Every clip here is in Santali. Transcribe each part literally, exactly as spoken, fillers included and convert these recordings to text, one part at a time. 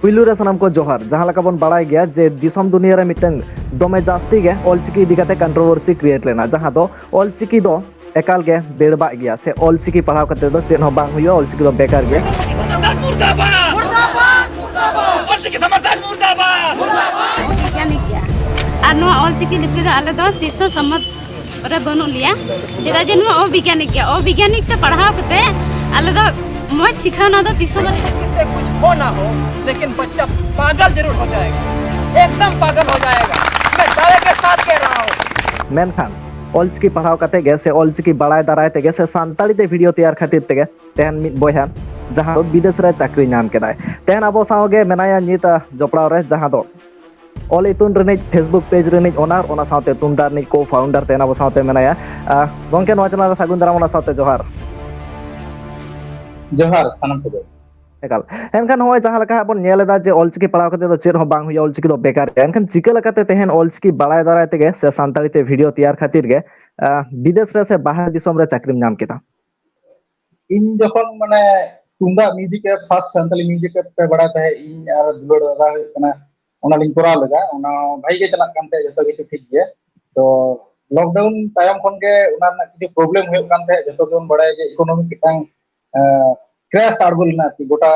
ᱯᱩᱭᱞᱩ ᱨᱮ ᱥᱟᱱᱟᱢ ᱠᱚ ᱡᱚᱦᱟᱨ᱾ ᱡᱟᱦᱟᱸ ᱞᱮᱠᱟ ᱵᱚᱱ ᱵᱟᱲᱟᱭ ᱜᱮᱭᱟ ᱡᱮ ᱫᱤᱥᱚᱢ ᱫᱩᱱᱤᱭᱟᱹ ᱨᱮ ᱢᱤᱫᱴᱟᱝ ᱫᱚᱢᱮ ᱡᱟᱹᱥᱛᱤ ᱜᱮ ᱚᱞᱪᱤᱠᱤ ᱤᱫᱤ ᱠᱟᱛᱮ ᱠᱚᱱᱴᱨᱳᱵᱷᱟᱨᱥᱤ ᱠᱨᱤᱭᱮᱴ ᱞᱮᱱᱟ, ᱡᱟᱦᱟᱸ ᱫᱚ ᱚᱞᱪᱤᱠᱤ ᱫᱚ ᱮᱠᱟᱞ ᱜᱮ ᱵᱮᱲᱵᱟᱜ ᱜᱮᱭᱟ ᱥᱮ ᱚᱞᱪᱤᱠᱤ ᱯᱟᱲᱦᱟᱣ ᱠᱟᱛᱮ ᱫᱚ ᱪᱮᱫ ᱦᱚᱸ ᱵᱟᱝ ᱦᱩᱭᱩᱜᱼᱟ, ᱚᱞᱪᱤᱠᱤ ᱫᱚ ᱵᱮᱠᱟᱨ ᱜᱮᱭᱟ᱾ ᱢᱩᱨᱫᱟᱵᱟᱫ! ᱢᱩᱨᱫᱟᱵᱟᱫ! ᱚᱞᱪᱤᱠᱤ ᱥᱚᱢᱚᱨᱛᱷᱚᱠ ᱢᱩᱨᱫᱟᱵᱟᱫ! ᱵᱤᱜᱽᱜᱟᱱᱤᱠ ᱜᱮᱭᱟ᱾ ᱟᱨ ᱱᱚᱣᱟ ᱚᱞᱪᱤᱠᱤ ᱞᱤᱯᱤ ᱫᱚ ᱟᱞᱮ ᱫᱚ ᱛᱤᱥ ᱦᱚᱸ ᱥᱚᱢᱢᱚᱛ ᱨᱮ ᱵᱟᱹᱱᱩᱜ ᱞᱮᱭᱟ, ᱪᱮᱫᱟᱜ ᱡᱮ ᱱᱚᱣᱟ ᱚᱵᱤᱜᱽᱜᱟᱱᱤᱠ ᱜᱮᱭᱟ᱾ ᱚᱵᱤᱜᱽᱜᱟᱱᱤᱠ ᱛᱮ ᱯᱟᱲᱦᱟᱣ ᱠᱟᱛᱮ ᱟᱞᱮ ᱫᱚ ᱢᱚᱡᱽ ᱥᱤᱠᱷᱟᱹᱣᱱᱟ ᱫᱚ ᱛᱤᱥ ᱦᱚᱸ ᱵᱟᱞᱮ ᱥᱮ ᱠᱩᱪ ᱦᱳ ᱱᱟ ᱦᱳ, ᱞᱮᱠᱤᱱ ᱵᱟᱪᱪᱟ ᱯᱟᱜᱟᱞ ᱡᱟᱨᱩᱨ ᱦᱳ ᱡᱟᱭᱮᱜᱟ, ᱮᱠᱫᱚᱢ ᱯᱟᱜᱟᱞ ᱦᱳ ᱡᱟᱭᱮᱜᱟ, ᱢᱮ ᱫᱟᱣᱮ ᱠᱮ ᱥᱟᱛ ᱠᱮ ᱨᱟᱦᱟ ᱦᱩᱸ᱾ ᱢᱮᱱᱠᱷᱟᱱ ᱚᱞᱪᱤᱠᱤ ᱯᱟᱲᱦᱟᱣ ᱠᱟᱛᱮ ᱜᱮ ᱥᱮ ᱚᱞᱪᱤᱠᱤ ᱵᱟᱲᱟᱭ ᱫᱟᱨᱟᱭ ᱛᱮᱜᱮ ᱥᱮ ᱥᱟᱱᱛᱟᱲᱤ ᱛᱮ ᱵᱷᱤᱰᱤᱭᱳ ᱛᱮᱭᱟᱨ ᱠᱷᱟᱹᱛᱤᱨ ᱛᱮᱜᱮ ᱛᱮᱦᱮᱧ ᱢᱤᱫ ᱵᱚᱭᱦᱟ ᱡᱟᱦᱟᱸ ᱫᱚ ᱵᱤᱫᱮᱥ ᱨᱮ ᱪᱟᱹᱠᱨᱤ ᱧᱟᱢ ᱠᱮᱫᱟᱭ᱾ ᱛᱮᱦᱮᱧ ᱟᱵᱚ ᱥᱟᱶ ᱜᱮ ᱢᱮᱱᱟᱭᱟ ᱱᱤᱛ, ᱟ, ᱡᱚᱯᱲᱟᱣ ᱨᱮ, ᱡᱟᱦᱟᱸ ᱫᱚ ᱚᱞ ᱤᱛᱩᱱ ᱨᱤᱱᱤᱡ Facebook ᱯᱮᱡᱽ ᱨᱤᱱᱤᱡ ᱚᱱᱟᱨ, ᱚᱱᱟ ᱥᱟᱶᱛᱮ ᱛᱩᱢᱫᱟᱜ ᱨᱤᱱᱤᱡ ᱠᱳ ᱯᱷᱟᱣᱩᱱᱰᱟᱨ ᱛᱮᱦᱮᱧ ᱟᱵᱚ ᱥᱟᱶᱛᱮ ᱢᱮᱱᱟᱭᱟ᱾ ᱟ, ᱜᱚᱝᱠᱮ, ᱱᱚᱣᱟ ᱪᱮᱱᱮᱞ ᱨᱮ ᱥᱟᱹᱜᱩᱱ ᱫᱟᱨᱟᱢ, ᱚᱱᱟ ᱥᱟᱶᱛᱮ ᱡᱚᱦᱟᱨ᱾ ᱡᱚᱦᱟᱨ ᱥᱟᱱᱟᱢ ᱠᱚᱜᱮ᱾ ᱮᱠᱟᱞ᱾ ᱮᱱᱠᱷᱟᱱ ᱱᱚᱜᱼᱚᱭ ᱡᱟᱦᱟᱸ ᱞᱮᱠᱟ ᱦᱟᱸᱜ ᱵᱚᱱ ᱧᱮᱞ ᱮᱫᱟ ᱡᱮ ᱚᱞᱪᱤᱠᱤ ᱯᱟᱲᱦᱟᱣ ᱠᱟᱛᱮ ᱫᱚ ᱪᱮᱫ ᱦᱚᱸ ᱵᱟᱝ ᱦᱩᱭᱩᱜᱼᱟ, ᱚᱞᱪᱤᱠᱤ ᱫᱚ ᱵᱮᱠᱟᱨ ᱜᱮᱭᱟ᱾ ᱮᱱᱠᱷᱟᱱ ᱪᱤᱠᱟᱹ ᱞᱮᱠᱟᱛᱮ ᱛᱮᱦᱮᱧ ᱚᱞᱪᱤᱠᱤ ᱵᱟᱲᱟᱭ ᱫᱟᱨᱟᱭ ᱛᱮᱜᱮ ᱥᱮ ᱥᱟᱱᱛᱟᱲᱤ ᱛᱮ ᱵᱷᱤᱰᱤᱭᱳ ᱛᱮᱭᱟᱨ ᱠᱷᱟᱹᱛᱤᱨ ᱜᱮ, ᱟ, ᱵᱤᱫᱮᱥ ᱨᱮ ᱥᱮ ᱵᱟᱦᱨᱮ ᱫᱤᱥᱚᱢ ᱨᱮ ᱪᱟᱹᱠᱨᱤᱢ ᱧᱟᱢ ᱠᱮᱫᱟ? ᱤᱧ ᱡᱚᱠᱷᱚᱱ ᱢᱟᱱᱮ ᱛᱩᱢᱫᱟᱜ music app, first Santali music app ᱯᱮ ᱵᱟᱲᱟᱭ ᱛᱟᱦᱮᱸᱫ, ᱤᱧ ᱟᱨ ᱫᱩᱞᱟᱹᱲ ᱫᱟᱫᱟ ᱦᱩᱭᱩᱜ ᱠᱟᱱᱟ, ᱚᱱᱟ ᱞᱤᱧ ᱠᱚᱨᱟᱣ ᱞᱮᱫᱟ᱾ ᱚᱱᱟ ᱵᱷᱟᱜᱤ ᱜᱮ ᱪᱟᱞᱟᱜ ᱠᱟᱱ ᱛᱟᱦᱮᱸᱫ, ᱡᱚᱛᱚ ᱠᱤᱪᱷᱩ ᱴᱷᱤᱠ ᱜᱮ᱾ ᱛᱚ ᱞᱚᱠᱰᱟᱣᱩᱱ ᱛᱟᱭᱚᱢ ᱠᱷᱚᱱ ᱜᱮ ᱚᱱᱟ ᱨᱮᱱᱟᱜ ᱠᱤᱪᱷᱩ ᱯᱨᱚᱵᱞᱮᱢ ᱦᱩᱭᱩᱜ ᱠᱟᱱ ᱛᱟᱦᱮᱸᱫ᱾ ᱡᱚᱛᱚ ᱜᱮᱵᱚᱱ ᱵᱟᱲᱟᱭᱟ ᱡᱮ ᱤᱠᱳᱱᱚᱢᱤᱠ ᱢᱤᱫᱴᱟᱝ ᱠᱨᱮᱥ ᱟᱬᱜᱚ ᱞᱮᱱᱟ ᱟᱨᱠᱤ ᱜᱚᱴᱟ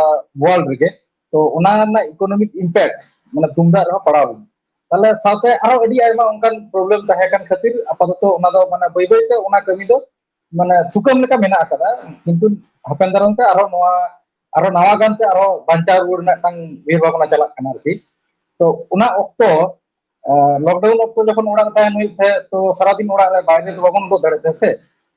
ᱣᱟᱨᱞᱰ ᱨᱮᱜᱮ᱾ ᱛᱚ ᱚᱱᱟ ᱨᱮᱱᱟᱜ ᱤᱠᱳᱱᱚᱢᱤᱠ ᱤᱢᱯᱮᱠᱴ ᱢᱟᱱᱮ ᱛᱩᱢᱫᱟᱜ ᱨᱮᱦᱚᱸ ᱯᱟᱲᱟᱣ ᱞᱮᱱᱟ᱾ ᱛᱟᱦᱞᱮ ᱥᱟᱶᱛᱮ ᱟᱨᱚ ᱟᱹᱰᱤ ᱟᱭᱢᱟ ᱚᱱᱠᱟᱱ ᱯᱨᱚᱵᱞᱮᱢ ᱛᱟᱦᱮᱸ ᱠᱟᱱ ᱠᱷᱟᱹᱛᱤᱨ ᱟᱯᱟᱛᱚᱛᱚ ᱚᱱᱟ ᱫᱚ ᱢᱟᱱᱮ ᱵᱟᱹᱭ ᱵᱟᱹᱭ ᱛᱮ ᱚᱱᱟ ᱠᱟᱹᱢᱤ ᱫᱚ ᱢᱟᱱᱮ ᱛᱷᱩᱠᱟᱹᱢ ᱞᱮᱠᱟ ᱢᱮᱱᱟᱜ ᱟᱠᱟᱫᱟ, ᱠᱤᱱᱛᱩ ᱦᱟᱯᱮᱱ ᱫᱟᱨᱟᱢ ᱛᱮ ᱟᱨᱚ ᱱᱚᱣᱟ, ᱟᱨᱚ ᱱᱟᱣᱟ ᱜᱟᱱ ᱛᱮ ᱟᱨᱚ ᱵᱟᱧᱪᱟᱣ ᱨᱩᱣᱟᱹᱲ ᱨᱮᱱᱟᱜ ᱢᱤᱫᱴᱟᱝ ᱩᱭᱦᱟᱹᱨ ᱵᱷᱟᱵᱽᱱᱟ ᱪᱟᱞᱟᱜ ᱠᱟᱱᱟ ᱟᱨᱠᱤ᱾ ᱛᱚ ᱚᱱᱟ ᱚᱠᱛᱚ, ᱟᱨ ᱞᱚᱠᱰᱟᱣᱩᱱ ᱚᱠᱛᱚ ᱡᱚᱠᱷᱚᱱ ᱚᱲᱟᱜ ᱨᱮ ᱛᱟᱦᱮᱱ ᱦᱩᱭᱩᱜ ᱛᱟᱦᱮᱸᱫ, ᱛᱚ ᱥᱟᱨᱟᱫᱤᱱ ᱚᱲᱟᱜ ᱨᱮ, ᱵᱟᱭᱨᱮ ᱫᱚ ᱵᱟᱵᱚᱱ ᱩᱰᱩᱠ ᱫᱟᱲᱮᱭᱟᱜ ᱛᱟᱦᱮᱸᱫ ᱥᱮ᱾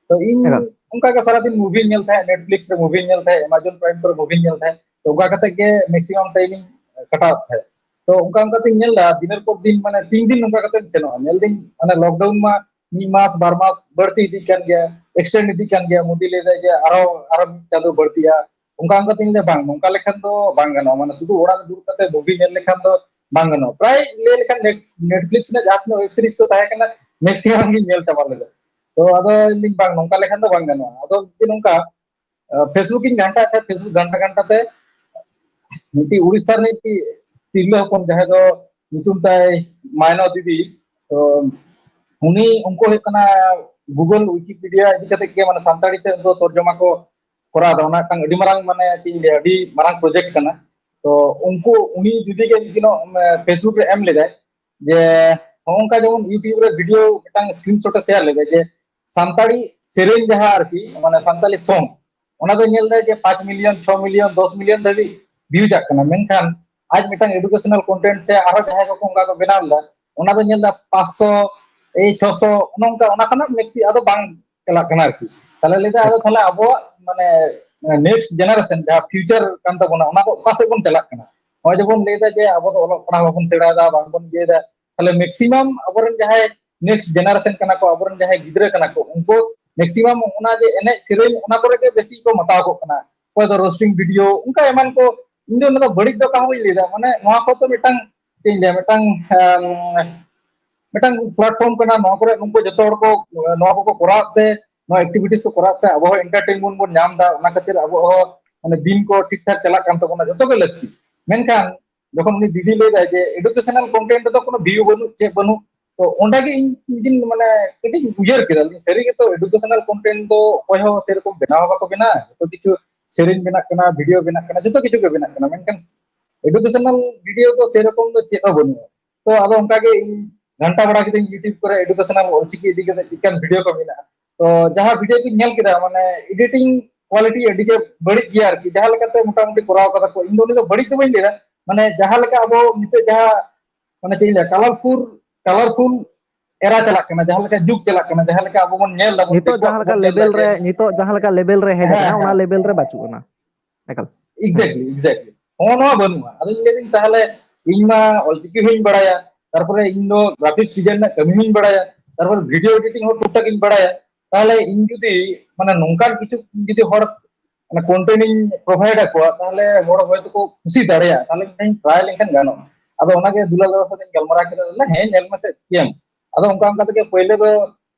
ᱛᱚ ᱤᱧ ᱮᱠᱟᱞ᱾ ᱚᱱᱠᱟ ᱜᱮ ᱥᱟᱨᱟᱫᱤᱱ ᱢᱩᱵᱷᱤᱧ ᱧᱮᱞ ᱛᱟᱦᱮᱸᱫ, ᱱᱮᱴᱯᱷᱞᱤᱠᱥ ᱨᱮ ᱢᱩᱵᱷᱤᱧ ᱧᱮᱞ ᱛᱟᱦᱮᱸᱫ, ᱮᱢᱟᱡᱚᱱ ᱯᱨᱟᱭᱤᱢ ᱠᱚᱨᱮ ᱢᱩᱵᱷᱤᱧ ᱧᱮᱞ ᱛᱟᱦᱮᱸᱫ᱾ ᱛᱚ ᱚᱱᱠᱟ ᱠᱟᱛᱮ ᱜᱮ ᱢᱮᱠᱥᱤᱢᱟᱢ ᱴᱟᱭᱤᱢ ᱤᱧ ᱠᱟᱴᱟᱣᱮᱫ ᱛᱟᱦᱮᱸᱫ᱾ ᱛᱚ ᱚᱱᱠᱟ ᱚᱱᱠᱟ ᱛᱤᱧ ᱧᱮᱞ ᱮᱫᱟ, ᱫᱤᱱᱮᱨ ᱯᱚᱨ ᱫᱤᱱ, ᱢᱟᱱᱮ ᱛᱤᱱ ᱫᱤᱱ ᱱᱚᱝᱠᱟ ᱠᱟᱛᱮᱧ ᱥᱮᱱᱚᱜᱼᱟ᱾ ᱧᱮᱞ ᱫᱟᱹᱧ ᱢᱟᱱᱮ ᱞᱚᱠᱰᱟᱣᱩᱱ ᱢᱟ ᱢᱤᱫ ᱢᱟᱥ, ᱵᱟᱨ ᱢᱟᱥ ᱵᱟᱹᱲᱛᱤ ᱤᱫᱤᱜ ᱠᱟᱱ ᱜᱮᱭᱟ, ᱮᱠᱥᱴᱮᱱᱰ ᱤᱫᱤᱜ ᱠᱟᱱ ᱜᱮᱭᱟ᱾ ᱢᱳᱫᱤ ᱞᱟᱹᱭ ᱫᱟᱭ ᱡᱮ ᱟᱨᱚ, ᱟᱨᱚ ᱢᱤᱫ ᱪᱟᱸᱫᱳ ᱵᱟᱹᱲᱛᱤᱜᱼᱟ᱾ ᱚᱱᱠᱟ ᱚᱱᱠᱟ ᱛᱤᱧ ᱞᱟᱹᱭ ᱫᱟ, ᱵᱟᱝ, ᱱᱚᱝᱠᱟ ᱞᱮᱠᱷᱟᱱ ᱫᱚ ᱵᱟᱝ ᱜᱟᱱᱚᱜᱼᱟ᱾ ᱢᱟᱱᱮ ᱥᱩᱫᱷᱩ ᱚᱲᱟᱜ ᱨᱮ ᱫᱩᱲᱩᱵ ᱠᱟᱛᱮ ᱢᱩᱵᱷᱤ ᱧᱮᱞ ᱞᱮᱠᱷᱟᱱ ᱫᱚ ᱵᱟᱝ ᱜᱟᱱᱚᱜᱼᱟ᱾ ᱯᱨᱟᱭ ᱞᱟᱹᱭ ᱞᱮᱠᱷᱟᱱ ᱱᱮᱴ-, ᱱᱮᱴᱯᱷᱞᱤᱠᱥ ᱨᱮᱱᱟᱜ ᱡᱟᱦᱟᱸ ᱛᱤᱱᱟᱹᱜ ᱳᱭᱮᱵ ᱥᱤᱨᱤᱡᱽ ᱠᱚ ᱛᱟᱦᱮᱸ ᱠᱟᱱᱟ, ᱢᱮᱠᱥᱤᱢᱟᱢ ᱜᱤᱧ ᱧᱮᱞ ᱪᱟᱵᱟ ᱞᱮᱫᱟ᱾ ᱛᱚ ᱟᱫᱚ ᱤᱧ ᱞᱟᱹᱭ ᱫᱟᱹᱧ, ᱵᱟᱝ, ᱱᱚᱝᱠᱟ ᱞᱮᱠᱷᱟᱱ ᱫᱚ ᱵᱟᱝ ᱜᱟᱱᱚᱜᱼᱟ᱾ ᱟᱫᱚ ᱡᱩᱫᱤ ᱱᱚᱝᱠᱟ, ᱟᱸ, Facebook ᱤᱧ ᱜᱷᱟᱱᱴᱟᱭᱮᱫ ᱛᱟᱦᱮᱸᱫ, Facebook ᱜᱷᱟᱱᱴᱟ ᱜᱷᱟᱱᱴᱟ ᱛᱮ ᱢᱤᱫᱴᱤᱡ ᱩᱲᱤᱥᱥᱟ ᱨᱤᱱᱤᱡ ᱢᱤᱫᱴᱤᱡ ᱛᱤᱨᱞᱟᱹ ᱦᱚᱯᱚᱱ ᱡᱟᱦᱟᱸᱭ ᱫᱚ ᱧᱩᱛᱩᱢ ᱛᱟᱭ ᱢᱟᱭᱱᱟ ᱫᱤᱫᱤ᱾ ᱛᱚ ᱩᱱᱤ, ᱩᱱᱠᱩ ᱦᱩᱭᱩᱜ ᱠᱟᱱᱟ Google Wikipedia ᱤᱫᱤ ᱠᱟᱛᱮ ᱜᱮ ᱢᱟᱱᱮ ᱥᱟᱱᱛᱟᱲᱤ ᱛᱮ ᱩᱱᱠᱩ ᱛᱚᱨᱡᱚᱢᱟ ᱠᱚ ᱠᱚᱨᱟᱣ ᱮᱫᱟ᱾ ᱚᱱᱟ ᱢᱤᱫᱴᱟᱝ ᱟᱹᱰᱤ ᱢᱟᱨᱟᱝ, ᱢᱟᱱᱮ ᱪᱮᱫ ᱤᱧ ᱞᱟᱹᱭᱟ, ᱟᱹᱰᱤ ᱢᱟᱨᱟᱝ ᱯᱨᱚᱡᱮᱠᱴ ᱠᱟᱱᱟ᱾ ᱛᱚ ᱩᱱᱠᱩ, ᱩᱱᱤ ᱫᱤᱫᱤ ᱜᱮ ᱢᱤᱫ ᱫᱤᱱᱚᱜ, ᱮ, Facebook ᱨᱮ ᱮᱢ ᱞᱮᱫᱟᱭ ᱡᱮ ᱦᱚᱸᱜᱼᱚ ᱱᱚᱝᱠᱟ ᱡᱮᱢᱚᱱ YouTube ᱨᱮ ᱵᱷᱤᱰᱤᱭᱳ ᱢᱤᱫᱴᱟᱝ ᱥᱠᱨᱤᱱᱥᱚᱴ ᱮ ᱥᱮᱭᱟᱨ ᱞᱮᱫᱟ ᱡᱮ ᱥᱟᱱᱛᱟᱲᱤ ᱥᱮᱨᱮᱧ ᱡᱟᱦᱟᱸ ᱟᱨᱠᱤ, ᱢᱟᱱᱮ ᱥᱟᱱᱛᱟᱲᱤ ᱥᱚᱝ, ᱚᱱᱟ ᱫᱚ ᱧᱮᱞ ᱫᱟᱭ ᱡᱮ ᱯᱟᱸᱪ ᱢᱤᱞᱤᱭᱚᱱ, ᱪᱷᱚ ᱢᱤᱞᱤᱭᱚᱱ, ᱫᱚᱥ ᱢᱤᱞᱤᱭᱚᱱ ᱫᱷᱟᱹᱵᱤᱡ ᱵᱷᱤᱭᱩ ᱪᱟᱜ ᱠᱟᱱᱟ, ᱢᱮᱱᱠᱷᱟᱱ ᱟᱡ ᱢᱤᱫᱴᱟᱝ ᱮᱰᱩᱠᱮᱥᱚᱱᱟᱞ ᱠᱚᱱᱴᱮᱱᱴ ᱥᱮ ᱟᱨᱦᱚᱸ ᱡᱟᱦᱟᱸᱭ ᱠᱚᱠᱚ ᱚᱱᱠᱟ ᱠᱚ ᱵᱮᱱᱟᱣ ᱞᱮᱫᱟ, ᱚᱱᱟ ᱫᱚ ᱧᱮᱞ ᱫᱟ ᱯᱟᱸᱪᱥᱚ, ᱮᱭ ᱪᱷᱚᱥᱚ, ᱚᱱᱮ ᱚᱱᱠᱟ, ᱚᱱᱟ ᱠᱷᱚᱱᱟᱜ ᱢᱮᱠᱥᱤ ᱟᱫᱚ ᱵᱟᱝ ᱪᱟᱞᱟᱜ ᱠᱟᱱᱟ ᱟᱨᱠᱤ᱾ ᱛᱟᱦᱞᱮ ᱞᱟᱹᱭ ᱫᱟ ᱟᱫᱚ ᱛᱟᱦᱞᱮ ᱟᱵᱚᱣᱟᱜ ᱢᱟᱱᱮ ᱱᱮᱠᱥᱴ ᱡᱮᱱᱟᱨᱮᱥᱚᱱ ᱡᱟᱦᱟᱸ ᱯᱷᱤᱭᱩᱪᱟᱨ ᱠᱟᱱ ᱛᱟᱵᱚᱱᱟ, ᱚᱱᱟ ᱫᱚ ᱚᱠᱟ ᱥᱮᱫ ᱵᱚᱱ ᱪᱟᱞᱟᱜ ᱠᱟᱱᱟ? ᱱᱚᱜᱼᱚᱭ ᱡᱮᱵᱚᱱ ᱞᱟᱹᱭ ᱫᱟ ᱡᱮ ᱟᱵᱚ ᱫᱚ ᱚᱞᱚᱜ ᱯᱟᱲᱦᱟᱣ ᱵᱟᱵᱚᱱ ᱥᱮᱬᱟᱭᱮᱫᱟ, ᱵᱟᱝᱵᱚᱱ ᱤᱭᱟᱹᱭᱮᱫᱟ, ᱛᱟᱦᱞᱮ ᱢᱮᱠᱥᱤᱢᱟᱢ ᱟᱵᱚᱨᱮᱱ ᱡᱟᱦᱟᱸᱭ ᱱᱮᱠᱥᱴ ᱡᱮᱱᱟᱨᱮᱥᱚᱱ ᱠᱟᱱᱟ ᱠᱚ, ᱟᱵᱚᱨᱮᱱ ᱡᱟᱦᱟᱸᱭ ᱜᱤᱫᱽᱨᱟᱹ ᱠᱟᱱᱟ ᱠᱚ, ᱩᱱᱠᱩ ᱢᱮᱠᱥᱤᱢᱟᱢ ᱚᱱᱟ ᱡᱮ ᱮᱱᱮᱡ ᱥᱮᱨᱮᱧ, ᱚᱱᱟ ᱠᱚᱨᱮ ᱜᱮ ᱵᱮᱥᱤ ᱠᱚ ᱢᱟᱛᱟᱣ ᱠᱚᱜ ᱠᱟᱱᱟ᱾ ᱚᱠᱚᱭ ᱫᱚ ᱨᱳᱥᱴᱤᱝ ᱵᱷᱤᱰᱤᱭᱳ, ᱚᱱᱠᱟ ᱮᱢᱟᱱ ᱠᱚ᱾ ᱤᱧ ᱫᱚ ᱚᱱᱟ ᱫᱚ ᱵᱟᱹᱲᱤᱡ ᱫᱚ ᱚᱠᱟ ᱦᱚᱸ ᱵᱟᱹᱧ ᱞᱟᱹᱭᱫᱟ, ᱢᱟᱱᱮ ᱱᱚᱣᱟ ᱠᱚ ᱛᱚ ᱢᱤᱫᱴᱟᱝ, ᱪᱮᱫ ᱤᱧ ᱞᱟᱹᱭᱟ, ᱢᱤᱫᱴᱟᱝ, ᱮᱢ, ᱢᱤᱫᱴᱟᱝ ᱯᱞᱟᱴᱯᱷᱚᱨᱢ ᱠᱟᱱᱟ᱾ ᱱᱚᱣᱟ ᱠᱚᱨᱮ ᱱᱩᱠᱩ ᱡᱚᱛᱚ ᱦᱚᱲ ᱠᱚ ᱱᱚᱣᱟ ᱠᱚᱠᱚ ᱠᱚᱨᱟᱣ ᱛᱮ, ᱱᱚᱣᱟ ᱮᱠᱴᱤᱵᱷᱤᱴᱤᱥ ᱠᱚ ᱠᱚᱨᱟᱣ ᱛᱮ ᱟᱵᱚ ᱦᱚᱸ ᱮᱱᱴᱟᱨᱴᱮᱱᱢᱮᱱᱴ ᱵᱚᱱ ᱧᱟᱢ ᱮᱫᱟ, ᱚᱱᱟ ᱠᱷᱟᱹᱛᱤᱨ ᱟᱵᱚ ᱦᱚᱸ ᱢᱟᱱᱮ ᱫᱤᱱ ᱠᱚ ᱴᱷᱤᱠ ᱴᱷᱟᱠ ᱪᱟᱞᱟᱜ ᱠᱟᱱ ᱛᱟᱵᱚᱱᱟ, ᱡᱚᱛᱚ ᱜᱮ ᱞᱟᱹᱠᱛᱤ᱾ ᱢᱮᱱᱠᱷᱟᱱ ᱡᱚᱠᱷᱚᱱ ᱩᱱᱤ ᱫᱤᱫᱤ ᱞᱟᱹᱭ ᱫᱟᱭ ᱡᱮ ᱮᱰᱩᱠᱮᱥᱚᱱᱟᱞ ᱠᱚᱱᱴᱮᱱᱴ ᱨᱮᱫᱚ ᱠᱳᱱᱳ ᱵᱷᱤᱭᱩ ᱵᱟᱹᱱᱩᱜ, ᱪᱮᱫ ᱵᱟᱹᱱᱩᱜ, ᱛᱚ ᱚᱸᱰᱮ ᱜᱮ ᱤᱧ ᱢᱤᱫ ᱫᱤᱱ ᱢᱟᱱᱮ ᱠᱟᱹᱴᱤᱡ ᱤᱧ ᱩᱭᱦᱟᱹᱨ ᱠᱮᱫᱟ, ᱥᱟᱹᱨᱤ ᱜᱮᱛᱚ ᱮᱰᱩᱠᱮᱥᱚᱱᱟᱞ ᱠᱚᱱᱴᱮᱱᱴ ᱫᱚ ᱚᱠᱚᱭ ᱦᱚᱸ ᱥᱮᱨᱚᱠᱚᱢ ᱵᱮᱱᱟᱣ ᱦᱚᱸ ᱵᱟᱠᱚ ᱵᱮᱱᱟᱣᱟ, ᱡᱚᱛᱚ ᱠᱤᱪᱷᱩ ᱥᱮᱨᱮᱧ ᱵᱮᱱᱟᱜ ᱠᱟᱱᱟ, ᱵᱷᱤᱰᱤᱭᱳ ᱵᱮᱱᱟᱜ ᱠᱟᱱᱟ, ᱡᱚᱛᱚ ᱠᱤᱪᱷᱩ ᱜᱮ ᱵᱮᱱᱟᱜ ᱠᱟᱱᱟ, ᱢᱮᱱᱠᱷᱟᱱ ᱮᱰᱩᱠᱮᱥᱚᱱᱟᱞ ᱵᱷᱤᱰᱤᱭᱳ ᱫᱚ ᱥᱮᱨᱚᱠᱚᱢ ᱫᱚ ᱪᱮᱫ ᱦᱚᱸ ᱵᱟᱹᱱᱩᱜᱼᱟ᱾ ᱛᱚ ᱟᱫᱚ ᱚᱱᱠᱟ ᱜᱮ ᱤᱧ ᱜᱷᱟᱱᱴᱟ ᱵᱟᱲᱟ ᱠᱤᱫᱟᱹᱧ YouTube ᱠᱚᱨᱮ ᱮᱰᱩᱠᱮᱥᱚᱱᱟᱞ ᱚᱞᱪᱤᱠᱤ ᱤᱫᱤ ᱠᱟᱛᱮ ᱪᱮᱫᱠᱟᱱ ᱵᱷᱤᱰᱤᱭᱳ ᱠᱚ ᱢᱮᱱᱟᱜᱼᱟ᱾ ᱛᱚ ᱡᱟᱦᱟᱸ ᱵᱷᱤᱰᱤᱭᱳ ᱠᱚᱧ ᱧᱮᱞ ᱠᱮᱫᱟ, ᱢᱟᱱᱮ ᱮᱰᱤᱴᱤᱝ ᱠᱳᱣᱟᱞᱤᱴᱤ ᱟᱹᱰᱤ ᱜᱮ ᱵᱟᱹᱲᱤᱡ ᱜᱮᱭᱟ ᱟᱨᱠᱤ, ᱡᱟᱦᱟᱸ ᱞᱮᱠᱟᱛᱮ ᱢᱚᱴᱟᱢᱩᱴᱤ ᱠᱚᱨᱟᱣ ᱠᱟᱫᱟ ᱠᱚ᱾ ᱤᱧ ᱫᱚ ᱩᱱᱤ ᱫᱚ ᱵᱟᱹᱲᱤᱡ ᱫᱚ ᱵᱟᱹᱧ ᱞᱟᱹᱭᱫᱟ, ᱢᱟᱱᱮ ᱡᱟᱦᱟᱸ ᱞᱮᱠᱟ ᱟᱵᱚ ᱱᱤᱛᱚᱜ ᱡᱟᱦᱟᱸ, ᱢᱟᱱᱮ ᱪᱮᱫ ᱤᱧ ᱞᱟᱹᱭᱟ, ᱠᱟᱞᱟᱨᱯᱷᱩᱞ, ᱠᱟᱞᱟᱨᱯᱷᱩᱞ ᱮᱨᱟ ᱪᱟᱞᱟᱜ ᱠᱟᱱᱟ, ᱡᱟᱦᱟᱸ ᱞᱮᱠᱟ ᱡᱩᱜᱽ ᱪᱟᱞᱟᱜ ᱠᱟᱱᱟ, ᱡᱟᱦᱟᱸ ᱞᱮᱠᱟ ᱟᱵᱚ ᱵᱚᱱ ᱧᱮᱞ ᱫᱟᱵᱚᱱ, ᱱᱤᱛᱚᱜ TikTok ᱡᱟᱦᱟᱸ ᱞᱮᱠᱟ ᱨᱮᱵᱚᱱ ᱧᱮᱞ ᱫᱟ ᱞᱮᱵᱮᱞ ᱡᱮ ᱨᱮ, ᱱᱤᱛᱚᱜ ᱡᱟᱦᱟᱸ ᱞᱮᱠᱟ ᱞᱮᱵᱮᱞ ᱨᱮ ᱦᱮᱡ ᱦᱮᱸ, ᱟᱠᱟᱱᱟ, ᱚᱱᱟ ᱦᱮᱸ᱾ ᱞᱮᱵᱮᱞ ᱨᱮ ᱵᱟᱹᱪᱩᱜ ᱟᱱᱟ ᱮᱠᱟᱞ᱾ Exactly, exactly. ᱱᱚᱜᱼᱚ ᱱᱚᱣᱟ ᱵᱟᱹᱱᱩᱜᱼᱟ᱾ ᱟᱫᱚᱧ ᱞᱟᱹᱭᱫᱟᱹᱧ ᱛᱟᱦᱚᱞᱮ ᱤᱧ ᱢᱟ ᱚᱞᱪᱤᱠᱤ ᱦᱚᱸᱧ ᱵᱟᱲᱟᱭᱟ, ᱛᱟᱨᱯᱚᱨᱮ ᱤᱧ ᱫᱚ ᱜᱨᱟᱯᱷᱤᱠᱥ ᱰᱤᱡᱟᱭᱤᱱ ᱨᱮᱱᱟᱜ ᱠᱟᱹᱢᱤ ᱦᱚᱸᱧ ᱵᱟᱲᱟᱭᱟ, ᱛᱟᱨᱯᱚᱨᱮ ᱵᱷᱤᱰᱤᱭᱳ ᱮᱰᱤᱴᱤᱝ ᱦᱚᱸ ᱴᱩᱠ ᱴᱟᱠ ᱤᱧ ᱵᱟᱲᱟᱭᱟ᱾ ᱛᱟᱦᱚᱞᱮ ᱤᱧ ᱡᱩᱫᱤ ᱢᱟᱱᱮ ᱱᱚᱝᱠᱟᱱ ᱠᱤᱪᱷᱩ ᱡᱩᱫᱤ ᱦᱚᱲ ᱚᱱᱟ ᱠᱚᱱᱴᱮᱱᱴ ᱤᱧ ᱯᱨᱳᱵᱷᱟᱭᱤᱰ ᱟᱠᱚᱣᱟ, ᱛᱟᱦᱚᱞᱮ ᱦᱚᱲ ᱦᱚᱭᱛᱳ ᱠᱚ ᱠᱩᱥᱤ ᱫᱟᱲᱮᱭᱟᱜᱼᱟ, ᱛᱟᱦᱚᱞᱮ ᱢᱤᱫᱴᱟᱝ ᱴᱨᱟᱭ ᱞᱮᱱᱠᱷᱟᱱ ᱜᱟᱱᱚᱜᱼᱟ᱾ ᱟᱫᱚ ᱚᱱᱟᱜᱮ ᱫᱩᱞᱟᱞ ᱫᱟᱫᱟ ᱥᱟᱶᱛᱮᱧ ᱜᱟᱞᱢᱟᱨᱟᱣ ᱠᱮᱫᱟ, ᱞᱟᱹᱭ ᱫᱟ, "ᱦᱮᱸ, ᱧᱮᱞ ᱢᱮᱥᱮ, ᱪᱤᱠᱟᱹᱭᱟᱢ?" ᱟᱫᱚ ᱚᱱᱠᱟ ᱚᱱᱠᱟ ᱛᱮᱜᱮ ᱯᱳᱭᱞᱳ ᱫᱚ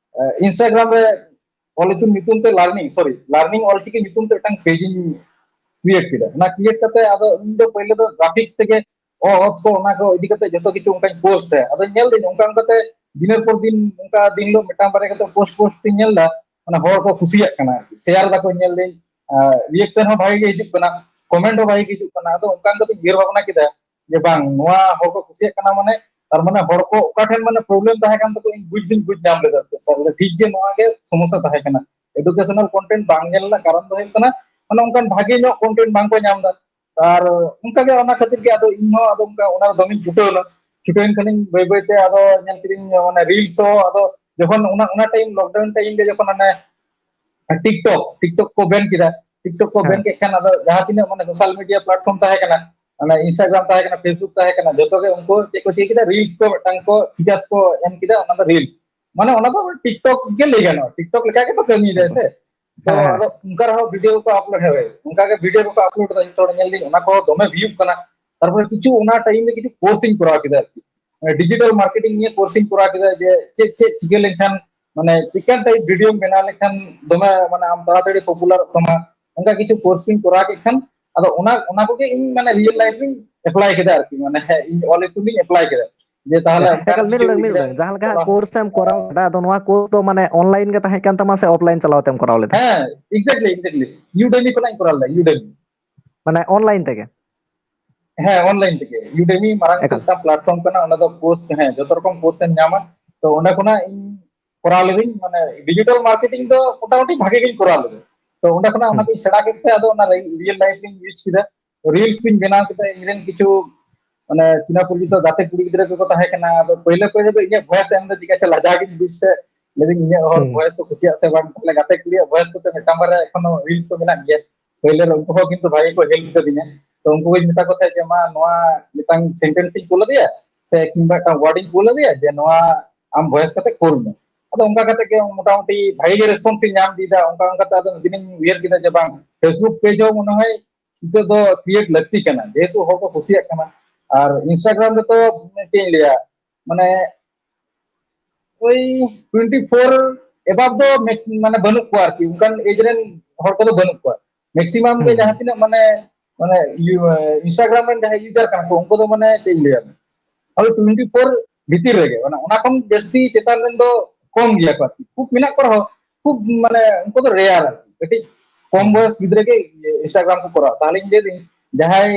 ᱤᱱᱥᱴᱟᱜᱨᱟᱢ ᱨᱮ ᱚᱞ ᱤᱛᱩᱱ ᱧᱩᱛᱩᱢ ᱛᱮ ᱞᱟᱨᱱᱤᱝ, ᱥᱚᱨᱤ, ᱞᱟᱨᱱᱤᱝ ᱚᱞᱪᱤᱠᱤ ᱧᱩᱛᱩᱢ ᱛᱮ ᱢᱤᱫᱴᱟᱝ ᱯᱮᱡᱽ ᱤᱧ ᱠᱨᱤᱭᱮᱴ ᱠᱮᱫᱟ᱾ ᱚᱱᱟ ᱠᱨᱤᱭᱮᱴ ᱠᱟᱛᱮ ᱟᱫᱚ ᱤᱧ ᱫᱚ ᱯᱳᱭᱞᱳ ᱫᱚ ᱜᱨᱟᱯᱷᱤᱠᱥ ᱛᱮᱜᱮ ᱚ ᱚᱛ ᱠᱚ ᱚᱱᱟ ᱠᱚ ᱤᱫᱤ ᱠᱟᱛᱮ ᱡᱚᱛᱚ ᱠᱤᱪᱷᱩ ᱚᱱᱠᱟᱧ ᱯᱳᱥᱴ ᱛᱟᱦᱮᱸᱫ᱾ ᱟᱫᱚ ᱧᱮᱞ ᱫᱟᱹᱧ ᱚᱱᱠᱟ ᱚᱱᱠᱟᱛᱮ ᱫᱤᱱᱮᱨ ᱯᱚᱨ ᱫᱤᱱ ᱚᱱᱠᱟ ᱫᱤᱱ ᱦᱤᱞᱳᱜ ᱢᱤᱫᱴᱟᱝ ᱵᱟᱨᱭᱟ ᱠᱟᱛᱮ ᱯᱳᱥᱴ ᱯᱳᱥᱴ ᱛᱤᱧ ᱧᱮᱞ ᱮᱫᱟ, ᱢᱟᱱᱮ ᱦᱚᱲ ᱠᱚ ᱠᱩᱥᱤᱭᱟᱜ ᱠᱟᱱᱟ, ᱟᱨᱠᱤ ᱥᱮᱭᱟᱨ ᱫᱟᱠᱚ, ᱧᱮᱞ ᱫᱟᱹᱧ ᱨᱤᱭᱮᱠᱥᱚᱱ ᱦᱚᱸ ᱵᱷᱟᱜᱤ ᱜᱮ ᱦᱤᱡᱩᱜ ᱠᱟᱱᱟ, ᱠᱚᱢᱮᱱᱴ ᱦᱚᱸ ᱵᱷᱟᱜᱤ ᱜᱮ ᱦᱤᱡᱩᱜ ᱠᱟᱱᱟ᱾ ᱟᱫᱚ ᱚᱱᱠᱟ ᱚᱱᱠᱟᱛᱮᱧ ᱩᱭᱦᱟᱹᱨ ᱵᱷᱟᱵᱽᱱᱟ ᱠᱮᱫᱟ ᱡᱮ ᱵᱟᱝ, ᱱᱚᱣᱟ ᱦᱚᱲ ᱠᱚ ᱠᱩᱥᱤᱭᱟᱜ ᱠᱟᱱᱟ, ᱢᱟᱱᱮ ᱛᱟᱨ ᱢᱟᱱᱮ ᱦᱚᱲ ᱠᱚ ᱚᱠᱟ ᱴᱷᱮᱱ ᱢᱟᱱᱮ ᱯᱨᱚᱵᱞᱮᱢ ᱛᱟᱦᱮᱸ ᱠᱟᱱ ᱛᱟᱠᱚ ᱤᱧ ᱵᱩᱡᱽ ᱫᱩᱧ ᱵᱩᱡᱽ ᱧᱟᱢ ᱞᱮᱫᱟ, ᱛᱟᱦᱞᱮ ᱴᱷᱤᱠ ᱜᱮ ᱱᱚᱣᱟ ᱜᱮ ᱥᱚᱢᱚᱥᱥᱟ ᱛᱟᱦᱮᱸ ᱠᱟᱱᱟ᱾ ᱮᱰᱩᱠᱮᱥᱚᱱᱟᱞ ᱠᱚᱱᱴᱮᱱᱴ ᱵᱟᱝ ᱧᱮᱞ ᱨᱮᱱᱟᱜ ᱠᱟᱨᱚᱱ ᱫᱚ ᱦᱩᱭᱩᱜ ᱠᱟᱱᱟ ᱢᱟᱱᱮ ᱚᱱᱠᱟᱱ ᱵᱷᱟᱜᱮ ᱧᱚᱜ ᱠᱚᱱᱴᱮᱱᱴ ᱵᱟᱝ ᱠᱚ ᱧᱟᱢ ᱮᱫᱟ᱾ ᱟᱨ ᱚᱱᱠᱟ ᱜᱮ ᱚᱱᱟ ᱠᱷᱟᱹᱛᱤᱨ ᱜᱮ ᱟᱫᱚ ᱤᱧ ᱦᱚᱸ ᱟᱫᱚ ᱚᱱᱠᱟ ᱚᱱᱟ ᱨᱮ ᱫᱚᱢᱮᱧ ᱪᱷᱩᱴᱟᱹᱣ ᱮᱱᱟ᱾ ᱪᱷᱩᱴᱟᱹᱣᱮᱱ ᱠᱷᱟᱱᱤᱧ ᱵᱟᱹᱭ ᱵᱟᱹᱭ ᱛᱮ ᱟᱫᱚ ᱧᱮᱞ ᱠᱤᱫᱟᱹᱧ ᱚᱱᱟ ᱨᱤᱞᱥ ᱦᱚᱸ ᱟᱫᱚ ᱡᱚᱠᱷᱚᱱ ᱚᱱᱟ ᱚᱱᱟ ᱴᱟᱭᱤᱢ ᱞᱚᱠᱰᱟᱣᱩᱱ ᱴᱟᱭᱤᱢ ᱜᱮ ᱡᱚᱠᱷᱚᱱ ᱚᱱᱮ ᱴᱤᱠᱴᱚᱠ ᱴᱤᱠᱴᱚᱠ ᱠᱚ ᱵᱮᱱ ᱠᱮᱫᱟ᱾ ᱴᱤᱠᱴᱚᱠ ᱠᱚ ᱵᱮᱱ ᱦᱮᱸ᱾ ᱠᱮᱫ ᱠᱷᱟᱱ ᱟᱫᱚ ᱡᱟᱦᱟᱸ ᱛᱤᱱᱟᱹᱜ ᱢᱟᱱᱮ ᱥᱳᱥᱟᱞ ᱢᱤᱰᱤᱭᱟ ᱯᱞᱟᱴᱯᱷᱚᱨᱢ ᱛᱟᱦᱮᱸ ᱠᱟᱱᱟ, ᱢᱟᱱᱮ ᱤᱱᱥᱴᱟᱜᱨᱟᱢ ᱛᱟᱦᱮᱸ ᱠᱟᱱᱟ, ᱯᱷᱮᱥᱵᱩᱠ ᱛᱟᱦᱮᱸ ᱠᱟᱱᱟ, ᱡᱚᱛᱚ ᱜᱮ ᱩᱱᱠᱩ ᱪᱮᱫ ᱠᱚ ᱪᱤᱠᱟᱹ ᱠᱮᱫᱟ, ᱨᱤᱞᱥ ᱠᱚ ᱢᱤᱫᱴᱟᱝ ᱠᱚ ᱯᱷᱤᱪᱟᱨᱥ ᱠᱚ ᱮᱢ ᱠᱮᱫᱟ, ᱚᱱᱟ ᱫᱚ ᱨᱤᱞᱥ, ᱢᱟᱱᱮ ᱚᱱᱟ ᱫᱚ ᱴᱤᱠᱴᱚᱠ ᱜᱮ ᱞᱟᱹᱭ ᱜᱟᱱᱚᱜᱼᱟ, ᱴᱤᱠᱴᱚᱠ ᱞᱮᱠᱟ ᱜᱮᱛᱚ ᱠᱟᱹᱢᱤᱭᱮᱫᱟᱭ ᱥᱮ᱾ ᱛᱚ ᱦᱮᱸ, ᱦᱮᱸ᱾ ᱟᱫᱚ ᱚᱱᱠᱟ ᱨᱮᱦᱚᱸ ᱵᱷᱤᱰᱤᱭᱳ ᱠᱚ ᱟᱯᱞᱳᱰ, ᱦᱮᱸ ᱚᱱᱠᱟ ᱜᱮ ᱵᱷᱤᱰᱤᱭᱳ ᱠᱚᱠᱚ ᱟᱯᱞᱳᱰ ᱮᱫᱟ, ᱡᱚᱛᱚ ᱦᱚᱲ ᱧᱮᱞ ᱫᱟᱹᱧ ᱚᱱᱟ ᱠᱚ ᱫᱚᱢᱮ ᱵᱷᱤᱭᱩᱜ ᱠᱟᱱᱟ᱾ ᱛᱟᱨᱯᱚᱨᱮ ᱠᱤᱪᱷᱩ ᱚᱱᱟ ᱴᱟᱭᱤᱢ ᱨᱮ ᱠᱤᱪᱷᱩ ᱠᱳᱨᱥ ᱤᱧ ᱠᱚᱨᱟᱣ ᱠᱮᱫᱟ ᱟᱨᱠᱤ, ᱰᱤᱡᱤᱴᱟᱞ ᱢᱟᱨᱠᱮᱴᱤᱝ ᱱᱤᱭᱮ ᱠᱳᱨᱥ ᱤᱧ ᱠᱚᱨᱟᱣ ᱠᱮᱫᱟ, ᱡᱮ ᱪᱮᱫ ᱪᱮᱫ ᱪᱤᱠᱟᱹ ᱞᱮᱱᱠᱷᱟᱱ ᱢᱟᱱᱮ ᱪᱮᱫᱠᱟᱱ ᱴᱟᱭᱤᱯ ᱵᱷᱤᱰᱤᱭᱳᱢ ᱵᱮᱱᱟᱣ ᱞᱮᱠᱷᱟᱱ ᱫᱚᱢᱮ ᱢᱟᱱᱮ ᱟᱢ ᱛᱟᱲᱟᱛᱟᱲᱤ ᱯᱚᱯᱩᱞᱟᱨᱚᱜ ᱛᱟᱢᱟ, ᱚᱱᱠᱟ ᱠᱤᱪᱷᱩ ᱠᱳᱨᱥ ᱠᱚᱧ ᱠᱚᱨᱟᱣ ᱠᱮᱫ ᱠᱷᱟᱱ ᱟᱫᱚ ᱚᱱᱟ ᱚᱱᱟ ᱠᱚᱜᱮ ᱤᱧ ᱢᱟᱱᱮ ᱨᱤᱭᱮᱞ ᱞᱟᱭᱤᱯᱷ ᱨᱤᱧ ᱮᱯᱞᱟᱭ ᱠᱮᱫᱟ ᱟᱨᱠᱤ, ᱢᱟᱱᱮ ᱦᱮᱸ ᱤᱧ ᱚᱞ ᱤᱛᱩᱱ ᱤᱧ ᱮᱯᱞᱟᱭ ᱠᱮᱫᱟ᱾ ᱡᱮ ᱛᱟᱦᱚᱞᱮ ᱚᱱᱠᱟᱱ ᱮᱠᱟᱞ, ᱢᱤᱫ ᱠᱤᱪᱷᱩ ᱰᱟᱹᱝ, ᱢᱤᱫ ᱤᱧ ᱨᱮᱱ ᱰᱟᱹᱝ, ᱡᱟᱦᱟᱸ ᱞᱮᱠᱟ ᱦᱟᱸᱜ ᱠᱚᱲᱟ ᱠᱳᱨᱥ ᱮᱢ ᱠᱚᱨᱟᱣ ᱠᱮᱫᱟ, ᱟᱫᱚ ᱱᱚᱣᱟ ᱠᱳᱨᱥ ᱫᱚ ᱢᱟᱱᱮ ᱚᱱᱞᱟᱭᱤᱱ ᱜᱮ ᱛᱟᱦᱮᱸ ᱠᱟᱱ ᱛᱟᱢᱟ ᱥᱮ ᱚᱯᱷᱞᱟᱭᱤᱱ ᱪᱟᱞᱟᱣ ᱛᱮᱢ ᱠᱚᱨᱟᱣ ᱞᱮᱫᱟ? ᱦᱮᱸ, exactly, exactly. Udemy ᱠᱷᱚᱱᱟᱜ ᱤᱧ ᱠᱚᱨᱟᱣ ᱞᱮᱫᱟ, Udemy. ᱢᱟᱱᱮ ᱚᱱᱞᱟᱭᱤᱱ ᱛᱮᱜᱮ? ᱦᱮᱸ, ᱚᱱᱞᱟᱭᱤᱱ ᱛᱮᱜᱮ. Udemy ᱢᱟᱨᱟᱝ ᱮᱠᱟᱞ᱾ ᱢᱤᱫᱴᱟᱝ ᱯᱞᱟᱴᱯᱷᱚᱨᱢ ᱠᱟᱱᱟ, ᱚᱸᱰᱮ ᱫᱚ ᱠᱳᱨᱥ, ᱦᱮᱸ, ᱡᱚᱛᱚ ᱨᱚᱠᱚᱢ ᱠᱳᱨᱥ ᱮᱢ ᱧᱟᱢᱟ᱾ ᱛᱚ ᱚᱸᱰᱮ ᱠᱷᱚᱱᱟᱜ ᱤᱧ ᱠᱚᱨᱟᱣ ᱞᱤᱫᱟᱹᱧ, ᱢᱟᱱᱮ ᱰᱤᱡᱤᱴᱟᱞ ᱢᱟᱨᱠᱮᱴᱤᱝ ᱫᱚ ᱢᱚᱴᱟᱢᱩᱴᱤ ᱵᱷᱟᱜᱮ ᱜᱤᱧ ᱠᱚᱨᱟᱣ ᱞᱮᱫᱟ᱾ ᱛᱚ ᱚᱸᱰᱮ ᱠᱷᱚᱱᱟᱜ ᱚᱱᱟ ᱦᱩᱸ᱾ ᱠᱚᱧ ᱥᱮᱬᱟ ᱠᱮᱫ ᱛᱮ ᱟᱫᱚ ᱚᱱᱟ ᱨᱤᱭᱮᱞ ᱞᱟᱭᱤᱯᱷ ᱨᱤᱧ ᱤᱭᱩᱡᱽ ᱠᱮᱫᱟ᱾ ᱨᱤᱞᱥ ᱠᱚᱧ ᱵᱮᱱᱟᱣ ᱠᱮᱫᱟ, ᱤᱧ ᱨᱮᱱ ᱠᱤᱪᱷᱩ ᱢᱟᱱᱮ ᱪᱤᱱᱟ ᱯᱚᱨᱤᱪᱤᱛᱚ ᱜᱟᱛᱮ ᱠᱩᱲᱤ ᱜᱤᱫᱽᱨᱟᱹ ᱠᱚᱠᱚ ᱛᱟᱦᱮᱸ ᱠᱟᱱᱟ᱾ ᱟᱫᱚ ᱯᱳᱭᱞᱳ ᱯᱳᱭᱞᱳ ᱫᱚ ᱤᱧᱟᱹᱜ ᱵᱷᱚᱭᱮᱥ ᱮᱢ ᱫᱚ ᱪᱤᱠᱟᱹ ᱪᱚ ᱞᱟᱡᱟᱣ ᱜᱤᱧ ᱵᱩᱡᱽ ᱛᱮ, ᱞᱟᱹᱭᱫᱟᱹᱧ ᱤᱧᱟᱹᱜ ᱦᱚᱲ ᱦᱩᱸ᱾ ᱵᱷᱚᱭᱮᱥ ᱠᱚ ᱠᱩᱥᱤᱭᱟᱜ ᱥᱮ ᱵᱟᱝ᱾ ᱛᱟᱦᱞᱮ ᱜᱟᱛᱮ ᱠᱩᱲᱤᱭᱟᱜ ᱵᱷᱚᱭᱮᱥ ᱠᱚᱛᱮ ᱢᱤᱫᱴᱟᱝ ᱵᱟᱨᱭᱟ ᱮᱠᱷᱚᱱᱳ ᱨᱤᱞᱥ ᱠᱚ ᱢᱮᱱᱟᱜ ᱜᱮᱭᱟ᱾ ᱯᱳᱭᱞᱳ ᱨᱮ ᱩᱱᱠᱩ ᱦᱚᱸ ᱠᱤᱱᱛᱩ ᱵᱷᱟᱜᱮ ᱠᱚ ᱦᱮᱞᱯ ᱠᱟᱫᱤᱧᱟ᱾ ᱛᱚ ᱩᱱᱠᱩ ᱜᱤᱧ ᱢᱮᱛᱟ ᱠᱚ ᱛᱟᱦᱮᱸᱫ ᱡᱮ, "ᱢᱟ, ᱱᱚᱣᱟ ᱢᱤᱫᱴᱟᱝ ᱥᱮᱱᱴᱮᱱᱥ ᱤᱧ ᱠᱩᱞ ᱟᱫᱮᱭᱟ ᱥᱮ ᱠᱤᱝᱵᱟ ᱢᱤᱫᱴᱟᱝ ᱣᱟᱨᱰ ᱤᱧ ᱠᱩᱞ ᱟᱫᱮᱭᱟ ᱡᱮ ᱱᱚᱣᱟ ᱟᱢ ᱵᱷᱚᱭᱮᱥ ᱠᱟᱛᱮ ᱠᱩᱞ ᱢᱮ᱾" ᱟᱫᱚ ᱚᱱᱠᱟ ᱠᱟᱛᱮ ᱜᱮ ᱢᱚᱴᱟᱢᱩᱴᱤ ᱵᱷᱟᱜᱮ ᱜᱮ ᱨᱮᱥᱯᱚᱱᱥ ᱤᱧ ᱧᱟᱢ ᱤᱫᱤᱭᱮᱫᱟ᱾ ᱚᱱᱠᱟ ᱚᱱᱠᱟᱛᱮ ᱟᱫᱚ ᱢᱤᱫ ᱫᱤᱱᱤᱧ ᱩᱭᱦᱟᱹᱨ ᱠᱮᱫᱟ ᱡᱮ ᱵᱟᱝ, ᱯᱷᱮᱥᱵᱩᱠ ᱯᱮᱡᱽ ᱦᱚᱸ ᱢᱚᱱᱮ ᱦᱚᱭ ᱱᱤᱛᱚᱜ ᱫᱚ ᱠᱨᱤᱭᱮᱴ ᱞᱟᱹᱠᱛᱤ ᱠᱟᱱᱟ, ᱡᱮᱦᱮᱛᱩ ᱦᱚᱲ ᱠᱚ ᱠᱩᱥᱤᱭᱟᱜ ᱠᱟᱱᱟ᱾ ᱟᱨ ᱤᱱᱥᱴᱟᱜᱨᱟᱢ ᱨᱮᱛᱚ ᱪᱮᱫ ᱤᱧ ᱞᱟᱹᱭᱟ, ᱢᱟᱱᱮ ᱳᱭ ᱴᱩᱭᱮᱱᱴᱤ ᱯᱷᱳᱨ ᱮᱵᱟᱵ ᱫᱚ ᱢᱮᱠᱥ-, ᱢᱟᱱᱮ ᱵᱟᱹᱱᱩᱜ ᱠᱚᱣᱟ ᱟᱨᱠᱤ, ᱚᱱᱠᱟᱱ ᱮᱡᱽ ᱨᱮᱱ ᱦᱚᱲ ᱠᱚᱫᱚ ᱵᱟᱹᱱᱩᱜ ᱠᱚᱣᱟ᱾ ᱢᱮᱠᱥᱤᱢᱟᱢ ᱜᱮ ᱦᱩᱸ, ᱡᱟᱦᱟᱸ ᱦᱩᱸ᱾ ᱛᱤᱱᱟᱹᱜ ᱢᱟᱱᱮ, ᱢᱟᱱᱮ, ᱤᱭᱩ-, ᱮ, Instagram ᱨᱮᱱ ᱡᱟᱦᱟᱸᱭ ᱩᱡᱟᱨ ᱠᱟᱱᱟ ᱠᱚ, ᱩᱱᱠᱩ ᱫᱚ ᱢᱟᱱᱮ ᱪᱮᱫ ᱤᱧ ᱞᱟᱹᱭᱟ, ᱳᱭ ᱴᱩᱭᱮᱱᱴᱤ ᱯᱷᱳᱨ ᱵᱷᱤᱛᱤᱨ ᱨᱮᱜᱮ, ᱢᱟᱱᱮ ᱚᱱᱟ ᱠᱷᱚᱱ ᱡᱟᱹᱥᱛᱤ ᱪᱮᱛᱟᱱ ᱨᱮᱱ ᱫᱚ ᱠᱚᱢ ᱜᱮᱭᱟ ᱠᱚ ᱟᱨᱠᱤ᱾ ᱠᱷᱩᱵ ᱢᱮᱱᱟᱜ ᱠᱚ ᱨᱮᱦᱚᱸ, ᱠᱷᱩᱵ ᱢᱟᱱᱮ ᱩᱱᱠᱩ ᱫᱚ ᱨᱮᱭᱟᱨ ᱟᱨᱠᱤ᱾ ᱠᱟᱹᱴᱤᱡ ᱠᱚᱢ ᱦᱩᱸ᱾ ᱵᱚᱭᱚᱥ ᱜᱤᱫᱽᱨᱟᱹ ᱜᱮ Instagram ᱠᱚ ᱠᱚᱨᱟᱣᱟ᱾ ᱛᱟᱦᱚᱞᱮᱧ ᱞᱟᱹᱭ ᱫᱟᱹᱧ, ᱡᱟᱦᱟᱸᱭ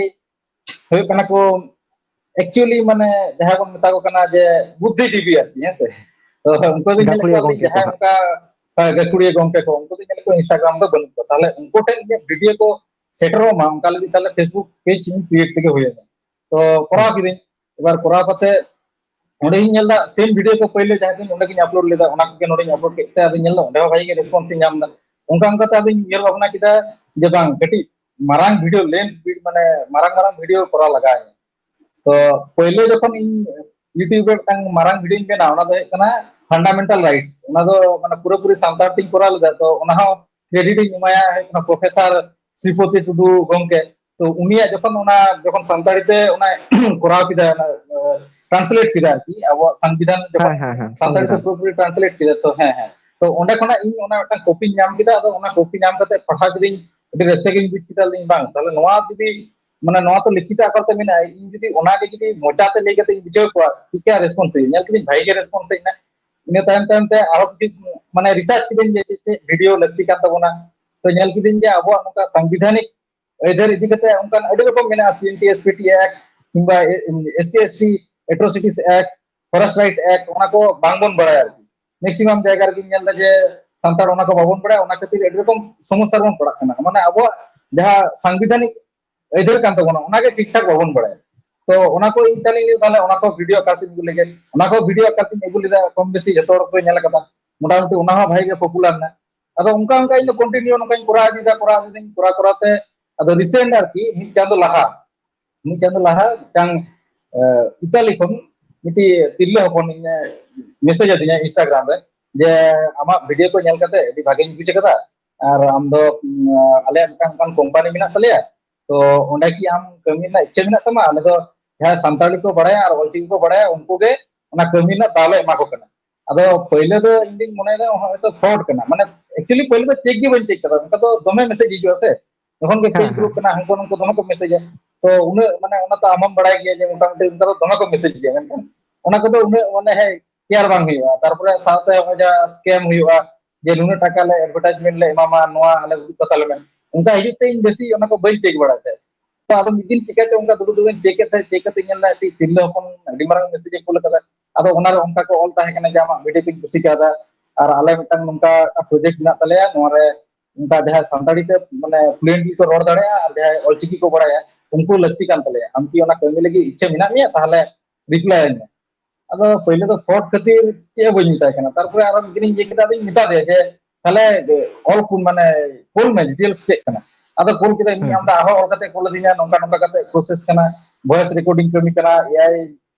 ᱦᱩᱭᱩᱜ ᱠᱟᱱᱟ ᱠᱚ, actually ᱢᱟᱱᱮ ᱡᱟᱦᱟᱸᱭ ᱵᱚᱱ ᱢᱮᱛᱟ ᱠᱚ ᱠᱟᱱᱟ ᱡᱮ ᱵᱩᱫᱽᱫᱷᱤᱡᱤᱵᱤ ᱟᱨᱠᱤ, ᱦᱮᱸ ᱥᱮ? ᱛᱚ ᱩᱱᱠᱩ ᱫᱚ ᱧᱮᱞ ᱜᱟᱹᱠᱷᱩᱲᱤᱭᱟᱹ ᱠᱚᱣᱟ ᱵᱤᱱ ᱜᱚᱢᱠᱮ ᱠᱚ ᱡᱟᱦᱟᱸᱭ ᱦᱟᱸᱜ᱾ ᱚᱱᱠᱟ, ᱦᱮᱸ, ᱜᱟᱹᱠᱷᱩᱲᱤᱭᱟᱹ ᱜᱚᱢᱠᱮ ᱠᱚ, ᱩᱱᱠᱩ ᱫᱚ ᱧᱮᱞ ᱠᱚ Instagram ᱫᱚ ᱵᱟᱹᱱᱩᱜ ᱠᱚᱣᱟ᱾ ᱛᱟᱦᱚᱞᱮ ᱩᱱᱠᱩ ᱴᱷᱮᱱ ᱤᱧᱟᱹᱜ ᱵᱷᱤᱰᱤᱭᱳ ᱠᱚ ᱥᱮᱴᱮᱨᱚᱜ ᱢᱟ, ᱚᱱᱠᱟ ᱞᱟᱹᱜᱤᱫ ᱛᱟᱦᱚᱞᱮ Facebook ᱯᱮᱡᱽ ᱤᱧ ᱠᱨᱤᱭᱮᱴ ᱛᱮᱜᱮ ᱦᱩᱭᱟᱹᱧᱟ᱾ ᱛᱚ ᱠᱚᱨᱟᱣ ᱦᱩᱸ᱾ ᱠᱤᱫᱟᱹᱧ᱾ ᱮᱵᱟᱨ ᱠᱚᱨᱟᱣ ᱠᱟᱛᱮ ᱚᱸᱰᱮ ᱤᱧ ᱧᱮᱞ ᱫᱟ ᱥᱮᱢ ᱵᱷᱤᱰᱤᱭᱳ ᱠᱚ ᱯᱳᱭᱞᱳ ᱡᱟᱦᱟᱸ ᱫᱤᱱ ᱚᱸᱰᱮ ᱜᱤᱧ ᱟᱯᱞᱳᱰ ᱞᱮᱫᱟ, ᱚᱱᱟ ᱠᱚᱜᱮ ᱱᱚᱰᱮᱧ ᱟᱯᱞᱳᱰ ᱠᱮᱫ ᱛᱮ ᱟᱫᱚᱧ ᱧᱮᱞ ᱫᱟ ᱚᱸᱰᱮ ᱦᱚᱸ ᱵᱷᱟᱜᱤ ᱜᱮ ᱨᱮᱥᱯᱚᱱᱥ ᱤᱧ ᱧᱟᱢ ᱫᱟ᱾ ᱚᱱᱠᱟ ᱚᱱᱠᱟᱛᱮ ᱟᱫᱚᱧ ᱩᱭᱦᱟᱹᱨ ᱵᱷᱟᱵᱽᱱᱟ ᱠᱮᱫᱟ ᱡᱮ ᱵᱟᱝ, ᱠᱟᱹᱴᱤᱡ ᱢᱟᱨᱟᱝ ᱵᱷᱤᱰᱤᱭᱳ, ᱞᱮᱱᱛᱷ ᱵᱷᱤᱰ-, ᱢᱟᱱᱮ ᱢᱟᱨᱟᱝ ᱢᱟᱨᱟᱝ ᱵᱷᱤᱰᱤᱭᱳ ᱠᱚᱨᱟᱣ ᱞᱟᱜᱟᱣ ᱤᱧᱟ᱾ ᱛᱚ ᱯᱳᱭᱞᱳ ᱡᱚᱠᱷᱚᱱ ᱤᱧ YouTube ᱨᱮ ᱢᱤᱫᱴᱟᱝ ᱢᱟᱨᱟᱝ ᱵᱷᱤᱰᱤᱭᱳᱧ ᱵᱮᱱᱟᱣᱟ, ᱚᱱᱟ ᱫᱚ ᱦᱩᱭᱩᱜ ᱠᱟᱱᱟ ᱯᱷᱟᱱᱰᱟᱢᱮᱱᱴᱟᱞ ᱨᱟᱭᱤᱴᱥ᱾ ᱚᱱᱟ ᱫᱚ ᱢᱟᱱᱮ ᱯᱩᱨᱟᱹᱯᱩᱨᱤ ᱥᱟᱱᱛᱟᱲ ᱛᱤᱧ ᱠᱚᱨᱟᱣ ᱞᱮᱫᱟ᱾ ᱛᱚ ᱚᱱᱟ ᱦᱚᱸ ᱠᱨᱮᱰᱤᱴ ᱤᱧ ᱮᱢᱟᱭᱟ ᱦᱩᱭᱩᱜ ᱠᱟᱱᱟ ᱯᱨᱚᱯᱷᱮᱥᱟᱨ ᱥᱨᱤᱯᱚᱛᱤ ᱴᱩᱰᱩ ᱜᱚᱢᱠᱮ᱾ ᱛᱚ ᱩᱱᱤᱭᱟᱜ ᱡᱚᱠᱷᱚᱱ ᱚᱱᱟ, ᱡᱚᱠᱷᱚᱱ ᱥᱟᱱᱛᱟᱲᱤ ᱛᱮ ᱚᱱᱟ ᱠᱚᱨᱟᱣ ᱠᱮᱫᱟ, ᱚᱱᱟ, ᱮ, ᱴᱨᱟᱱᱥᱞᱮᱴ ᱠᱮᱫᱟ ᱟᱨᱠᱤ, ᱟᱵᱚᱣᱟᱜ ᱥᱚᱝᱵᱤᱫᱷᱟᱱ ᱡᱚᱠᱷᱚᱱ ᱦᱮᱸ, ᱦᱮᱸ, ᱦᱮᱸ, ᱥᱟᱱᱛᱟᱲᱤ ᱛᱮ ᱥᱚᱝᱵᱤᱫᱷᱟᱱ᱾ ᱯᱩᱨᱟᱹᱯᱩᱨᱤ ᱴᱨᱟᱱᱥᱞᱮᱴ ᱠᱮᱫᱟ, ᱛᱚ ᱦᱮᱸ, ᱦᱮᱸ, ᱛᱚ ᱚᱸᱰᱮ ᱠᱷᱚᱱᱟᱜ ᱤᱧ ᱚᱱᱟ ᱢᱤᱫᱴᱟᱝ ᱠᱚᱯᱤᱧ ᱧᱟᱢ ᱠᱮᱫᱟ᱾ ᱟᱫᱚ ᱚᱱᱟ ᱠᱚᱯᱤ ᱧᱟᱢ ᱠᱟᱛᱮ ᱯᱟᱲᱦᱟᱣ ᱠᱤᱫᱟᱹᱧ, ᱟᱹᱰᱤ ᱨᱟᱹᱥᱠᱟᱹ ᱜᱤᱧ ᱵᱩᱡ ᱠᱮᱫᱟ᱾ ᱞᱟᱹᱭᱫᱟᱹᱧ, ᱵᱟᱝ, ᱛᱟᱦᱞᱮ ᱱᱚᱣᱟ ᱡᱩᱫᱤ, ᱢᱟᱱᱮ ᱱᱚᱣᱟ ᱛᱚ ᱞᱤᱠᱷᱤᱛ ᱟᱠᱷᱚᱨ ᱛᱮ ᱢᱮᱱᱟᱜᱼᱟ, ᱤᱧ ᱡᱩᱫᱤ ᱚᱱᱟᱜᱮ ᱡᱩᱫᱤ ᱢᱚᱪᱟᱛᱮ ᱞᱟᱹᱭ ᱠᱟᱛᱮ ᱤᱧ ᱵᱩᱡᱷᱟᱹᱣ ᱠᱚᱣᱟ, ᱪᱮᱫᱠᱟ ᱨᱮᱥᱯᱚᱱᱥ ᱦᱩᱭᱩᱜᱼᱟ? ᱧᱮᱞ ᱠᱤᱫᱟᱹᱧ ᱵᱷᱟᱜᱤ ᱜᱮ ᱨᱮᱥᱯᱚᱱᱥ ᱦᱮᱡ ᱮᱱᱟ᱾ ᱤᱱᱟᱹ ᱛᱟᱭᱚᱢ ᱛᱟᱭᱚᱢ ᱛᱮ ᱟᱨᱦᱚᱸ ᱠᱤᱪᱷᱩ, ᱢᱟᱱᱮ, ᱨᱤᱥᱟᱨᱪ ᱠᱤᱫᱟᱹᱧ ᱡᱮ ᱪᱮᱫ ᱪᱮᱫ ᱵᱷᱤᱰᱤᱭᱳ ᱞᱟᱹᱠᱛᱤ ᱠᱟᱱ ᱛᱟᱵᱚᱱᱟ᱾ ᱛᱚ ᱧᱮᱞ ᱠᱤᱫᱟᱹᱧ ᱡᱮ ᱟᱵᱚᱣᱟᱜ ᱱᱚᱝᱠᱟ ᱥᱟᱝᱵᱤᱫᱷᱟᱱᱤᱠ ᱟᱹᱭᱫᱟᱹᱨ ᱤᱫᱤ ᱠᱟᱛᱮ ᱚᱱᱠᱟᱱ ᱟᱹᱰᱤ ᱨᱚᱠᱚᱢ ᱢᱮᱱᱟᱜᱼᱟ, C N T S P T act ᱠᱤᱝᱵᱟ S C S T atrocities act, forest right act, ᱚᱱᱟ ᱠᱚ ᱵᱟᱝᱵᱚᱱ ᱵᱟᱲᱟᱭᱟ ᱟᱨᱠᱤ᱾ ᱢᱮᱠᱥᱤᱢᱟᱢ ᱡᱟᱭᱜᱟ ᱨᱮᱜᱤᱧ ᱧᱮᱞ ᱮᱫᱟ ᱡᱮ ᱥᱟᱱᱛᱟᱲ ᱚᱱᱟ ᱠᱚ ᱵᱟᱵᱚᱱ ᱵᱟᱲᱟᱭᱟ, ᱚᱱᱟ ᱠᱷᱟᱹᱛᱤᱨ ᱟᱹᱰᱤ ᱨᱚᱠᱚᱢ ᱥᱚᱢᱚᱥᱥᱟ ᱨᱮᱵᱚᱱ ᱯᱟᱲᱟᱜ ᱠᱟᱱᱟ᱾ ᱢᱟᱱᱮ ᱟᱵᱚᱣᱟᱜ ᱡᱟᱦᱟᱸ ᱥᱟᱝᱵᱤᱫᱷᱟᱱᱤᱠ ᱟᱹᱭᱫᱟᱹᱨ ᱠᱟᱱ ᱛᱟᱵᱚᱱᱟ, ᱚᱱᱟᱜᱮ ᱴᱷᱤᱠ ᱴᱷᱟᱠ ᱵᱟᱵᱚᱱ ᱵᱟᱲᱟᱭᱟ᱾ ᱛᱚ ᱚᱱᱟ ᱠᱚ ᱤᱧ ᱛᱟᱦᱞᱮ ᱤᱧ ᱞᱟᱹᱭᱫᱟ, ᱛᱟᱦᱞᱮ ᱚᱱᱟ ᱠᱚ ᱵᱷᱤᱰᱤᱭᱳ ᱟᱠᱟᱨ ᱛᱤᱧ ᱟᱹᱜᱩ ᱞᱮᱜᱮ᱾ ᱚᱱᱟ ᱠᱚ ᱵᱷᱤᱰᱤᱭᱳ ᱟᱠᱟᱨ ᱛᱤᱧ ᱟᱹᱜᱩ ᱞᱮᱫᱟ, ᱠᱚᱢ ᱵᱮᱥᱤ ᱡᱚᱛᱚ ᱦᱚᱲ ᱠᱚ ᱧᱮᱞ ᱟᱠᱟᱫᱟ, ᱢᱚᱴᱟᱢᱩᱴᱤ ᱚᱱᱟ ᱦᱚᱸ ᱵᱷᱟᱜᱤ ᱜᱮ ᱯᱚᱯᱩᱞᱟᱨ ᱮᱱᱟ᱾ ᱟᱫᱚ ᱚᱱᱠᱟ ᱚᱱᱠᱟ ᱤᱧ ᱫᱚ ᱠᱚᱱᱴᱤᱱᱤᱭᱩ ᱱᱚᱝᱠᱟᱧ ᱠᱚᱨᱟᱣ ᱤᱫᱤᱭᱮᱫᱟ, ᱠᱚᱨᱟᱣ ᱤᱫᱤᱭᱟᱹᱧ, ᱠᱚᱨᱟᱣ ᱠᱚᱨᱟᱣ ᱛᱮ ᱟᱫᱚ ᱨᱤᱥᱮᱱᱴ ᱟᱨᱠᱤ ᱢᱤᱫ ᱪᱟᱸᱫᱚ ᱞᱟᱦᱟ, ᱢᱤᱫ ᱪᱟᱸᱫᱚ ᱞᱟᱦᱟ ᱢᱤᱫᱴᱟᱝ, ᱮ, ᱤᱛᱟᱞᱤ ᱠᱷᱚᱱ ᱢᱤᱫᱴᱤᱡ ᱛᱤᱨᱞᱟᱹ ᱦᱚᱯᱚᱱ ᱤᱧ ᱢᱮᱥᱮᱡ ᱟᱹᱫᱤᱧᱟ ᱤᱱᱥᱴᱟᱜᱨᱟᱢ ᱨᱮ ᱡᱮ, "ᱟᱢᱟᱜ ᱵᱷᱤᱰᱤᱭᱳ ᱠᱚ ᱧᱮᱞ ᱠᱟᱛᱮ ᱟᱹᱰᱤ ᱵᱷᱟᱜᱮᱧ ᱵᱩᱡᱽ ᱟᱠᱟᱫᱟ, ᱟᱨ ᱟᱢ ᱫᱚ, ᱩᱢ, ᱟᱞᱮᱭᱟᱜ ᱢᱤᱫᱴᱟᱝ ᱚᱱᱠᱟᱱ ᱠᱳᱢᱯᱟᱱᱤ ᱢᱮᱱᱟᱜ ᱛᱟᱞᱮᱭᱟ, ᱛᱚ ᱚᱸᱰᱮ ᱠᱤ ᱟᱢ ᱠᱟᱹᱢᱤ ᱨᱮᱱᱟᱜ ᱤᱪᱪᱷᱟᱹ ᱢᱮᱱᱟᱜ ᱛᱟᱢᱟ? ᱟᱞᱮ ᱫᱚ ᱡᱟᱦᱟᱸᱭ ᱥᱟᱱᱛᱟᱲᱤ ᱠᱚ ᱵᱟᱲᱟᱭᱟ ᱟᱨ ᱚᱞᱪᱤᱠᱤ ᱠᱚ ᱵᱟᱲᱟᱭᱟ, ᱩᱱᱠᱩ ᱜᱮ ᱚᱱᱟ ᱠᱟᱹᱢᱤ ᱨᱮᱱᱟᱜ ᱫᱟᱣ ᱞᱮ ᱮᱢᱟ ᱠᱚ ᱠᱟᱱᱟ᱾" ᱟᱫᱚ ᱯᱳᱭᱞᱳ ᱫᱚ ᱤᱧ ᱫᱩᱧ ᱢᱚᱱᱮᱭᱮᱫᱟ ᱦᱚᱭᱛᱚ ᱯᱷᱨᱚᱰ ᱠᱟᱱᱟ, ᱢᱟᱱᱮ ᱮᱠᱪᱩᱭᱮᱞᱤ ᱯᱳᱭᱞᱳ ᱫᱚ ᱪᱮᱠ ᱜᱮ ᱵᱟᱹᱧ ᱪᱮᱠ ᱠᱟᱫᱟ, ᱚᱱᱠᱟ ᱫᱚ ᱫᱚᱢᱮ ᱢᱮᱥᱮᱡ ᱦᱤᱡᱩᱜᱼᱟ ᱥᱮ᱾ ᱡᱚᱠᱷᱚᱱ ᱜᱮ ᱦᱮᱸ, ᱯᱷᱮᱞ ᱯᱨᱩᱯ ᱠᱟᱱᱟ, ᱦᱟᱱᱠᱩ ᱱᱩᱠᱩ ᱫᱚᱢᱮ ᱠᱚ ᱢᱮᱥᱮᱡᱟ᱾ ᱛᱚ ᱩᱱᱟᱹᱜ ᱢᱟᱱᱮ ᱚᱱᱟ ᱛᱚ ᱟᱢ ᱦᱚᱸᱢ ᱵᱟᱲᱟᱭ ᱜᱮᱭᱟ ᱡᱮ ᱢᱚᱴᱟᱢᱩᱴᱤ ᱚᱱᱠᱟ ᱫᱚ ᱫᱚᱢᱮ ᱠᱚ ᱢᱮᱥᱮᱡ ᱜᱮᱭᱟ, ᱢᱮᱱᱠᱷᱟᱱ ᱚᱱᱟ ᱠᱚᱫᱚ ᱩᱱᱟᱹᱜ ᱢᱟᱱᱮ ᱦᱮᱸ ᱠᱮᱭᱟᱨ ᱵᱟᱝ ᱦᱩᱭᱩᱜᱼᱟ᱾ ᱛᱟᱨᱯᱚᱨᱮ ᱥᱟᱶᱛᱮ ᱱᱚᱜᱼᱚᱭ ᱡᱟᱦᱟᱸ ᱥᱠᱮᱢ ᱦᱩᱭᱩᱜᱼᱟ, ᱡᱮ ᱱᱩᱱᱟᱹᱜ ᱴᱟᱠᱟ ᱞᱮ ᱮᱰᱵᱷᱟᱨᱴᱟᱭᱤᱡᱽᱢᱮᱱᱴ ᱞᱮ ᱮᱢᱟᱢᱟ, ᱱᱚᱣᱟ ᱟᱞᱮ ᱩᱫᱩᱜ ᱠᱟᱛᱟ ᱞᱮ ᱢᱮ, ᱚᱱᱠᱟ ᱦᱤᱡᱩᱜ ᱛᱮ ᱤᱧ ᱵᱮᱥᱤ ᱚᱱᱟ ᱠᱚ ᱵᱟᱹᱧ ᱪᱮᱠ ᱵᱟᱲᱟᱭ ᱛᱟᱦᱮᱸᱫ᱾ ᱛᱚ ᱟᱫᱚ ᱢᱤᱫ ᱫᱤᱱ ᱪᱤᱠᱟᱹ ᱪᱚ ᱚᱱᱠᱟ ᱫᱩᱲᱩᱵ ᱫᱩᱲᱩᱵ ᱤᱧ ᱪᱮᱠ ᱮᱫ ᱛᱟᱦᱮᱸᱫ, ᱪᱮᱠ ᱠᱟᱛᱮ ᱧᱮᱞ ᱫᱟ ᱢᱤᱫᱴᱤᱡ ᱛᱤᱨᱞᱟᱹ ᱦᱚᱯᱚᱱ ᱟᱹᱰᱤ ᱢᱟᱨᱟᱝ ᱢᱮᱥᱮᱡ ᱮ ᱠᱩᱞ ᱟᱠᱟᱫᱟ᱾ ᱟᱫᱚ ᱚᱱᱟᱨᱮ ᱚᱱᱠᱟ ᱠᱚ ᱚᱞ ᱛᱟᱦᱮᱸ ᱠᱟᱱᱟ ᱡᱮ ᱟᱢᱟᱜ ᱵᱷᱤᱰᱤᱭᱳ ᱠᱚᱧ ᱠᱩᱥᱤ ᱠᱟᱣᱫᱟ, ᱟᱨ ᱟᱞᱮ ᱢᱤᱫᱴᱟᱝ ᱱᱚᱝᱠᱟ ᱯᱨᱚᱡᱮᱠᱴ ᱢᱮᱱᱟᱜ ᱛᱟᱞᱮᱭᱟ, ᱱᱚᱣᱟ ᱨᱮ ᱚᱱᱠᱟ ᱡᱟᱦᱟᱸᱭ ᱥᱟᱱᱛᱟᱲᱤ ᱛᱮ ᱢᱟᱱᱮ ᱯᱷᱞᱩᱭᱮᱱᱴᱞᱤ ᱠᱚ ᱨᱚᱲ ᱫᱟᱲᱮᱭᱟᱜᱼᱟ ᱟᱨ ᱡᱟᱦᱟᱸᱭ ᱚᱞᱪᱤᱠᱤ ᱠᱚ ᱵᱟᱲᱟᱭᱟ ᱩᱱᱠᱩ ᱞᱟᱹᱠᱛᱤ ᱠᱟᱱ ᱛᱟᱞᱮᱭᱟ, ᱟᱢ ᱠᱤ ᱚᱱᱟ ᱠᱟᱹᱢᱤ ᱞᱟᱹᱜᱤᱫ ᱤᱪᱪᱷᱟᱹ ᱢᱮᱱᱟᱜ ᱢᱮᱭᱟ? ᱛᱟᱦᱚᱞᱮ ᱨᱤᱯᱞᱟᱭ ᱟᱹᱧ ᱢᱮ᱾ ᱟᱫᱚ ᱯᱳᱭᱞᱳ ᱫᱚ ᱯᱷᱨᱚᱰ ᱠᱷᱟᱹᱛᱤᱨ ᱪᱮᱫ ᱦᱚᱸ ᱵᱟᱹᱧ ᱢᱮᱛᱟᱭ ᱠᱟᱱᱟ, ᱛᱟᱨᱯᱚᱨᱮ ᱟᱨᱚ ᱢᱤᱫ ᱫᱤᱱᱤᱧ ᱤᱭᱟᱹ ᱠᱮᱫᱟ, ᱟᱫᱚᱧ ᱢᱮᱛᱟ ᱫᱮᱭᱟ ᱡᱮ ᱛᱟᱦᱚᱞᱮ ᱚᱞ ᱠᱚ ᱢᱟᱱᱮ ᱠᱳᱞ ᱢᱮ, ᱰᱤᱴᱮᱞᱥ ᱪᱮᱫ ᱠᱟᱱᱟ? ᱟᱫᱚ ᱠᱳᱞ ᱠᱮᱫᱟᱭ, ᱩᱱᱤ ᱦᱩᱸ᱾ ᱟᱢᱫᱟ ᱟᱨᱦᱚᱸ ᱚᱞ ᱠᱟᱛᱮ ᱠᱳᱞ ᱟᱹᱫᱤᱧᱟ, ᱱᱚᱝᱠᱟ ᱱᱚᱝᱠᱟ ᱠᱟᱛᱮ ᱯᱨᱚᱥᱮᱥ ᱠᱟᱱᱟ, ᱵᱷᱚᱭᱮᱥ ᱨᱮᱠᱚᱨᱰᱤᱝ ᱠᱟᱹᱢᱤ ᱠᱟᱱᱟ, ᱮ ᱟᱭ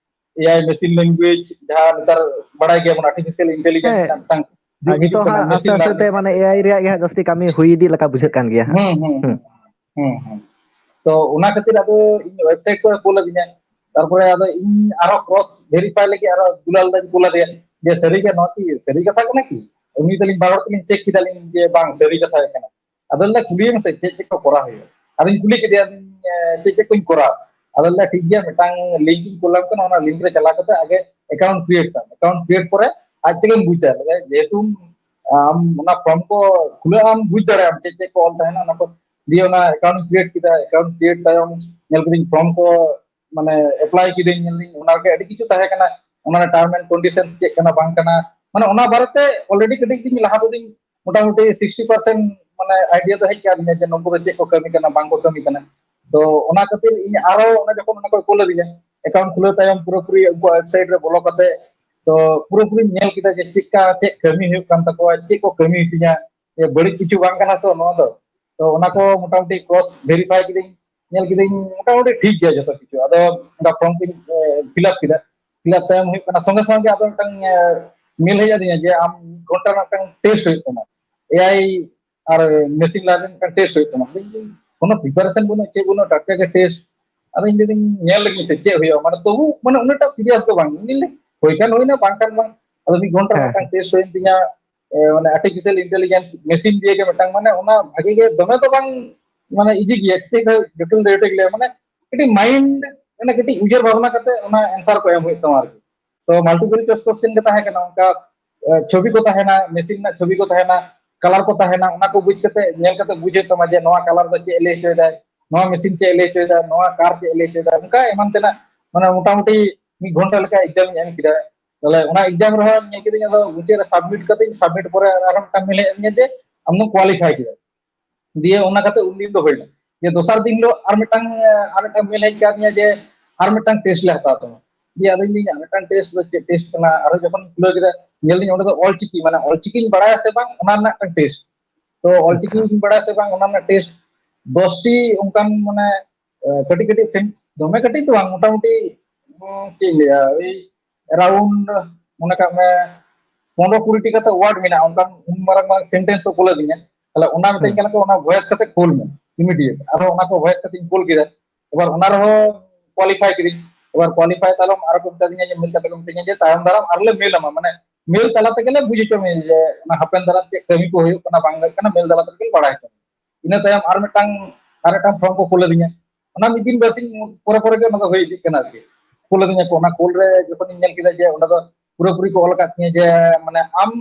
ᱮ ᱟᱭ ᱢᱮᱥᱤᱱ ᱞᱮᱝᱜᱩᱭᱮᱡᱽ, ᱡᱟᱦᱟᱸ ᱱᱮᱛᱟᱨ ᱵᱟᱲᱟᱭ ᱜᱮᱭᱟᱵᱚᱱ ᱟᱨᱴᱤᱯᱷᱤᱥᱤᱭᱟᱞ ᱤᱱᱴᱮᱞᱤᱡᱮᱱᱥ ᱦᱮᱸ᱾ ᱨᱮᱱᱟᱜ ᱢᱤᱫᱴᱟᱝ ᱟᱨ ᱡᱩᱜᱽ ᱦᱤᱡᱩᱜ ᱱᱤᱛᱚᱜ ᱠᱟᱱᱟ, ᱦᱟᱸᱜ ᱟᱥᱛᱮ ᱢᱮᱥᱤᱱ ᱟᱥᱛᱮ ᱛᱮ ᱞᱟᱨᱱᱤᱝ᱾ ᱢᱟᱱᱮ ᱮ ᱟᱭ ᱨᱮᱭᱟᱜ ᱜᱮ ᱦᱟᱸᱜ ᱡᱟᱹᱥᱛᱤ ᱠᱟᱹᱢᱤ ᱦᱩᱭ ᱤᱫᱤᱜ ᱞᱮᱠᱟ ᱵᱩᱡᱷᱟᱹᱜ ᱠᱟᱱ ᱜᱮᱭᱟ ᱦᱟᱸᱜ᱾ ᱦᱩᱸ, ᱦᱩᱸ, ᱦᱩᱸ᱾ ᱦᱩᱸ, ᱦᱩᱸ᱾ ᱛᱚ ᱚᱱᱟ ᱠᱷᱟᱹᱛᱤᱨ ᱟᱫᱚ ᱤᱧ ᱣᱮᱵᱥᱟᱭᱤᱴ ᱠᱚ ᱠᱩᱞ ᱟᱹᱫᱤᱧᱟ, ᱛᱟᱨᱯᱚᱨᱮ ᱟᱫᱚ ᱤᱧ ᱟᱨᱚ ᱠᱨᱚᱥ ᱵᱷᱮᱨᱤᱯᱷᱟᱭ ᱞᱟᱹᱜᱤᱫ ᱟᱨᱚ ᱫᱩᱞᱟᱞ ᱫᱟᱧ ᱠᱩᱞ ᱟᱫᱮᱭᱟ ᱡᱮ ᱥᱟᱹᱨᱤ ᱜᱮ ᱱᱚᱣᱟ ᱠᱤ ᱥᱟᱹᱨᱤ ᱠᱟᱛᱷᱟ ᱠᱟᱱᱟ ᱠᱤ? ᱩᱱᱤ ᱛᱟᱹᱞᱤᱧ ᱵᱟᱨ ᱦᱚᱲ ᱛᱮᱞᱤᱧ ᱪᱮᱠ ᱠᱮᱫᱟᱞᱤᱧ ᱡᱮ ᱵᱟᱝ, ᱥᱟᱹᱨᱤ ᱠᱟᱛᱷᱟ ᱜᱮ ᱠᱟᱱᱟ᱾ ᱟᱫᱚ ᱞᱟᱹᱭ ᱫᱟ, "ᱠᱩᱞᱤᱭᱮ ᱢᱮᱥᱮ ᱪᱮᱫ ᱪᱮᱫ ᱠᱚ ᱠᱚᱨᱟᱣ ᱦᱩᱭᱩᱜᱼᱟ?" ᱟᱫᱚᱧ ᱠᱩᱞᱤ ᱠᱮᱫᱮᱭᱟ, ᱮ, "ᱪᱮᱫ ᱪᱮᱫ ᱠᱚᱧ ᱠᱚᱨᱟᱣ?" ᱟᱫᱚ ᱞᱟᱹᱭ ᱫᱟ, "ᱴᱷᱤᱠ ᱜᱮᱭᱟ, ᱢᱤᱫᱴᱟᱝ ᱞᱤᱝᱠ ᱤᱧ ᱠᱩᱞᱟᱢ ᱠᱟᱱᱟ, ᱚᱱᱟ ᱞᱤᱝᱠ ᱨᱮ ᱪᱟᱞᱟᱣ ᱠᱟᱛᱮ ᱟᱜᱮ ᱮᱠᱟᱣᱩᱱᱴ ᱠᱨᱤᱭᱮᱴ ᱛᱟᱢ, ᱮᱠᱟᱣᱩᱱᱴ ᱠᱨᱤᱭᱮᱴ ᱯᱚᱨᱮ ᱟᱡ ᱛᱮᱜᱮᱢ ᱵᱩᱡᱟ, ᱡᱮᱦᱮᱛᱩ ᱟᱢ ᱚᱱᱟ ᱯᱷᱚᱨᱢ ᱠᱚ ᱠᱷᱩᱞᱟᱹᱜ ᱟᱢ ᱵᱩᱡᱽ ᱫᱟᱲᱮᱭᱟᱜ ᱟᱢ ᱪᱮᱫ ᱪᱮᱫ ᱠᱚ ᱚᱞ ᱛᱟᱦᱮᱱᱟ ᱚᱱᱟ ᱠᱚ, ᱫᱤᱭᱮ ᱚᱱᱟ ᱮᱠᱟᱣᱩᱱᱴ ᱠᱨᱤᱭᱮᱴ ᱠᱮᱫᱟ, ᱮᱠᱟᱣᱩᱱᱴ ᱠᱨᱤᱭᱮᱴ ᱛᱟᱭᱚᱢ ᱧᱮᱞ ᱠᱤᱫᱟᱹᱧ ᱯᱷᱚᱨᱢ ᱠᱚ ᱢᱟᱱᱮ ᱮᱯᱞᱟᱭ ᱠᱤᱫᱟᱹᱧ, ᱧᱮᱞ ᱫᱟᱹᱧ ᱚᱱᱟ ᱨᱮᱜᱮ ᱟᱹᱰᱤ ᱠᱤᱪᱷᱩ ᱛᱟᱦᱮᱸ ᱠᱟᱱᱟ, ᱚᱱᱟ ᱨᱮ ᱴᱟᱨᱢ ᱮᱱᱰ ᱠᱚᱱᱰᱤᱥᱚᱱ ᱪᱮᱫ ᱠᱟᱱᱟ ᱵᱟᱝ ᱠᱟᱱᱟ, ᱢᱟᱱᱮ ᱚᱱᱟ ᱵᱟᱨᱮᱛᱮ ᱚᱞᱨᱮᱰᱤ ᱠᱟᱹᱴᱤᱡ ᱫᱤᱱ ᱞᱟᱦᱟ ᱛᱮᱫᱚᱧ ᱢᱚᱴᱟᱢᱩᱴᱤ ᱥᱤᱠᱥᱴᱤ ᱯᱟᱨᱥᱮᱱᱴ ᱢᱟᱱᱮ ᱟᱭᱰᱤᱭᱟ ᱫᱚ ᱦᱮᱡ ᱠᱟᱣᱫᱤᱧᱟ ᱡᱮ ᱱᱚᱣᱟ ᱠᱚᱫᱚ ᱪᱮᱫ ᱠᱚ ᱠᱟᱹᱢᱤ ᱠᱟᱱᱟ ᱵᱟᱝ ᱠᱚ ᱠᱟᱹᱢᱤ ᱠᱟᱱᱟ᱾ ᱛᱚ ᱚᱱᱟ ᱠᱷᱟᱹᱛᱤᱨ ᱤᱧ ᱟᱨᱚ ᱚᱱᱟ ᱡᱚᱠᱷᱚᱱ ᱚᱱᱟ ᱠᱚ ᱠᱩᱞ ᱟᱹᱫᱤᱧᱟ ᱮᱠᱟᱣᱩᱱᱴ ᱠᱷᱩᱞᱟᱹᱣ ᱛᱟᱭᱚᱢ ᱯᱩᱨᱟᱹᱯᱩᱨᱤ ᱩᱱᱠᱩᱣᱟᱜ ᱣᱮᱵᱥᱟᱭᱤᱴ ᱨᱮ ᱵᱚᱞᱚ ᱠᱟᱛᱮ ᱛᱚ ᱯᱩᱨᱟᱹᱯᱩᱨᱤᱧ ᱧᱮᱞ ᱠᱮᱫᱟ ᱡᱮ ᱪᱮᱫᱠᱟ ᱪᱮᱫ ᱠᱟᱹᱢᱤ ᱦᱩᱭᱩᱜ ᱠᱟᱱ ᱛᱟᱠᱚᱣᱟ, ᱪᱮᱫ ᱠᱚ ᱠᱟᱹᱢᱤ ᱦᱚᱪᱚᱧᱟ, ᱡᱮ ᱵᱟᱹᱲᱤᱡ ᱠᱤᱪᱷᱩ ᱵᱟᱝ ᱠᱟᱱᱟ ᱛᱚ ᱱᱚᱣᱟ ᱫᱚ᱾ ᱛᱚ ᱚᱱᱟ ᱠᱚ ᱢᱚᱴᱟᱢᱩᱴᱤ ᱠᱨᱚᱥ ᱵᱷᱮᱨᱤᱯᱷᱟᱭ ᱠᱤᱫᱟᱹᱧ, ᱧᱮᱞ ᱠᱤᱫᱟᱹᱧ ᱢᱚᱴᱟᱢᱩᱴᱤ ᱴᱷᱤᱠ ᱜᱮᱭᱟ ᱡᱚᱛᱚ ᱠᱤᱪᱷᱩ᱾ ᱟᱫᱚ ᱚᱱᱟ ᱯᱷᱚᱨᱢ ᱠᱚᱧ ᱯᱷᱤᱞᱟᱯ ᱠᱮᱫᱟ᱾ ᱯᱷᱤᱞᱟᱯ ᱛᱟᱭᱚᱢ ᱦᱩᱭᱩᱜ ᱠᱟᱱᱟ ᱥᱚᱸᱜᱮ ᱥᱚᱸᱜᱮ ᱟᱫᱚ ᱢᱤᱫᱴᱟᱝ ᱢᱮᱞ ᱦᱮᱡ ᱟᱹᱫᱤᱧᱟ ᱡᱮ ᱟᱢ ᱢᱤᱫ ᱜᱷᱚᱱᱴᱟ ᱨᱮᱱᱟᱜ ᱢᱤᱫᱴᱟᱝ ᱴᱮᱥᱴ ᱦᱩᱭᱩᱜ ᱛᱟᱢᱟ, ᱮ ᱟᱭ ᱟᱨ ᱢᱮᱥᱤᱱ ᱞᱟᱨᱱᱤᱝ ᱢᱤᱫᱴᱟᱝ ᱴᱮᱥᱴ ᱦᱩᱭᱩᱜ ᱛᱟᱢᱟ᱾ ᱟᱫᱚ ᱤᱧ ᱫᱚ ᱠᱳᱱᱳ ᱯᱨᱤᱯᱟᱨᱮᱥᱚᱱ ᱵᱟᱹᱱᱩᱜᱼᱟ, ᱪᱮᱫ ᱵᱟᱹᱱᱩᱜᱼᱟ, ᱴᱟᱴᱠᱟ ᱜᱮ ᱴᱮᱥᱴ᱾ ᱟᱫᱚ ᱤᱧ ᱞᱟᱹᱭᱫᱟᱹᱧ ᱧᱮᱞ ᱞᱮᱜᱤᱧ ᱥᱮ ᱪᱮᱫ ᱦᱩᱭᱩᱜᱼᱟ, ᱢᱟᱱᱮ ᱛᱚᱵᱩ ᱢᱟᱱᱮ ᱩᱱᱟᱹᱜᱴᱟ ᱥᱤᱨᱤᱭᱟᱥ ᱫᱚ ᱵᱟᱝ, ᱤᱧ ᱞᱟᱹᱭ ᱦᱩᱭ ᱠᱷᱟᱱ ᱦᱩᱭᱱᱟ, ᱵᱟᱝ ᱠᱷᱟᱱ ᱵᱟᱝ᱾ ᱟᱫᱚ ᱢᱤᱫ ᱜᱷᱚᱱᱴᱟ ᱨᱮᱱᱟᱜ ᱦᱮᱸ, ᱢᱤᱫᱴᱟᱝ ᱴᱮᱥᱴ ᱦᱩᱭᱮᱱ ᱛᱤᱧᱟ, ᱮ, ᱢᱟᱱᱮ ᱟᱨᱴᱤᱯᱷᱤᱥᱤᱭᱟᱞ ᱤᱱᱴᱮᱞᱤᱡᱮᱱᱥ ᱢᱮᱥᱤᱱ ᱫᱤᱭᱮ ᱜᱮ ᱢᱤᱫᱴᱟᱝ, ᱢᱟᱱᱮ ᱚᱱᱟ ᱵᱷᱟᱜᱮ ᱜᱮ ᱫᱚᱢᱮ ᱫᱚ ᱵᱟᱝ ᱢᱟᱱᱮ ᱤᱡᱤ ᱜᱮᱭᱟ, ᱠᱟᱹᱴᱤᱡ ᱫᱚ ᱡᱚᱴᱤᱞ ᱫᱚ ᱡᱚᱴᱤᱞ ᱜᱮᱭᱟ, ᱢᱟᱱᱮ ᱠᱟᱹᱴᱤᱡ ᱢᱟᱭᱤᱱᱰ, ᱢᱟᱱᱮ ᱠᱟᱹᱴᱤᱡ ᱩᱭᱦᱟᱹᱨ ᱵᱷᱟᱵᱽᱱᱟ ᱠᱟᱛᱮ ᱚᱱᱟ ᱮᱱᱥᱟᱨ ᱠᱚ ᱮᱢ ᱦᱩᱭᱩᱜ ᱛᱟᱢᱟ ᱟᱨᱠᱤ᱾ ᱛᱚ ᱢᱟᱞᱴᱤᱯᱚᱞ ᱪᱚᱭᱮᱥ ᱠᱚᱥᱪᱮᱱ ᱜᱮ ᱛᱟᱦᱮᱸ ᱠᱟᱱᱟ, ᱚᱱᱠᱟ ᱪᱷᱚᱵᱤ ᱠᱚ ᱛᱟᱦᱮᱱᱟ, ᱢᱮᱥᱤᱱ ᱨᱮᱱᱟᱜ ᱪᱷᱚᱵᱤ ᱠᱚ ᱛᱟᱦᱮᱱᱟ, ᱠᱟᱞᱟᱨ ᱠᱚ ᱛᱟᱦᱮᱱᱟ, ᱚᱱᱟ ᱠᱚ ᱵᱩᱡᱽ ᱠᱟᱛᱮ, ᱧᱮᱞ ᱠᱟᱛᱮ ᱵᱩᱡᱽ ᱦᱩᱭᱩᱜ ᱛᱟᱢᱟ ᱡᱮ ᱱᱚᱣᱟ ᱠᱟᱞᱟᱨ ᱫᱚ ᱪᱮᱫ ᱞᱟᱹᱭ ᱦᱚᱪᱚᱭᱮᱫᱟᱭ, ᱱᱚᱣᱟ ᱢᱮᱥᱤᱱ ᱪᱮᱫ ᱞᱟᱹᱭ ᱦᱚᱪᱚᱭᱮᱫᱟ, ᱱᱚᱣᱟ ᱠᱟᱨ ᱪᱮᱫ ᱞᱟᱹᱭ ᱦᱚᱪᱚᱭᱮᱫᱟ, ᱚᱱᱠᱟ ᱮᱢᱟᱱ ᱛᱮᱱᱟᱜ, ᱢᱟᱱᱮ ᱢᱚᱴᱟᱢᱩᱴᱤ ᱢᱤᱫ ᱜᱷᱚᱱᱴᱟ ᱞᱮᱠᱟ ᱮᱠᱡᱟᱢ ᱤᱧ ᱮᱢ ᱠᱮᱫᱟ᱾ ᱛᱟᱦᱞᱮ ᱚᱱᱟ ᱮᱠᱡᱟᱢ ᱨᱮᱦᱚᱸ ᱧᱮᱞ ᱠᱤᱫᱟᱹᱧ, ᱟᱫᱚ ᱢᱩᱪᱟᱹᱫ ᱨᱮ ᱥᱟᱵᱢᱤᱴ ᱠᱟᱛᱮᱧ, ᱥᱟᱵᱢᱤᱴ ᱯᱚᱨᱮ ᱟᱨᱦᱚᱸ ᱢᱤᱫᱴᱟᱝ ᱢᱮᱞ ᱦᱮᱡ ᱟᱹᱫᱤᱧᱟ ᱡᱮ ᱟᱢ ᱫᱚᱢ ᱠᱳᱣᱟᱞᱤᱯᱷᱟᱭ ᱠᱮᱫᱟ᱾ ᱫᱤᱭᱮ ᱚᱱᱟ ᱠᱟᱛᱮ ᱩᱱᱫᱤᱱ ᱫᱚ ᱦᱩᱭᱱᱟ᱾ ᱡᱮ ᱫᱚᱥᱟᱨ ᱫᱤᱱ ᱦᱤᱞᱳᱜ ᱟᱨ ᱢᱤᱫᱴᱟᱝ, ᱟᱨ ᱢᱤᱫᱴᱟᱝ ᱢᱮᱞ ᱦᱮᱡ ᱠᱟᱫᱤᱧᱟ ᱡᱮ ᱟᱨ ᱢᱤᱫᱴᱟᱝ ᱴᱮᱥᱴ ᱞᱮ ᱦᱟᱛᱟᱣ ᱛᱟᱢᱟ᱾ ᱫᱤᱭᱮ ᱟᱫᱚᱧ ᱞᱟᱹᱭᱫᱟ, ᱟᱨ ᱢᱤᱫᱴᱟᱝ ᱴᱮᱥᱴ ᱫᱚ ᱪᱮᱫ ᱴᱮᱥᱴ ᱠᱟᱱᱟ? ᱟᱨᱦᱚᱸ ᱡᱚᱠᱷᱚᱱ ᱠᱷᱩᱞᱟᱹᱣ ᱠᱮᱫᱟ, ᱧᱮᱞ ᱫᱤᱧ ᱚᱸᱰᱮ ᱫᱚ ᱚᱞᱪᱤᱠᱤ, ᱢᱟᱱᱮ ᱚᱞᱪᱤᱠᱤᱧ ᱵᱟᱲᱟᱭᱟ ᱥᱮ ᱵᱟᱝ ᱚᱱᱟ ᱨᱮᱱᱟᱜ ᱢᱤᱫᱴᱟᱝ ᱴᱮᱥᱴ᱾ ᱛᱚ ᱚᱞᱪᱤᱠᱤᱧ ᱵᱟᱲᱟᱭᱟ ᱥᱮ ᱵᱟᱝ ᱚᱱᱟ ᱨᱮᱱᱟᱜ ᱴᱮᱥᱴ ᱫᱚᱥᱴᱤ ᱚᱱᱠᱟᱱ, ᱢᱟᱱᱮ ᱠᱟᱹᱴᱤᱡ ᱠᱟᱹᱴᱤᱡ ᱥᱮᱱ-, ᱫᱚᱢᱮ ᱠᱟᱹᱴᱤᱡ ᱫᱚ ᱵᱟᱝ, ᱢᱚᱴᱟᱢᱩᱴᱤ ᱪᱮᱫ ᱤᱧ ᱞᱟᱹᱭᱟ, ᱳᱭ ᱮᱨᱟᱣᱩᱱᱰ ᱢᱚᱱᱮ ᱠᱟᱜ ᱢᱮ ᱯᱚᱱᱨᱚ ᱠᱩᱲᱤ ᱴᱤ ᱠᱟᱛᱮ ᱳᱣᱟᱨᱰ ᱢᱮᱱᱟᱜᱼᱟ, ᱚᱱᱠᱟᱱ ᱩᱱ ᱢᱟᱨᱟᱝ ᱢᱟᱨᱟᱝ ᱥᱮᱱᱴᱮᱱᱥ ᱠᱚ ᱠᱩᱞ ᱟᱹᱫᱤᱧᱟ᱾ ᱛᱟᱦᱞᱮ ᱚᱱᱟ ᱢᱤᱛᱟᱹᱧ ᱠᱟᱱᱟ ᱠᱚ, ᱚᱱᱟ ᱵᱷᱚᱭᱮᱥ ᱠᱟᱛᱮ ᱠᱩᱞ ᱢᱮ ᱤᱢᱤᱰᱤᱭᱮᱴ᱾ ᱟᱨᱦᱚᱸ ᱚᱱᱟ ᱠᱚ ᱵᱷᱚᱭᱮᱥ ᱠᱟᱛᱮᱧ ᱠᱩᱞ ᱠᱮᱫᱟ᱾ ᱮᱵᱟᱨ ᱚᱱᱟ ᱨᱮᱦᱚᱸ ᱠᱳᱣᱟᱞᱤᱯᱷᱟᱭ ᱠᱤᱫᱤᱧ᱾ ᱮᱵᱟᱨ ᱠᱳᱣᱟᱞᱤᱯᱷᱟᱭ ᱛᱟᱭᱱᱚᱢ ᱟᱨᱚ ᱠᱚ ᱢᱮᱛᱟ ᱫᱤᱧᱟ ᱡᱮ, ᱢᱮᱞ ᱠᱟᱛᱮ ᱠᱚ ᱢᱤᱛᱟᱹᱧᱟ ᱡᱮ ᱛᱟᱭᱚᱢ ᱫᱟᱨᱟᱢ ᱟᱨᱞᱮ ᱢᱮᱞ ᱟᱢᱟ, ᱢᱟᱱᱮ ᱢᱮᱞ ᱛᱟᱞᱟ ᱛᱮᱜᱮ ᱞᱮ ᱵᱩᱡᱽ ᱦᱚᱪᱚ ᱢᱮᱭᱟ ᱡᱮ ᱚᱱᱟ ᱦᱟᱯᱮᱱ ᱫᱟᱨᱟᱢ ᱪᱮᱫ ᱠᱟᱹᱢᱤ ᱠᱚ ᱦᱩᱭᱩᱜ ᱠᱟᱱᱟ ᱵᱟᱝ ᱦᱩᱭᱩᱜ ᱠᱟᱱᱟ, ᱢᱮᱞ ᱛᱟᱞᱟ ᱛᱮᱜᱮ ᱞᱮ ᱵᱟᱲᱟᱭ ᱦᱚᱪᱚ ᱢᱮᱭᱟ᱾ ᱤᱱᱟᱹ ᱛᱟᱭᱚᱢ ᱟᱨ ᱢᱤᱫᱴᱟᱝ, ᱟᱨ ᱢᱤᱫᱴᱟᱝ ᱯᱷᱚᱨᱢ ᱠᱚ ᱠᱩᱞ ᱟᱹᱫᱤᱧᱟ᱾ ᱚᱱᱟ ᱢᱤᱫ ᱫᱤᱱ ᱵᱟᱨᱥᱤᱧ ᱯᱚᱨᱮ ᱯᱚᱨᱮ ᱜᱮ ᱚᱱᱟ ᱫᱚ ᱦᱩᱭ ᱤᱫᱤᱜ ᱠᱟᱱᱟ ᱟᱨᱠᱤ᱾ ᱠᱩᱞ ᱟᱹᱫᱤᱧᱟ ᱠᱚ, ᱚᱱᱟ ᱠᱩᱞ ᱨᱮ ᱡᱚᱠᱷᱚᱱᱤᱧ ᱧᱮᱞ ᱠᱮᱫᱟ ᱡᱮ ᱚᱸᱰᱮ ᱫᱚ ᱯᱩᱨᱟᱹᱯᱩᱨᱤ ᱠᱚ ᱚᱞ ᱟᱠᱟᱫ ᱛᱤᱧᱟᱹ ᱡᱮ ᱢᱟᱱᱮ ᱟᱢ,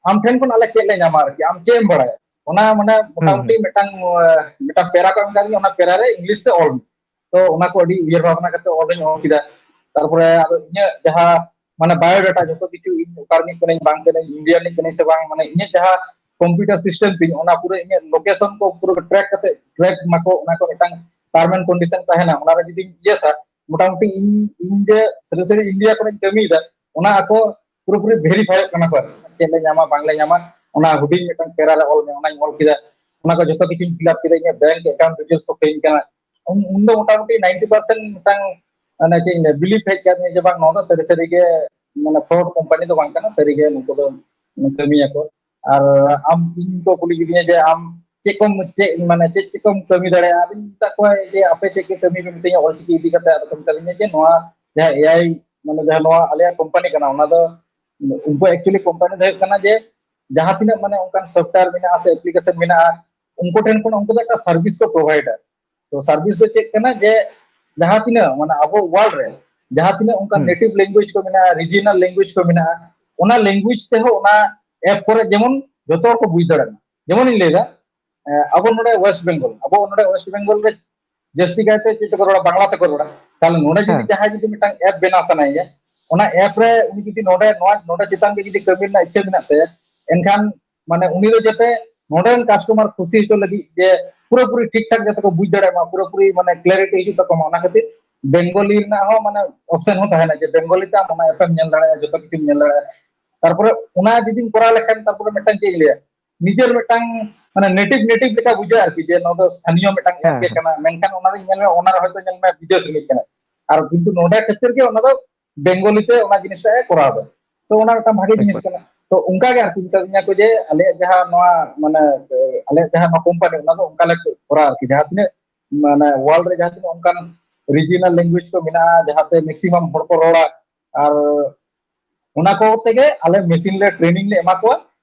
ᱟᱢ ᱴᱷᱮᱱ ᱠᱷᱚᱱ ᱟᱞᱮ ᱪᱮᱫ ᱞᱮ ᱧᱟᱢᱟ ᱟᱨᱠᱤ, ᱟᱢ ᱪᱮᱫ ᱮᱢ ᱵᱟᱲᱟᱭᱟ, ᱚᱱᱟ ᱢᱟᱱᱮ ᱢᱚᱴᱟᱢᱩᱴᱤ ᱢᱤᱫᱴᱟᱝ, ᱢᱤᱫᱴᱟᱝ ᱯᱮᱨᱟ ᱠᱚ ᱮᱢ ᱠᱟᱫᱤᱧᱟ, ᱚᱱᱟ ᱯᱮᱨᱟ ᱨᱮ ᱤᱝᱞᱤᱥ ᱛᱮ ᱚᱞ ᱢᱮ᱾ ᱛᱚ ᱚᱱᱟ ᱠᱚ ᱟᱹᱰᱤ ᱩᱭᱦᱟᱹᱨ ᱵᱷᱟᱵᱽᱱᱟ ᱠᱟᱛᱮ ᱚᱞ ᱤᱧ ᱚᱞ ᱠᱮᱫᱟ᱾ ᱛᱟᱨᱯᱚᱨᱮ ᱟᱫᱚ ᱤᱧᱟᱹᱜ ᱡᱟᱦᱟᱸ ᱢᱟᱱᱮ ᱵᱟᱭᱳᱰᱟᱴᱟ ᱡᱚᱛᱚ ᱠᱤᱪᱷᱩ, ᱤᱧ ᱚᱠᱟ ᱨᱤᱱᱤᱡ ᱠᱟᱹᱱᱟᱹᱧ ᱵᱟᱝ ᱠᱟᱹᱱᱟᱹᱧ, ᱤᱱᱰᱤᱭᱟ ᱨᱤᱱᱤᱡ ᱠᱟᱹᱱᱟᱹᱧ ᱥᱮ ᱵᱟᱝ, ᱢᱟᱱᱮ ᱤᱧᱟᱹᱜ ᱡᱟᱦᱟᱸ ᱠᱚᱢᱯᱤᱭᱩᱴᱟᱨ ᱥᱤᱥᱴᱮᱢ ᱛᱤᱧ, ᱚᱱᱟ ᱯᱩᱨᱟᱹ ᱤᱧᱟᱹᱜ ᱞᱳᱠᱮᱥᱚᱱ ᱠᱚ ᱯᱩᱨᱟᱹ ᱴᱨᱮᱠ ᱠᱟᱛᱮ, ᱴᱨᱮᱠ ᱢᱟᱠᱚ, ᱚᱱᱟ ᱠᱚ ᱢᱤᱫᱴᱟᱝ ᱴᱟᱨᱢ ᱮᱱᱰ ᱠᱚᱱᱰᱤᱥᱚᱱ ᱛᱟᱦᱮᱱᱟ᱾ ᱚᱱᱟ ᱨᱮ ᱡᱩᱫᱤᱧ ᱤᱭᱮᱥᱟ, ᱢᱚᱴᱟᱢᱩᱴᱤ ᱤᱧ, ᱤᱧ ᱡᱮ ᱥᱟᱹᱨᱤ ᱥᱟᱹᱨᱤ ᱤᱱᱰᱤᱭᱟ ᱠᱚᱨᱮᱧ ᱠᱟᱹᱢᱤᱭᱮᱫᱟ, ᱚᱱᱟ ᱟᱠᱚ ᱯᱩᱨᱟᱹᱯᱩᱨᱤ ᱵᱷᱮᱨᱤᱯᱷᱟᱭᱚᱜ ᱠᱟᱱᱟ ᱠᱚ, ᱪᱮᱫ ᱞᱮ ᱧᱟᱢᱟ ᱵᱟᱝ ᱞᱮ ᱧᱟᱢᱟ᱾ ᱚᱱᱟ ᱦᱩᱰᱤᱧ ᱢᱤᱫᱴᱟᱝ ᱯᱮᱨᱟ ᱨᱮ ᱚᱞ ᱢᱮ, ᱚᱱᱟᱧ ᱚᱞ ᱠᱮᱫᱟ᱾ ᱚᱱᱟ ᱠᱚ ᱡᱚᱛᱚ ᱠᱤᱪᱷᱩᱧ ᱯᱷᱤᱞᱟᱯ ᱠᱮᱫᱟ, ᱤᱧᱟᱹᱜ ᱵᱮᱝᱠ ᱮᱠᱟᱣᱩᱱᱴ ᱰᱤᱴᱮᱞᱥ ᱠᱚ ᱯᱮ ᱤᱧ ᱠᱟᱱᱟ᱾ ᱩᱱ, ᱩᱱ ᱫᱚ ᱢᱚᱴᱟᱢᱩᱴᱤ ᱱᱟᱭᱤᱱᱴᱤ ᱯᱟᱨᱥᱮᱱᱴ ᱢᱤᱫᱴᱟᱝ, ᱢᱟᱱᱮ ᱪᱮᱫ ᱤᱧ ᱞᱟᱹᱭᱟ, ᱵᱤᱞᱤᱯ ᱦᱮᱡ ᱠᱟᱫᱤᱧᱟ ᱡᱮ ᱵᱟᱝ, ᱱᱚᱣᱟ ᱫᱚ ᱥᱟᱹᱨᱤ ᱥᱟᱹᱨᱤ ᱜᱮ, ᱢᱟᱱᱮ ᱯᱷᱨᱚᱰ ᱠᱳᱢᱯᱟᱱᱤ ᱫᱚ ᱵᱟᱝ ᱠᱟᱱᱟ, ᱥᱟᱹᱨᱤ ᱜᱮ ᱱᱩᱠᱩ ᱫᱚ ᱠᱟᱹᱢᱤᱭᱟᱠᱚ᱾ ᱟᱨ ᱟᱢ, ᱤᱧ ᱠᱚ ᱠᱩᱞᱤ ᱠᱤᱫᱤᱧᱟ ᱡᱮ ᱟᱢ ᱪᱮᱫ ᱠᱚᱢ, ᱪᱮᱫ, ᱢᱟᱱᱮ ᱪᱮᱫ ᱪᱮᱫ ᱠᱚᱢ ᱠᱟᱹᱢᱤ ᱫᱟᱲᱮᱭᱟᱜᱼᱟ? ᱟᱫᱚᱧ ᱢᱮᱛᱟᱜ ᱠᱚᱣᱟ ᱡᱮ ᱟᱯᱮ ᱪᱮᱫ ᱠᱚ ᱠᱟᱹᱢᱤ ᱯᱮ ᱢᱤᱛᱟᱹᱧᱟ ᱚᱞᱪᱤᱠᱤ ᱤᱫᱤ ᱠᱟᱛᱮ? ᱟᱫᱚ ᱠᱚ ᱢᱮᱛᱟ ᱫᱤᱧᱟ ᱡᱮ ᱱᱚᱣᱟ ᱡᱟᱦᱟᱸ ᱮ ᱟᱭ, ᱢᱟᱱᱮ ᱡᱟᱦᱟᱸ ᱱᱚᱣᱟ ᱟᱞᱮᱭᱟᱜ ᱠᱳᱢᱯᱟᱱᱤ ᱠᱟᱱᱟ, ᱚᱱᱟ ᱫᱚ, ᱩᱱᱠᱩ ᱮᱠᱪᱩᱭᱮᱞᱤ ᱠᱳᱢᱯᱟᱱᱤ ᱫᱚ ᱦᱩᱭᱩᱜ ᱠᱟᱱᱟ ᱡᱮ ᱡᱟᱦᱟᱸ ᱛᱤᱱᱟᱹᱜ ᱢᱟᱱᱮ ᱚᱱᱠᱟᱱ ᱥᱚᱯᱷᱴᱣᱮᱨ ᱢᱮᱱᱟᱜᱼᱟ ᱥᱮ ᱮᱯᱞᱤᱠᱮᱥᱚᱱ ᱢᱮᱱᱟᱜᱼᱟ, ᱩᱱᱠᱩ ᱴᱷᱮᱱ ᱠᱷᱚᱱ ᱩᱱᱠᱩ ᱫᱚ ᱮᱠᱴᱟ ᱥᱟᱨᱵᱷᱤᱥ ᱠᱚ ᱯᱨᱳᱵᱷᱟᱭᱤᱰᱟ᱾ ᱛᱚ ᱥᱟᱨᱵᱷᱤᱥ ᱫᱚ ᱪᱮᱫ ᱠᱟᱱᱟ? ᱡᱮ ᱡᱟᱦᱟᱸ ᱛᱤᱱᱟᱹᱜ ᱢᱟᱱᱮ ᱟᱵᱚ ᱣᱟᱨᱞᱰ ᱨᱮ ᱡᱟᱦᱟᱸ ᱛᱤᱱᱟᱹᱜ ᱚᱱᱠᱟ ᱦᱩᱸ᱾ ᱱᱮᱴᱤᱵᱷ ᱞᱮᱝᱜᱩᱭᱮᱡᱽ ᱠᱚ ᱢᱮᱱᱟᱜᱼᱟ, ᱨᱤᱡᱤᱭᱚᱱᱟᱞ ᱞᱮᱝᱜᱩᱭᱮᱡᱽ ᱠᱚ ᱢᱮᱱᱟᱜᱼᱟ, ᱚᱱᱟ ᱞᱮᱝᱜᱩᱭᱮᱡᱽ ᱛᱮᱦᱚᱸ ᱚᱱᱟ ᱮᱯ ᱠᱚᱨᱮ ᱡᱮᱢᱚᱱ ᱡᱚᱛᱚ ᱦᱚᱲ ᱠᱚ ᱵᱩᱡᱽ ᱫᱟᱲᱮᱭᱟᱜ ᱢᱟ᱾ ᱡᱮᱢᱚᱱᱤᱧ ᱞᱟᱹᱭᱫᱟ, ᱮ, ᱟᱵᱚ ᱱᱚᱰᱮ ᱳᱭᱮᱥᱴ ᱵᱮᱝᱜᱚᱞ, ᱟᱵᱚ ᱱᱚᱰᱮ ᱳᱭᱮᱥᱴ ᱵᱮᱝᱜᱚᱞ ᱨᱮ ᱡᱟᱹᱥᱛᱤ ᱠᱟᱭᱛᱮ ᱪᱮᱫ ᱛᱮᱠᱚ ᱨᱚᱲᱟ? ᱵᱟᱝᱞᱟ ᱛᱮᱠᱚ ᱨᱚᱲᱟ᱾ ᱛᱟᱦᱞᱮ ᱱᱚᱰᱮ ᱡᱩᱫᱤ ᱦᱮᱸ᱾ ᱡᱟᱦᱟᱸᱭ ᱡᱩᱫᱤ ᱢᱤᱫᱴᱟᱝ ᱮᱯ ᱵᱮᱱᱟᱣ ᱥᱟᱱᱟᱭᱮᱭᱟ, ᱚᱱᱟ ᱮᱯ ᱨᱮ ᱩᱱᱤ ᱡᱩᱫᱤ ᱱᱚᱰᱮ ᱱᱚᱣᱟ ᱱᱚᱰᱮ ᱪᱮᱛᱟᱱ ᱜᱮ ᱡᱩᱫᱤ ᱠᱟᱹᱢᱤ ᱨᱮᱱᱟᱜ ᱤᱪᱪᱷᱟᱹ ᱢᱮᱱᱟᱜ ᱛᱟᱭᱟ, ᱮᱱᱠᱷᱟᱱ ᱢᱟᱱᱮ ᱩᱱᱤ ᱫᱚ ᱡᱟᱛᱮ ᱱᱚᱰᱮ ᱨᱮᱱ ᱠᱟᱥᱴᱚᱢᱟᱨ ᱠᱷᱩᱥᱤ ᱦᱚᱪᱚ ᱞᱟᱹᱜᱤᱫ ᱡᱮ ᱯᱩᱨᱟᱹᱯᱩᱨᱤ ᱴᱷᱤᱠ ᱴᱷᱟᱠ ᱡᱟᱛᱮ ᱠᱚ ᱵᱩᱡᱽ ᱫᱟᱲᱮᱭᱟᱜ ᱢᱟ, ᱯᱩᱨᱟᱹᱯᱩᱨᱤ ᱢᱟᱱᱮ ᱠᱞᱟᱨᱤᱴᱤ ᱦᱤᱡᱩᱜ ᱛᱟᱠᱚ ᱢᱟ, ᱚᱱᱟ ᱠᱷᱟᱹᱛᱤᱨ ᱵᱮᱝᱜᱚᱞᱤ ᱨᱮᱱᱟᱜ ᱦᱚᱸ ᱢᱟᱱᱮ ᱚᱯᱥᱮᱱ ᱦᱚᱸ ᱛᱟᱦᱮᱱᱟ ᱡᱮ ᱵᱮᱝᱜᱚᱞᱤ ᱛᱮ ᱟᱢ ᱚᱱᱟ ᱮᱯ ᱮᱢ ᱧᱮᱞ ᱫᱟᱲᱮᱭᱟᱜᱼᱟ, ᱡᱚᱛᱚ ᱠᱤᱪᱷᱩᱢ ᱧᱮᱞ ᱫᱟᱲᱮᱭᱟᱜᱼᱟ᱾ ᱛᱟᱨᱯᱚᱨᱮ ᱚᱱᱟ ᱡᱩᱫᱤᱢ ᱠᱚᱨᱟᱣ ᱞᱮᱠᱷᱟᱱ, ᱛᱟᱨᱯᱚᱨᱮ ᱢᱤᱫᱴᱟᱝ ᱪᱮᱫ ᱤᱧ ᱞᱟᱹᱭᱟ, ᱱᱤᱡᱮᱨ ᱢᱤᱫᱴᱟᱝ ᱢᱟᱱᱮ ᱱᱮᱴᱤᱵᱷ ᱱᱮᱴᱤᱵᱷ ᱞᱮᱠᱟ ᱵᱩᱡᱷᱟᱹᱜᱼᱟ ᱟᱨᱠᱤ, ᱡᱮ ᱱᱚᱣᱟ ᱫᱚ ᱥᱛᱷᱟᱱᱤᱭᱚ ᱢᱤᱫᱴᱟᱝ ᱮᱯ ᱦᱮᱸ, ᱜᱮ ᱦᱮᱸ᱾ ᱠᱟᱱᱟ, ᱢᱮᱱᱠᱷᱟᱱ ᱚᱱᱟ ᱫᱚ ᱧᱮᱞ ᱢᱮ, ᱚᱱᱟ ᱨᱮ ᱦᱚᱭᱛᱳ ᱧᱮᱞ ᱢᱮ ᱵᱤᱫᱮᱥ ᱨᱤᱱᱤᱡ ᱠᱟᱱᱟᱭ, ᱟᱨ ᱠᱤᱱᱛᱩ ᱱᱚᱰᱮ ᱠᱷᱟᱹᱛᱤᱨ ᱜᱮ ᱚᱱᱟ ᱫᱚ ᱵᱮᱝᱜᱚᱞᱤ ᱛᱮ ᱚᱱᱟ ᱡᱤᱱᱤᱥᱴᱟᱜ ᱮ ᱠᱚᱨᱟᱣ ᱮᱫᱟ᱾ ᱛᱚ ᱚᱱᱟ ᱢᱤᱫᱴᱟᱝ ᱵᱷᱟᱜᱮ ᱡᱤᱱᱤᱥ ᱮᱠᱵᱟᱨ᱾ ᱠᱟᱱᱟ᱾ ᱛᱚ ᱚᱱᱠᱟ ᱜᱮ ᱟᱨᱠᱤ ᱢᱮᱛᱟ ᱫᱤᱧᱟ ᱠᱚ ᱡᱮ ᱟᱞᱮᱭᱟᱜ ᱡᱟᱦᱟᱸ ᱱᱚᱣᱟ ᱢᱟᱱᱮ ᱟᱞᱮᱭᱟᱜ ᱡᱟᱦᱟᱸ ᱱᱚᱣᱟ ᱠᱳᱢᱯᱟᱱᱤ, ᱚᱱᱟ ᱫᱚ ᱚᱱᱠᱟ ᱞᱮ ᱠᱚᱨᱟᱣᱟ ᱟᱨᱠᱤ, ᱡᱟᱦᱟᱸ ᱛᱤᱱᱟᱹᱜ ᱢᱟᱱᱮ ᱣᱟᱨᱞᱰ ᱨᱮ ᱡᱟᱦᱟᱸ ᱛᱤᱱᱟᱹᱜ ᱚᱱᱠᱟᱱ ᱨᱤᱡᱤᱭᱚᱱᱟᱞ ᱞᱮᱝᱜᱩᱭᱮᱡᱽ ᱠᱚ ᱢᱮᱱᱟᱜᱼᱟ, ᱡᱟᱦᱟᱸᱛᱮ ᱢᱮᱠᱥᱤᱢᱟᱢ ᱦᱚᱲ ᱠᱚ ᱨᱚᱲᱟ, ᱟᱨ ᱚᱱᱟ ᱠᱚ ᱛᱮᱜᱮ ᱟᱞᱮ ᱢᱮᱥᱤᱱ ᱞᱮ ᱴᱨᱮᱱᱤᱝ ᱞᱮ ᱮᱢᱟ ᱠᱚᱣᱟ᱾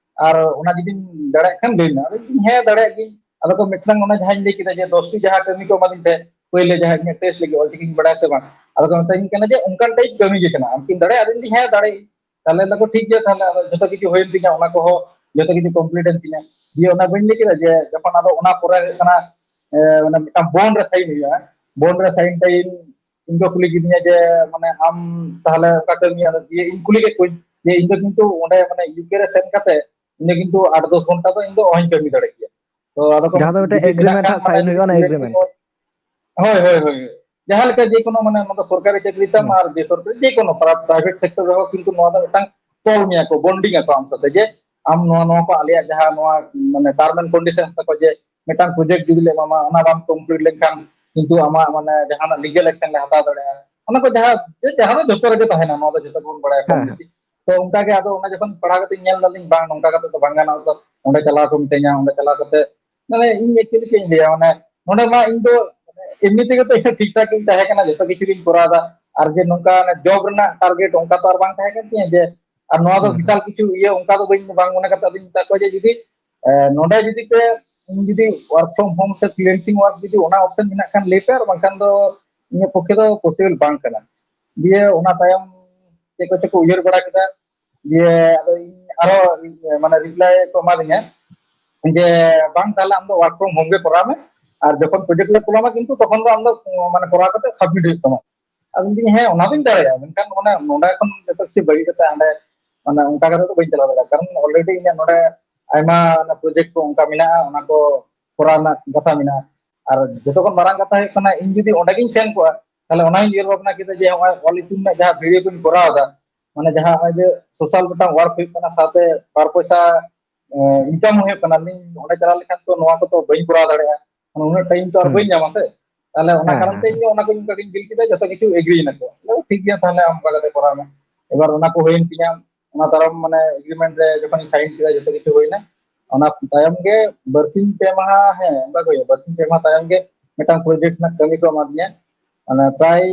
ᱟᱨ ᱚᱱᱟ ᱡᱩᱫᱤᱢ ᱫᱟᱲᱮᱭᱟᱜ ᱠᱷᱟᱱ ᱞᱟᱹᱭ ᱢᱮ᱾ ᱟᱫᱚ ᱤᱧ, ᱦᱮᱸ, ᱫᱟᱲᱮᱭᱟᱜ ᱜᱤᱧ᱾ ᱟᱫᱚ ᱠᱚ ᱢᱤᱫᱴᱟᱝ ᱚᱱᱟ ᱡᱟᱦᱟᱸᱧ ᱞᱟᱹᱭ ᱠᱮᱫᱟ ᱡᱮ ᱫᱚᱥᱴᱤ ᱡᱟᱦᱟᱸ ᱠᱟᱹᱢᱤ ᱠᱚ ᱮᱢᱟᱫᱤᱧ ᱛᱟᱦᱮᱸᱫ ᱯᱳᱭᱞᱳ, ᱡᱟᱦᱟᱸ ᱤᱧᱟᱹᱜ ᱴᱮᱥᱴ ᱞᱟᱹᱜᱤᱫ, ᱚᱞᱪᱤᱠᱤᱧ ᱵᱟᱲᱟᱭᱟ ᱥᱮ ᱵᱟᱝ? ᱟᱫᱚ ᱠᱚ ᱢᱮᱛᱟᱹᱧ ᱠᱟᱱᱟ ᱡᱮ ᱚᱱᱠᱟᱱ ᱴᱟᱭᱤᱯ ᱠᱟᱹᱢᱤ ᱜᱮ ᱠᱟᱱᱟ, ᱟᱢ ᱠᱤᱢ ᱫᱟᱲᱮᱭᱟᱜᱼᱟ? ᱟᱫᱚᱧ ᱞᱟᱹᱭ, ᱦᱮᱸ, ᱫᱟᱲᱮᱭᱟᱜ ᱟᱹᱧ᱾ ᱛᱟᱦᱞᱮ ᱞᱟᱹᱭ ᱫᱟᱠᱚ, ᱴᱷᱤᱠ ᱜᱮᱭᱟ, ᱛᱟᱦᱞᱮ ᱟᱫᱚ ᱡᱚᱛᱚ ᱠᱤᱪᱷᱩ ᱦᱩᱭᱮᱱ ᱛᱤᱧᱟ, ᱚᱱᱟ ᱠᱚᱦᱚᱸ ᱡᱚᱛᱚ ᱠᱤᱪᱷᱩ ᱠᱚᱢᱯᱞᱤᱴ ᱮᱱ ᱛᱤᱧᱟ᱾ ᱫᱤᱭᱮ ᱚᱱᱟ ᱵᱟᱹᱧ ᱞᱟᱹᱭ ᱠᱮᱫᱟ ᱡᱮ ᱡᱚᱠᱷᱚᱱ ᱟᱫᱚ ᱚᱱᱟ ᱯᱚᱨᱮ ᱦᱩᱭᱩᱜ ᱠᱟᱱᱟ, ᱮ, ᱢᱟᱱᱮ ᱢᱤᱫᱴᱟᱝ ᱵᱚᱱᱰ ᱨᱮ ᱥᱟᱭᱤᱱ ᱦᱩᱭᱩᱜᱼᱟ, ᱵᱚᱱᱰ ᱨᱮ ᱥᱟᱭᱤᱱ ᱴᱟᱭᱤᱱ ᱤᱧ ᱠᱚ ᱠᱩᱞᱤ ᱠᱤᱫᱤᱧᱟ ᱡᱮ, ᱢᱟᱱᱮ, ᱟᱢ ᱛᱟᱦᱞᱮ ᱚᱠᱟ ᱠᱟᱹᱢᱤᱭᱟ? ᱫᱤᱭᱮ ᱤᱧ ᱠᱩᱞᱤ ᱠᱮᱫ ᱠᱚᱣᱟᱧ ᱡᱮ ᱤᱧ ᱫᱚ ᱠᱤᱱᱛᱩ ᱚᱸᱰᱮ, ᱢᱟᱱᱮ, ᱤᱭᱩᱠᱮ ᱨᱮ ᱥᱮᱱ ᱠᱟᱛᱮ ᱤᱧ ᱫᱚ ᱠᱤᱱᱛᱩ ᱟᱴ ᱫᱚᱥ ᱜᱷᱚᱱᱴᱟ ᱫᱚ ᱤᱧ ᱫᱚ ᱚᱦᱚᱧ ᱠᱟᱹᱢᱤ ᱫᱟᱲᱮ ᱠᱮᱭᱟ᱾ ᱛᱚ ᱟᱫᱚ ᱠᱚ ᱡᱟᱦᱟᱸ ᱫᱚ ᱢᱤᱛᱟᱹᱧᱟ, ᱢᱤᱫᱴᱮᱱ ᱡᱩᱫᱤ ᱢᱮᱱᱟᱜ ᱮᱜᱽᱨᱤᱢᱮᱱᱴ ᱠᱷᱟᱱ, ᱦᱟᱸᱜ, ᱢᱟᱱᱮ, ᱥᱟᱭᱤᱱ ᱦᱩᱭᱩᱜᱼᱟ, ᱚᱱᱟ ᱯᱷᱨᱤᱞᱮᱱᱥᱤᱝ ᱮᱜᱽᱨᱤᱢᱮᱱᱴ᱾ ᱦᱳᱭ, ᱦᱳᱭ, ᱦᱳᱭ, ᱡᱟᱦᱟᱸ ᱞᱮᱠᱟ ᱡᱮᱠᱳᱱᱳ, ᱢᱟᱱᱮ, ᱱᱚᱣᱟ ᱫᱚ ᱥᱚᱨᱠᱟᱨᱤ ᱪᱟᱹᱠᱨᱤ ᱛᱟᱢ ᱦᱩᱸ᱾ ᱟᱨ ᱵᱮᱥᱚᱨᱠᱟᱨᱤ ᱡᱮᱠᱳᱱᱳ ᱯᱨᱟᱭᱵᱷᱮᱴ ᱥᱮᱠᱴᱚᱨ ᱨᱮᱦᱚᱸ ᱠᱤᱱᱛᱩ ᱱᱚᱣᱟ ᱫᱚ ᱢᱤᱫᱴᱟᱝ ᱛᱚᱞ ᱢᱮᱭᱟ ᱠᱚ, ᱵᱚᱱᱰᱤᱝ ᱟᱠᱚ ᱟᱢ ᱥᱟᱛᱮ, ᱡᱮ ᱟᱢ ᱱᱚᱣᱟ, ᱱᱚᱣᱟ ᱠᱚ ᱟᱞᱮᱭᱟᱜ ᱡᱟᱦᱟᱸ ᱱᱚᱣᱟ, ᱢᱟᱱᱮ, ᱴᱟᱨᱢ ᱮᱱᱰ ᱠᱚᱱᱰᱤᱥᱚᱱᱥ ᱛᱟᱠᱚ, ᱡᱮ ᱢᱤᱫᱴᱟᱝ ᱯᱨᱚᱡᱮᱠᱴ ᱡᱩᱫᱤ ᱞᱮ ᱮᱢᱟᱢᱟ, ᱚᱱᱟ ᱵᱟᱢ ᱠᱚᱢᱯᱞᱤᱴ ᱞᱮᱱᱠᱷᱟᱱ ᱠᱤᱱᱛᱩ ᱟᱢᱟᱜ, ᱢᱟᱱᱮ, ᱡᱟᱦᱟᱱᱟᱜ ᱞᱤᱜᱟᱞ ᱮᱠᱥᱮᱱ ᱞᱮ ᱦᱟᱛᱟᱣ ᱫᱟᱲᱮᱭᱟᱜᱼᱟ᱾ ᱚᱱᱟ ᱠᱚ ᱡᱟᱦᱟᱸ, ᱡᱟᱦᱟᱸ ᱫᱚ ᱡᱚᱛᱚ ᱨᱮᱜᱮ ᱛᱟᱦᱮᱱᱟ, ᱱᱚᱣᱟ ᱫᱚ ᱡᱚᱛᱚ ᱜᱮᱵᱚᱱ ᱵᱟᱲᱟᱭᱟ ᱠᱚᱢ ᱦᱮᱸ, ᱦᱮᱸ᱾ ᱵᱮᱥᱤ᱾ ᱛᱚ ᱚᱱᱠᱟ ᱜᱮ ᱟᱫᱚ ᱚᱱᱟ ᱡᱚᱠᱷᱚᱱ ᱯᱟᱲᱦᱟᱣ ᱠᱟᱛᱮ ᱧᱮᱞ ᱫᱟᱞᱤᱧ, ᱵᱟᱝ, ᱱᱚᱝᱠᱟ ᱠᱟᱛᱮ ᱫᱚ ᱵᱟᱝ ᱜᱟᱱᱚᱜᱼᱟ, ᱛᱚ ᱚᱸᱰᱮ ᱪᱟᱞᱟᱣ ᱠᱚ ᱢᱤᱛᱟᱹᱧᱟ, ᱚᱸᱰᱮ ᱪᱟᱞᱟᱣ ᱠᱟᱛᱮ, ᱢᱟᱱᱮ, ᱤᱧ ᱮᱠᱪᱩᱭᱮᱞᱤ ᱪᱮᱫ ᱤᱧ ᱞᱟᱹᱭᱟ, ᱢᱟᱱᱮ, ᱱᱚᱸᱰᱮ ᱢᱟ ᱤᱧ ᱫᱚ ᱮᱢᱱᱤ ᱛᱮᱜᱮ ᱛᱚ ᱤᱧ ᱴᱷᱤᱠ ᱴᱷᱟᱠ ᱜᱤᱧ ᱛᱟᱦᱮᱸ ᱠᱟᱱᱟ, ᱡᱚᱛᱚ ᱠᱤᱪᱷᱩ ᱜᱤᱧ ᱠᱚᱨᱟᱣ ᱮᱫᱟ, ᱟᱨ ᱡᱮ ᱱᱚᱝᱠᱟ ᱚᱱᱮ ᱡᱚᱵ ᱨᱮᱱᱟᱜ ᱴᱟᱨᱜᱮᱴ ᱚᱱᱠᱟ ᱛᱚ ᱟᱨ ᱵᱟᱝ ᱛᱟᱦᱮᱸ ᱠᱟᱱ ᱛᱤᱧᱟᱹ ᱡᱮ, ᱟᱨ ᱱᱚᱣᱟ ᱫᱚ ᱦᱩᱸ, ᱦᱩᱸ᱾ ᱵᱤᱥᱟᱞ ᱠᱤᱪᱷᱩ ᱤᱭᱟᱹ ᱚᱱᱠᱟ ᱫᱚ ᱵᱟᱹᱧ, ᱵᱟᱝ ᱢᱚᱱᱮ ᱠᱟᱛᱮ ᱟᱫᱚᱧ ᱢᱮᱛᱟ ᱠᱚᱣᱟ ᱡᱮ ᱡᱩᱫᱤ, ᱮ, ᱱᱚᱸᱰᱮ ᱡᱩᱫᱤ ᱯᱮ ᱤᱧ ᱡᱩᱫᱤ work from home ᱥᱮ freelancing work ᱡᱩᱫᱤ ᱚᱱᱟ option ᱢᱮᱱᱟᱜ ᱠᱷᱟᱱ ᱞᱟᱹᱭ ᱯᱮ, ᱟᱨ ᱵᱟᱝᱠᱷᱟᱱ ᱫᱚ ᱤᱧᱟᱹᱜ ᱯᱚᱠᱠᱷᱮ ᱫᱚ possible ᱵᱟᱝ ᱠᱟᱱᱟ᱾ ᱫᱤᱭᱮ ᱚᱱᱟ ᱛᱟᱭᱚᱢ ᱪᱮᱫ ᱠᱚᱪᱚ ᱠᱚ ᱩᱭᱦᱟᱹᱨ ᱵᱟᱲᱟ ᱠᱮᱫᱟ, ᱫᱤᱭᱮ ᱟᱫᱚ ᱤᱧ ᱟᱨᱚ ᱢᱟᱱᱮ reply ᱠᱚ ᱮᱢᱟᱫᱤᱧᱟ ᱡᱮ, "ᱵᱟᱝ, ᱛᱟᱦᱞᱮ ᱟᱢ ᱫᱚ work from home ᱜᱮ ᱠᱚᱨᱟᱣ ᱢᱮ, ᱟᱨ ᱡᱚᱠᱷᱚᱱ project ᱞᱮ ᱠᱩᱞᱟᱢᱟ ᱠᱤᱱᱛᱩ ᱛᱚᱠᱷᱚᱱ ᱫᱚ ᱟᱢ ᱫᱚ ᱢᱟᱱᱮ ᱠᱚᱨᱟᱣ ᱠᱟᱛᱮ submit ᱦᱩᱭᱩᱜ ᱛᱟᱢᱟ᱾" ᱟᱫᱚ ᱤᱧ ᱦᱮᱸ, ᱚᱱᱟ ᱫᱚᱧ ᱫᱟᱲᱮᱭᱟᱜᱼᱟ, ᱢᱮᱱᱠᱷᱟᱱ ᱚᱱᱟ ᱱᱚᱰᱮ ᱠᱷᱚᱱ ᱡᱚᱛᱚ ᱠᱤᱪᱷᱩ ᱵᱟᱹᱜᱤ ᱠᱟᱛᱮ ᱦᱟᱸᱰᱮ ᱢᱟᱱᱮ ᱚᱱᱠᱟ ᱠᱟᱛᱮ ᱫᱚ ᱵᱟᱹᱧ ᱪᱟᱞᱟᱣ ᱫᱟᱲᱮᱭᱟᱜᱼᱟ, ᱠᱟᱨᱚᱱ already ᱤᱧᱟᱹᱜ ᱱᱚᱰᱮ ᱟᱭᱢᱟ ᱚᱱᱟ project ᱠᱚ ᱚᱱᱠᱟ ᱢᱮᱱᱟᱜᱼᱟ, ᱚᱱᱟ ᱠᱚ ᱠᱚᱨᱟᱣ ᱨᱮᱱᱟᱜ ᱠᱟᱛᱷᱟ ᱢᱮᱱᱟᱜᱼᱟ᱾ ᱟᱨ ᱡᱚᱛᱚ ᱠᱷᱚᱱ ᱢᱟᱨᱟᱝ ᱠᱟᱛᱷᱟ ᱦᱩᱭᱩᱜ ᱠᱟᱱᱟ, ᱤᱧ ᱡᱩᱫᱤ ᱚᱸᱰᱮ ᱜᱤᱧ ᱥᱮᱱ ᱠᱚᱜᱼᱟ, ᱛᱟᱦᱞᱮ ᱚᱱᱟᱧ ᱩᱭᱦᱟᱹᱨ ᱵᱷᱟᱵᱽᱱᱟ ᱠᱮᱫᱟ ᱡᱮ ᱱᱚᱜᱼᱚᱭ ᱚᱞ ᱤᱛᱩᱱ ᱨᱮᱱᱟᱜ ᱡᱟᱦᱟᱸ video ᱠᱚᱧ ᱠᱚᱨᱟᱣ ᱮᱫᱟ, ᱢᱟᱱᱮ ᱡᱟᱦᱟᱸ ᱱᱚᱜᱼᱚᱭ ᱡᱮ social ᱢᱤᱫᱴᱟᱝ work ᱦᱩᱭᱩᱜ ᱠᱟᱱᱟ, ᱥᱟᱶᱛᱮ ᱵᱟᱨ ᱯᱚᱭᱥᱟ ᱤᱱᱠᱟᱢ ᱦᱩᱭᱩᱜ ᱠᱟᱱᱟ, ᱤᱧ ᱚᱸᱰᱮ ᱪᱟᱞᱟᱣ ᱞᱮᱠᱷᱟᱱ ᱛᱚ ᱱᱚᱣᱟ ᱠᱚᱫᱚ ᱵᱟᱹᱧ ᱠᱚᱨᱟᱣ ᱫᱟᱲᱮᱭᱟᱜᱼᱟ, ᱢᱟᱱᱮ ᱩᱱᱟᱹᱜ time ᱛᱚ ᱟᱨ ᱵᱟᱹᱧ ᱧᱟᱢᱟ ᱥᱮ᱾ ᱛᱟᱦᱞᱮ ᱚᱱᱟ ᱠᱟᱨᱚᱱ ᱛᱮ ᱤᱧ ᱚᱱᱟ ᱠᱚ ᱚᱱᱠᱟ ᱜᱤᱧ ᱵᱤᱞ ᱠᱮᱫᱟ, ᱡᱚᱛᱚ ᱠᱤᱪᱷᱩ agree ᱱᱟᱠᱚ, ᱴᱷᱤᱠ ᱜᱮᱭᱟ ᱛᱟᱦᱞᱮ ᱟᱢ ᱚᱱᱠᱟ ᱠᱟᱛᱮ ᱠᱚᱨᱟᱣ ᱢᱮ᱾ ᱮᱵᱟᱨ ᱚᱱᱟ ᱠᱚ ᱦᱩᱭᱮᱱ ᱛᱤᱧᱟ, ᱚᱱᱟ ᱛᱟᱭᱚᱢ ᱢᱟᱱᱮ agreement ᱨᱮ ᱡᱚᱠᱷᱚᱱᱤᱧ sign ᱠᱮᱫᱟ, ᱡᱚᱛᱚ ᱠᱤᱪᱷᱩ ᱦᱩᱭᱱᱟ, ᱚᱱᱟ ᱛᱟᱭᱚᱢ ᱜᱮ ᱵᱟᱨᱥᱤᱧ ᱯᱮ ᱢᱟᱦᱟ, ᱦᱮᱸ ᱚᱱᱠᱟ ᱜᱮ ᱦᱩᱭᱩᱜᱼᱟ, ᱵᱟᱨᱥᱤᱧ ᱯᱮ ᱢᱟᱦᱟ ᱛᱟᱭᱚᱢ ᱜᱮ ᱢᱤᱫᱴᱟᱝ project ᱨᱮᱱᱟᱜ ᱠᱟᱹᱢᱤ ᱠᱚ ᱮᱢᱟᱫᱤᱧᱟ, ᱢᱟᱱᱮ ᱯᱨᱟᱭ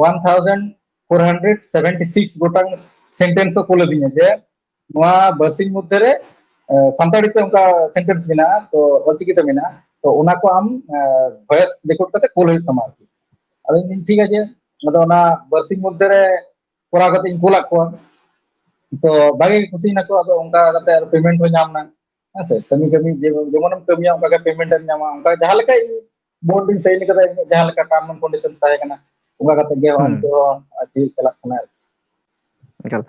one thousand four hundred seventy six ᱜᱚᱴᱟᱝ sentence ᱠᱚ ᱠᱩᱞ ᱟᱹᱫᱤᱧᱟ ᱡᱮ ᱱᱚᱣᱟ ᱵᱟᱨᱥᱤᱧ ᱢᱚᱫᱽᱫᱷᱮ ᱨᱮ ᱥᱟᱱᱛᱟᱲᱤ ᱛᱮ ᱚᱱᱠᱟ sentence ᱢᱮᱱᱟᱜᱼᱟ, ᱛᱚ ᱚᱞᱪᱤᱠᱤ ᱛᱮ ᱢᱮᱱᱟᱜᱼᱟ, ᱛᱚ ᱚᱱᱟ ᱠᱚ ᱟᱢ voice record ᱠᱟᱛᱮ ᱠᱩᱞ ᱦᱩᱭᱩᱜ ᱛᱟᱢᱟ ᱟᱨᱠᱤ᱾ ᱟᱫᱚ ᱤᱧ ᱴᱷᱤᱠ ᱟᱪᱷᱮ, ᱟᱫᱚ ᱚᱱᱟ ᱵᱟᱨᱥᱤᱧ ᱢᱚᱫᱽᱫᱷᱮ ᱨᱮ ᱠᱚᱨᱟᱣ ᱠᱟᱛᱮ ᱤᱧ ᱠᱩᱞᱟᱫ ᱠᱚᱣᱟ, ᱛᱚ ᱵᱷᱟᱜᱮ ᱜᱮ ᱠᱩᱥᱤᱭᱮᱱᱟ ᱠᱚ᱾ ᱟᱫᱚ ᱚᱱᱠᱟ ᱠᱟᱛᱮ ᱟᱨ payment ᱦᱚᱸ ᱧᱟᱢ ᱮᱱᱟ, ᱦᱮᱸ ᱥᱮ᱾ ᱠᱟᱹᱢᱤ ᱠᱟᱹᱢᱤ ᱡᱮᱢᱚᱱ ᱮᱢ ᱠᱟᱹᱢᱤᱭᱟ ᱚᱱᱠᱟ ᱜᱮ payment ᱮᱢ ᱧᱟᱢᱟ, ᱚᱱᱠᱟ ᱡᱟᱦᱟᱸ ᱞᱮᱠᱟ ᱤᱧ bold ᱤᱧ sign ᱠᱟᱫᱟ, ᱤᱧᱟᱹᱜ ᱡᱟᱦᱟᱸ ᱞᱮᱠᱟ term and condition ᱛᱟᱦᱮᱸ ᱠᱟᱱᱟ ᱚᱱᱠᱟ ᱠᱟᱛᱮ ᱜᱮ ᱱᱚᱜᱼᱚᱭ ᱱᱤᱛᱚᱜ ᱦᱚᱸ ᱟᱨ ᱪᱮᱫ ᱪᱟᱞᱟᱜ ᱠᱟᱱᱟ ᱟᱨᱠᱤ᱾ ᱮᱠᱟᱞ᱾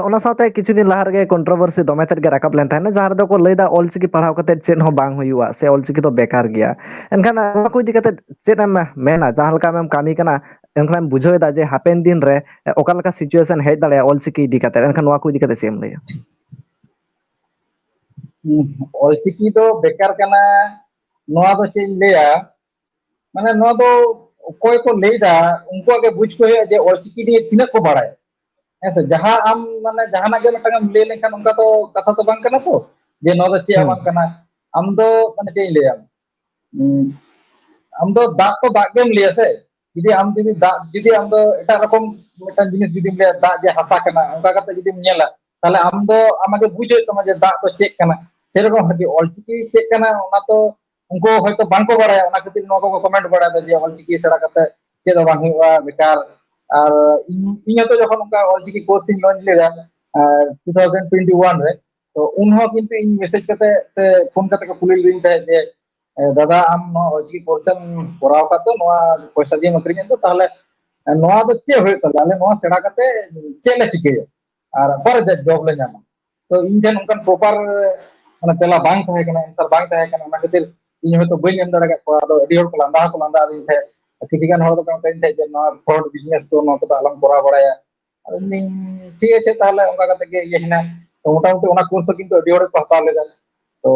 ᱚᱱᱟ ᱥᱟᱶᱛᱮ ᱠᱤᱪᱷᱩ ᱫᱤᱱ ᱞᱟᱦᱟ ᱨᱮᱜᱮ controversy ᱫᱚᱢᱮ ᱛᱮᱫ ᱜᱮ ᱨᱟᱠᱟᱵ ᱞᱮᱱ ᱛᱟᱦᱮᱸᱫ, ᱡᱟᱦᱟᱸ ᱨᱮᱫᱚ ᱠᱚ ᱞᱟᱹᱭᱫᱟ ᱚᱞᱪᱤᱠᱤ ᱯᱟᱲᱦᱟᱣ ᱠᱟᱛᱮ ᱪᱮᱫ ᱦᱚᱸ ᱵᱟᱝ ᱦᱩᱭᱩᱜᱼᱟ ᱥᱮ ᱚᱞᱪᱤᱠᱤ ᱫᱚ ᱵᱮᱠᱟᱨ ᱜᱮᱭᱟ᱾ ᱮᱱᱠᱷᱟᱱ ᱱᱚᱣᱟ ᱠᱚ ᱤᱫᱤ ᱠᱟᱛᱮ ᱪᱮᱫ ᱮᱢ ᱢᱮᱱᱟ? ᱡᱟᱦᱟᱸ ᱞᱮᱠᱟ ᱟᱢᱮᱢ ᱠᱟᱹᱢᱤ ᱠᱟᱱᱟ, ᱮᱱᱠᱷᱟᱱ ᱮᱢ ᱵᱩᱡᱷᱟᱹᱣ ᱮᱫᱟ ᱡᱮ ᱦᱟᱯᱮᱱ ᱫᱤᱱ ᱨᱮ ᱚᱠᱟ ᱞᱮᱠᱟ situation ᱦᱮᱡ ᱫᱟᱲᱮᱭᱟᱜᱼᱟ ᱚᱞᱪᱤᱠᱤ ᱤᱫᱤ ᱠᱟᱛᱮ, ᱮᱱᱠᱷᱟᱱ ᱱᱚᱣᱟ ᱠᱚ ᱤᱫᱤ ᱠᱟᱛᱮ ᱪᱮᱫ ᱮᱢ ᱞᱟᱹᱭᱟ? ᱚᱞᱪᱤᱠᱤ ᱫᱚ ᱵᱮᱠᱟᱨ ᱠᱟᱱᱟ, ᱱᱚᱣᱟ ᱫᱚ ᱪᱮᱫ ᱤᱧ ᱞᱟᱹᱭᱟ, ᱢᱟᱱᱮ ᱱᱚᱣᱟ ᱫᱚ ᱚᱠᱚᱭ ᱠᱚ ᱞᱟᱹᱭᱫᱟ ᱩᱱᱠᱩᱣᱟᱜ ᱜᱮ ᱵᱩᱡᱽ ᱠᱚ ᱦᱩᱭᱩᱜᱼᱟ ᱡᱮ ᱚᱞᱪᱤᱠᱤ ᱱᱤᱭᱮ ᱛᱤᱱᱟᱹᱜ ᱠᱚ ᱵᱟᱲᱟᱭᱟ᱾ ᱦᱮᱸ ᱥᱮ, ᱡᱟᱦᱟᱸ ᱟᱢ ᱢᱟᱱᱮ ᱡᱟᱦᱟᱱᱟᱜ ᱜᱮ ᱢᱤᱫᱴᱟᱝ ᱮᱢ ᱞᱟᱹᱭ ᱞᱮᱱᱠᱷᱟᱱ ᱚᱱᱠᱟ ᱫᱚ ᱠᱟᱛᱷᱟ ᱫᱚ ᱵᱟᱝ ᱠᱟᱱᱟ ᱛᱚ, ᱡᱮ ᱱᱚᱣᱟ ᱫᱚ ᱪᱮᱫ ᱦᱚᱸ ᱵᱟᱝ ᱠᱟᱱᱟ᱾ ᱟᱢ ᱫᱚ ᱢᱟᱱᱮ ᱪᱮᱫ ᱤᱧ ᱞᱟᱹᱭᱟ, ᱟᱢ ᱫᱚ ᱫᱟᱜ ᱛᱚ ᱫᱟᱜ ᱜᱮᱢ ᱞᱟᱹᱭᱟ ᱥᱮ᱾ ᱡᱩᱫᱤ ᱟᱢ ᱡᱩᱫᱤ ᱫᱟᱜ ᱡᱩᱫᱤ ᱟᱢ ᱫᱚ ᱮᱴᱟᱜ ᱨᱚᱠᱚᱢ ᱢᱤᱫᱴᱟᱝ ᱡᱤᱱᱤᱥ ᱡᱩᱫᱤᱢ ᱞᱟᱹᱭᱟ, ᱫᱟᱜ ᱡᱮ ᱦᱟᱥᱟ ᱠᱟᱱᱟ, ᱚᱱᱠᱟ ᱠᱟᱛᱮ ᱡᱩᱫᱤᱢ ᱧᱮᱞᱟ, ᱛᱟᱦᱞᱮ ᱟᱢ ᱫᱚ ᱟᱢᱟᱜ ᱜᱮ ᱵᱩᱡᱽ ᱦᱩᱭᱩᱜ ᱛᱟᱢᱟ ᱡᱮ ᱫᱟᱜ ᱫᱚ ᱪᱮᱫ ᱠᱟᱱᱟ᱾ ᱥᱮᱨᱚᱠᱚᱢ ᱟᱨᱠᱤ ᱚᱞᱪᱤᱠᱤ ᱪᱮᱫ ᱠᱟᱱᱟ ᱚᱱᱟ ᱛᱚ ᱩᱱᱠᱩ ᱦᱚᱭᱛᱚ ᱵᱟᱝᱠᱚ ᱵᱟᱲᱟᱭᱟ, ᱚᱱᱟ ᱠᱷᱟᱹᱛᱤᱨ ᱱᱚᱣᱟ ᱠᱚᱠᱚ ᱠᱚᱢᱮᱱᱴ ᱵᱟᱲᱟᱭᱮᱫᱟ ᱡᱮ ᱚᱞᱪᱤᱠᱤ ᱥᱮᱬᱟ ᱠᱟᱛᱮ ᱪᱮᱫ ᱦᱚᱸ ᱵᱟᱝ ᱦᱩᱭᱩᱜᱼᱟ, ᱵᱮᱠᱟᱨ᱾ ᱟᱨ ᱤᱧ ᱤᱧ ᱦᱚᱸᱛᱚ ᱡᱚᱠᱷᱚᱱ ᱚᱱᱠᱟ ᱚᱞᱪᱤᱠᱤ ᱠᱳᱨᱥ ᱤᱧ ᱞᱚᱧᱪ ᱞᱮᱫᱟ ᱴᱩ ᱛᱷᱟᱣᱡᱮᱱᱰ ᱴᱩᱭᱮᱱᱴᱤ ᱳᱣᱟᱱ ᱨᱮ, ᱛᱚ ᱩᱱᱦᱚᱸ ᱠᱤᱱᱛᱩ ᱤᱧ ᱢᱮᱥᱮᱡᱽ ᱠᱟᱛᱮ ᱥᱮ ᱯᱷᱳᱱ ᱠᱟᱛᱮ ᱠᱚ ᱠᱩᱞᱤ ᱞᱤᱫᱤᱧ ᱛᱟᱦᱮᱸᱫ ᱡᱮ, "ᱮ, ᱫᱟᱫᱟ, ᱟᱢ ᱱᱚᱣᱟ ᱚᱞᱪᱤᱠᱤ ᱠᱳᱨᱥ ᱮᱢ ᱠᱚᱨᱟᱣ ᱟᱠᱟᱫ ᱫᱚ, ᱱᱚᱣᱟ ᱯᱚᱭᱥᱟ ᱫᱤᱭᱮᱢ ᱟᱹᱠᱷᱨᱤᱧᱮᱫ ᱫᱚ, ᱛᱟᱦᱚᱞᱮ ᱱᱚᱣᱟ ᱫᱚ ᱪᱮᱫ ᱦᱩᱭᱩᱜ ᱛᱟᱞᱮᱭᱟ? ᱟᱞᱮ ᱱᱚᱣᱟ ᱥᱮᱬᱟ ᱠᱟᱛᱮ ᱪᱮᱫ ᱞᱮ ᱪᱤᱠᱟᱹᱭᱟ? ᱟᱨ ᱚᱠᱟᱨᱮ ᱡᱚᱵ ᱞᱮ ᱧᱟᱢᱟ?" ᱛᱚ ᱤᱧ ᱴᱷᱮᱱ ᱚᱱᱠᱟᱱ ᱯᱨᱚᱯᱟᱨ ᱢᱟᱱᱮ ᱛᱮᱞᱟ ᱵᱟᱝ ᱛᱟᱦᱮᱸ ᱠᱟᱱᱟ, ᱮᱱᱥᱟᱨ ᱵᱟᱝ ᱛᱟᱦᱮᱸ ᱠᱟᱱᱟ, ᱚᱱᱟ ᱠᱷᱟᱹᱛᱤᱨ ᱤᱧ ᱦᱚᱭᱛᱳ ᱵᱟᱹᱧ ᱮᱢ ᱫᱟᱲᱮ ᱟᱠᱟᱫ ᱠᱚᱣᱟ᱾ ᱟᱫᱚ ᱟᱹᱰᱤ ᱦᱚᱲ ᱠᱚ ᱞᱟᱸᱫᱟ ᱦᱚᱸᱠᱚ ᱞᱟᱸᱫᱟ ᱟᱹᱫᱤᱧ ᱛᱟᱦᱮᱸᱫ, ᱠᱤᱪᱷᱩ ᱜᱟᱱ ᱦᱚᱲ ᱫᱚᱠᱚ ᱢᱮᱛᱟᱹᱧ ᱛᱟᱦᱮᱸᱫ ᱡᱮ, "ᱱᱚᱣᱟ ᱯᱷᱨᱚᱰ ᱵᱤᱡᱽᱱᱮᱥ ᱠᱚ, ᱱᱚᱣᱟ ᱠᱚᱫᱚ ᱟᱞᱚᱢ ᱠᱚᱨᱟᱣ ᱵᱟᱲᱟᱭᱟ᱾" ᱟᱫᱚ ᱤᱧ, "ᱴᱷᱤᱠ ᱟᱪᱷᱮ, ᱛᱟᱦᱚᱞᱮ ᱚᱱᱠᱟ ᱠᱟᱛᱮ ᱜᱮ ᱤᱭᱟᱹ ᱦᱮᱱᱟ᱾" ᱛᱚ ᱢᱚᱴᱟᱢᱩᱴᱤ ᱚᱱᱟ ᱠᱳᱨᱥ ᱦᱚᱸ ᱠᱤᱱᱛᱩ ᱟᱹᱰᱤ ᱦᱚᱲ ᱜᱮᱠᱚ ᱦᱟᱛᱟᱣ ᱞᱮᱫᱟ᱾ ᱛᱚ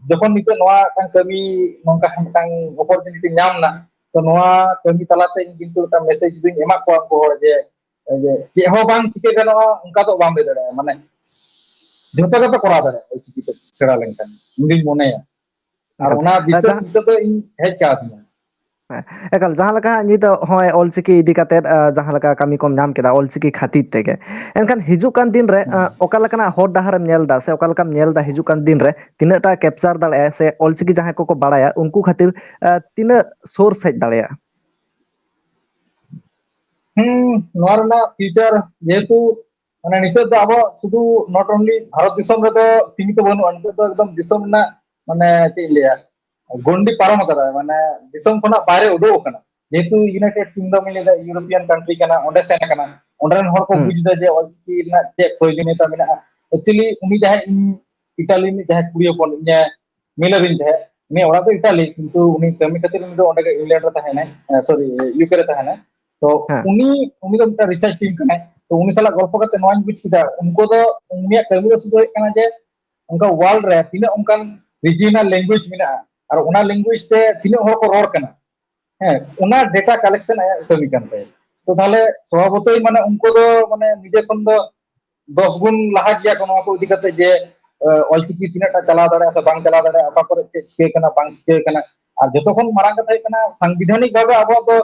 ᱡᱚᱠᱷᱚᱱ ᱱᱤᱛᱚᱜ ᱱᱚᱣᱟ ᱢᱤᱫᱴᱟᱝ ᱠᱟᱹᱢᱤ, ᱱᱚᱝᱠᱟ ᱢᱤᱫᱴᱟᱝ ᱚᱯᱚᱨᱪᱩᱱᱤᱴᱤ ᱧᱟᱢ ᱮᱱᱟ, ᱛᱚ ᱱᱚᱣᱟ ᱠᱟᱹᱢᱤ ᱛᱟᱞᱟᱛᱮ ᱤᱧ ᱠᱤᱱᱛᱩ ᱢᱤᱫᱴᱟᱝ ᱢᱮᱥᱮᱡᱽ ᱫᱩᱧ ᱮᱢᱟᱫ ᱠᱚᱣᱟ ᱩᱱᱠᱩ ᱦᱚᱲ ᱡᱮ, ᱡᱮ ᱪᱮᱫ ᱦᱚᱸ ᱵᱟᱝ ᱪᱤᱠᱟᱹ ᱜᱟᱱᱚᱜᱼᱟ ᱚᱱᱠᱟ ᱫᱚ ᱵᱟᱢ ᱞᱟᱹᱭ ᱫᱟᱲᱮᱭᱟᱜᱼᱟ, ᱢᱟᱱᱮ ᱡᱷᱚᱛᱚ ᱜᱮᱯᱮ ᱠᱚᱨᱟᱣ ᱫᱟᱲᱮᱭᱟᱜᱼᱟ ᱚᱞᱪᱤᱠᱤ ᱛᱮ ᱥᱮᱬᱟ ᱞᱮᱱᱠᱷᱟᱱ, ᱤᱧ ᱫᱩᱧ ᱢᱚᱱᱮᱭᱟ᱾ ᱟᱨ ᱮᱠᱟᱞ᱾ ᱚᱱᱟ ᱟᱨ ᱵᱤᱥᱟᱹᱥ ᱡᱟᱦᱟᱸ ᱱᱤᱛᱚᱜ ᱫᱚ ᱤᱧ ᱦᱮᱡ ᱠᱟᱣᱫᱤᱧᱟ᱾ ᱦᱮᱸ, ᱮᱠᱟᱞ, ᱡᱟᱦᱟᱸ ᱞᱮᱠᱟ ᱱᱤᱛᱚᱜ ᱦᱚᱸᱜᱼᱚᱭ ᱚᱞᱪᱤᱠᱤ ᱤᱫᱤ ᱠᱟᱛᱮᱫ, ᱟ, ᱡᱟᱦᱟᱸ ᱞᱮᱠᱟ ᱠᱟᱹᱢᱤ ᱠᱚᱢ ᱧᱟᱢ ᱠᱮᱫᱟ ᱚᱞᱪᱤᱠᱤ ᱠᱷᱟᱹᱛᱤᱨ ᱛᱮᱜᱮ, ᱮᱱᱠᱷᱟᱱ ᱦᱤᱡᱩᱜ ᱠᱟᱱ ᱫᱤᱱ ᱨᱮ, ᱟ, ᱦᱩᱸ᱾ ᱚᱠᱟ ᱞᱮᱠᱟᱱᱟᱜ ᱦᱚᱨ ᱰᱟᱦᱟᱨᱮᱢ ᱧᱮᱞ ᱮᱫᱟ ᱥᱮ ᱚᱠᱟ ᱞᱮᱠᱟᱢ ᱧᱮᱞ ᱮᱫᱟ ᱦᱤᱡᱩᱜ ᱠᱟᱱ ᱫᱤᱱ ᱨᱮ ᱛᱤᱱᱟᱹᱜ ᱴᱟ ᱠᱮᱯᱪᱟᱨ ᱫᱟᱲᱮᱭᱟᱜᱼᱟ ᱥᱮ ᱚᱞᱪᱤᱠᱤ ᱡᱟᱦᱟᱸᱭ ᱠᱚᱠᱚ ᱵᱟᱲᱟᱭᱟ ᱩᱱᱠᱩ ᱠᱷᱟᱹᱛᱤᱨ, ᱟ, ᱛᱤᱱᱟᱹᱜ ᱥᱳᱨᱥ ᱦᱮᱡ ᱫᱟᱲᱮᱭᱟᱜᱼᱟ? ᱦᱩᱸ, ᱱᱚᱣᱟ ᱨᱮᱱᱟᱜ ᱯᱷᱤᱭᱩᱪᱟᱨ ᱡᱮᱦᱮᱛᱩ ᱢᱟᱱᱮ ᱱᱤᱛᱚᱜ ᱫᱚ ᱟᱵᱚ ᱥᱩᱫᱷᱩ not only ᱵᱷᱟᱨᱚᱛ ᱫᱤᱥᱚᱢ ᱨᱮᱫᱚ ᱥᱤᱢᱤᱛᱚ ᱵᱟᱹᱱᱩᱜᱼᱟ, ᱱᱤᱛᱚᱜ ᱫᱚ ᱮᱠᱫᱚᱢ ᱫᱤᱥᱚᱢ ᱨᱮᱱᱟᱜ ᱢᱟᱱᱮ ᱪᱮᱫ ᱤᱧ ᱞᱟᱹᱭᱟ, ᱜᱚᱱᱰᱤ ᱯᱟᱨᱚᱢ ᱟᱠᱟᱫᱟᱭ, ᱢᱟᱱᱮ ᱫᱤᱥᱚᱢ ᱠᱷᱚᱱᱟᱜ ᱵᱟᱭᱨᱮ ᱩᱰᱩᱠ ᱟᱠᱟᱱᱟ᱾ ᱡᱮᱦᱮᱛᱩ ᱤᱭᱩᱱᱟᱭᱴᱮᱰ ᱠᱤᱝᱰᱚᱢ ᱤᱧ ᱞᱟᱹᱭᱫᱟ, ᱤᱭᱩᱨᱳᱯᱤᱭᱟᱱ ᱠᱟᱱᱴᱨᱤ ᱠᱟᱱᱟ, ᱚᱸᱰᱮ ᱥᱮᱱ ᱟᱠᱟᱱᱟ, ᱚᱸᱰᱮ ᱨᱮᱱ ᱦᱚᱲ ᱠᱚ ᱦᱩᱸ᱾ ᱵᱩᱡᱽ ᱮᱫᱟ ᱡᱮ ᱚᱞᱪᱤᱠᱤ ᱨᱮᱱᱟᱜ ᱪᱮᱫ ᱯᱨᱚᱭᱳᱡᱚᱱᱤᱭᱚᱛᱟ ᱢᱮᱱᱟᱜᱼᱟ᱾ ᱮᱠᱪᱩᱭᱮᱞᱤ ᱩᱱᱤ ᱡᱟᱦᱟᱸᱭ ᱤᱧ ᱤᱴᱟᱞᱤ ᱨᱤᱱᱤᱡ ᱡᱟᱦᱟᱸᱭ ᱠᱩᱲᱤ ᱦᱚᱯᱚᱱ ᱤᱧᱮ ᱢᱤᱞᱟᱹᱫᱤᱧ ᱛᱟᱦᱮᱸᱫ, ᱩᱱᱤᱭᱟᱜ ᱚᱲᱟᱜ ᱫᱚ ᱤᱴᱟᱞᱤ, ᱠᱤᱱᱛᱩ ᱩᱱᱤ ᱠᱟᱹᱢᱤ ᱠᱷᱟᱹᱛᱤᱨ ᱩᱱᱤ ᱫᱚ ᱚᱸᱰᱮ ᱜᱮ ᱤᱝᱞᱮᱱᱰ ᱨᱮ ᱛᱟᱦᱮᱱᱟᱭ, ᱥᱚᱨᱤ, ᱤᱭᱩᱠᱮ ᱨᱮ ᱛᱟᱦᱮᱱᱟᱭ᱾ ᱛᱚ ᱦᱮᱸ᱾ ᱩᱱᱤ, ᱩᱱᱤ ᱫᱚ ᱢᱤᱫᱴᱟᱝ ᱨᱤᱥᱟᱨᱪ ᱴᱤᱢ ᱠᱟᱱᱟᱭ᱾ ᱛᱚ ᱩᱱᱤ ᱥᱟᱞᱟᱜ ᱜᱚᱞᱯᱚ ᱠᱟᱛᱮ ᱱᱚᱣᱟᱧ ᱵᱩᱡᱽ ᱠᱮᱫᱟ, ᱩᱱᱠᱩ ᱫᱚ, ᱩᱱᱤᱭᱟᱜ ᱠᱟᱹᱢᱤ ᱫᱚ ᱥᱩᱫᱷᱩ ᱦᱩᱭᱩᱜ ᱠᱟᱱᱟ ᱡᱮ ᱚᱱᱠᱟ ᱣᱟᱨᱞᱰ ᱨᱮ ᱛᱤᱱᱟᱹᱜ ᱚᱱᱠᱟᱱ ᱨᱤᱡᱤᱭᱚᱱᱟᱞ ᱞᱮᱝᱜᱩᱭᱮᱡᱽ ᱢᱮᱱᱟᱜᱼᱟ ᱟᱨ ᱚᱱᱟ ᱞᱮᱝᱜᱩᱭᱮᱡᱽ ᱛᱮ ᱛᱤᱱᱟᱹᱜ ᱦᱚᱲ ᱠᱚ ᱨᱚᱲ ᱠᱟᱱᱟ, ᱦᱮᱸ, ᱚᱱᱟ ᱰᱮᱴᱟ ᱠᱟᱞᱮᱠᱥᱚᱱ ᱟᱭᱟᱜ ᱠᱟᱹᱢᱤ ᱠᱟᱱ ᱛᱟᱭᱟ᱾ ᱛᱚ ᱛᱟᱦᱞᱮ ᱥᱚᱵᱷᱟᱵᱚᱛᱚᱭ ᱢᱟᱱᱮ ᱩᱱᱠᱩ ᱫᱚ ᱢᱟᱱᱮ ᱱᱤᱡᱮ ᱠᱷᱚᱱ ᱫᱚ ᱫᱚᱥ ᱜᱩᱱ ᱞᱟᱦᱟ ᱜᱮᱭᱟ ᱠᱚ ᱱᱚᱣᱟ ᱠᱚ ᱤᱫᱤ ᱠᱟᱛᱮ ᱡᱮ, ᱮ, ᱚᱞᱪᱤᱠᱤ ᱛᱤᱱᱟᱹᱜ ᱴᱟ ᱪᱟᱞᱟᱣ ᱫᱟᱲᱮᱭᱟᱜᱼᱟ ᱥᱮ ᱵᱟᱝ ᱪᱟᱞᱟᱣ ᱫᱟᱲᱮᱭᱟᱜᱼᱟ, ᱚᱠᱟ ᱠᱚᱨᱮ ᱪᱮᱫ ᱪᱤᱠᱟᱹ ᱠᱟᱱᱟ, ᱵᱟᱝ ᱪᱤᱠᱟᱹ ᱠᱟᱱᱟ᱾ ᱟᱨ ᱡᱚᱛᱚ ᱠᱷᱚᱱ ᱢᱟᱨᱟᱝ ᱠᱟᱛᱷᱟ ᱦᱩᱭᱩᱜ ᱠᱟᱱᱟ, ᱥᱟᱝᱵᱤᱫᱷᱟᱱᱤᱠ ᱵᱷᱟᱵᱮ ᱟᱵᱚᱣᱟᱜ ᱫᱚ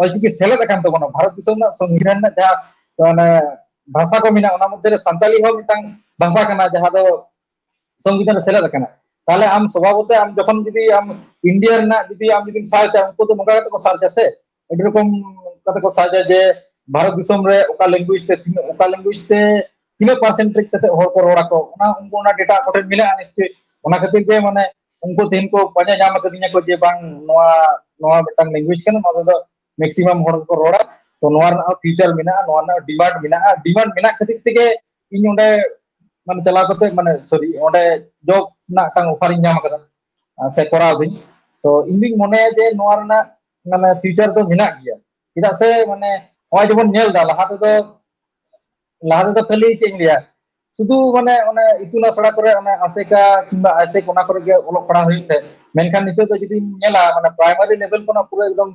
ᱚᱞᱪᱤᱠᱤ ᱥᱮᱞᱮᱫ ᱟᱠᱟᱱ ᱛᱟᱵᱚᱱᱟ᱾ ᱵᱷᱟᱨᱚᱛ ᱫᱤᱥᱚᱢ ᱨᱮᱱᱟᱜ ᱥᱚᱝᱵᱤᱫᱷᱟᱱ ᱨᱮᱱᱟᱜ ᱡᱟᱦᱟᱸ, ᱢᱟᱱᱮ, ᱵᱷᱟᱥᱟ ᱠᱚ ᱢᱮᱱᱟᱜᱼᱟ, ᱚᱱᱟ ᱢᱚᱫᱽᱫᱷᱮ ᱨᱮ ᱥᱟᱱᱛᱟᱞᱤ ᱦᱚᱸ ᱢᱤᱫᱴᱟᱝ ᱵᱷᱟᱥᱟ ᱠᱟᱱᱟ, ᱡᱟᱦᱟᱸ ᱫᱚ ᱥᱚᱝᱵᱤᱫᱷᱟᱱ ᱨᱮ ᱥᱮᱞᱮᱫ ᱟᱠᱟᱱᱟ᱾ ᱛᱟᱦᱚᱞᱮ ᱟᱢ ᱥᱚᱵᱷᱟᱵᱚᱛᱚ ᱟᱢ ᱡᱚᱠᱷᱚᱱ ᱡᱩᱫᱤ ᱟᱢ ᱤᱱᱰᱤᱭᱟ ᱨᱮᱱᱟᱜ ᱡᱩᱫᱤ ᱟᱢ ᱡᱩᱫᱤᱢ ᱥᱟᱨᱪᱟ, ᱩᱱᱠᱩ ᱫᱚ ᱱᱚᱝᱠᱟ ᱠᱟᱛᱮ ᱠᱚ ᱥᱟᱨᱪᱟ ᱥᱮ, ᱟᱹᱰᱤ ᱨᱚᱠᱚᱢ ᱠᱟᱛᱮ ᱠᱚ ᱥᱟᱨᱪᱟ ᱡᱮ ᱵᱷᱟᱨᱚᱛ ᱫᱤᱥᱚᱢ ᱨᱮ ᱚᱠᱟ ᱞᱮᱝᱜᱩᱭᱮᱡᱽ ᱛᱮ ᱛᱤᱱᱟᱹᱜ, ᱚᱠᱟ ᱞᱮᱝᱜᱩᱭᱮᱡᱽ ᱛᱮ ᱛᱤᱱᱟᱹᱜ ᱯᱟᱨᱥᱮᱱᱴᱮᱡᱽ ᱠᱟᱛᱮ ᱦᱚᱲ ᱠᱚ ᱨᱚᱲ ᱟᱠᱚ, ᱚᱱᱟ ᱩᱱᱠᱩ ᱚᱱᱟ ᱰᱮᱴᱟ ᱟᱠᱚ ᱴᱷᱮᱱ ᱢᱮᱱᱟᱜᱼᱟ ᱱᱤᱥᱪᱚᱭ᱾ ᱚᱱᱟ ᱠᱷᱟᱹᱛᱤᱨ ᱜᱮ ᱢᱟᱱᱮ ᱩᱱᱠᱩ ᱛᱮᱦᱮᱧ ᱠᱚ ᱯᱟᱸᱡᱟ ᱧᱟᱢ ᱟᱠᱟᱫᱤᱧᱟ ᱠᱚ ᱡᱮ ᱵᱟᱝ, ᱱᱚᱣᱟ, ᱱᱚᱣᱟ ᱢᱤᱫᱴᱟᱝ ᱞᱮᱝᱜᱩᱭᱮᱡᱽ ᱠᱟᱱᱟ, ᱱᱚᱣᱟ ᱛᱮᱫᱚ ᱢᱮᱠᱥᱤᱢᱟᱢ ᱦᱚᱲ ᱜᱮᱠᱚ ᱨᱚᱲᱟ᱾ ᱛᱚ ᱱᱚᱣᱟ ᱨᱮᱱᱟᱜ ᱦᱚᱸ ᱯᱷᱤᱭᱩᱪᱟᱨ ᱢᱮᱱᱟᱜᱼᱟ, ᱱᱚᱣᱟ ᱨᱮᱱᱟᱜ ᱰᱤᱢᱟᱱᱰ ᱢᱮᱱᱟᱜᱼᱟ᱾ ᱰᱤᱢᱟᱱᱰ ᱢᱮᱱᱟᱜ ᱠᱷᱟᱹᱛᱤᱨ ᱛᱮᱜᱮ ᱤᱧ ᱚᱸᱰᱮ ᱢᱟᱱᱮ ᱪᱟᱞᱟᱣ ᱠᱟᱛᱮ, ᱢᱟᱱᱮ ᱥᱚᱨᱤ, ᱚᱸᱰᱮ ᱡᱚᱵ ᱨᱮᱱᱟᱜ ᱢᱤᱫᱴᱟᱝ ᱚᱯᱷᱟᱨ ᱤᱧ ᱧᱟᱢ ᱟᱠᱟᱫᱟ, ᱟᱨ ᱥᱮ ᱠᱚᱨᱟᱣ ᱫᱟᱹᱧ᱾ ᱛᱚ ᱤᱧ ᱫᱩᱧ ᱢᱚᱱᱮᱭᱟ ᱡᱮ ᱱᱚᱣᱟ ᱨᱮᱱᱟᱜ ᱢᱟᱱᱮ ᱯᱷᱤᱭᱩᱪᱟᱨ ᱫᱚ ᱢᱮᱱᱟᱜ ᱜᱮᱭᱟ᱾ ᱪᱮᱫᱟᱜ ᱥᱮ ᱢᱟᱱᱮ ᱱᱚᱜᱼᱚᱭ ᱡᱮᱵᱚᱱ ᱧᱮᱞ ᱮᱫᱟ, ᱞᱟᱦᱟ ᱛᱮᱫᱚ, ᱞᱟᱦᱟ ᱛᱮᱫᱚ ᱠᱷᱟᱹᱞᱤ ᱪᱮᱫ ᱤᱧ ᱞᱟᱹᱭᱟ, ᱥᱩᱫᱷᱩ ᱢᱟᱱᱮ ᱚᱱᱮ ᱤᱛᱩᱱ ᱟᱥᱲᱟ ᱠᱚᱨᱮ, ᱚᱱᱮ ᱟᱥᱮᱠᱟ ᱠᱤᱝᱵᱟ ᱟᱭᱥᱮᱠ, ᱚᱱᱟ ᱠᱚᱨᱮ ᱜᱮ ᱚᱞᱚᱜ ᱯᱟᱲᱦᱟᱣ ᱦᱩᱭᱩᱜ ᱛᱟᱦᱮᱸᱫ᱾ ᱢᱮᱱᱠᱷᱟᱱ ᱱᱤᱛᱚᱜ ᱫᱚ ᱡᱩᱫᱤᱢ ᱧᱮᱞᱟ, ᱢᱟᱱᱮ ᱯᱨᱟᱭᱢᱟᱨᱤ ᱞᱮᱵᱮᱞ ᱠᱷᱚᱱᱟᱜ ᱯᱩᱨᱟᱹ ᱮᱠᱫᱚᱢ,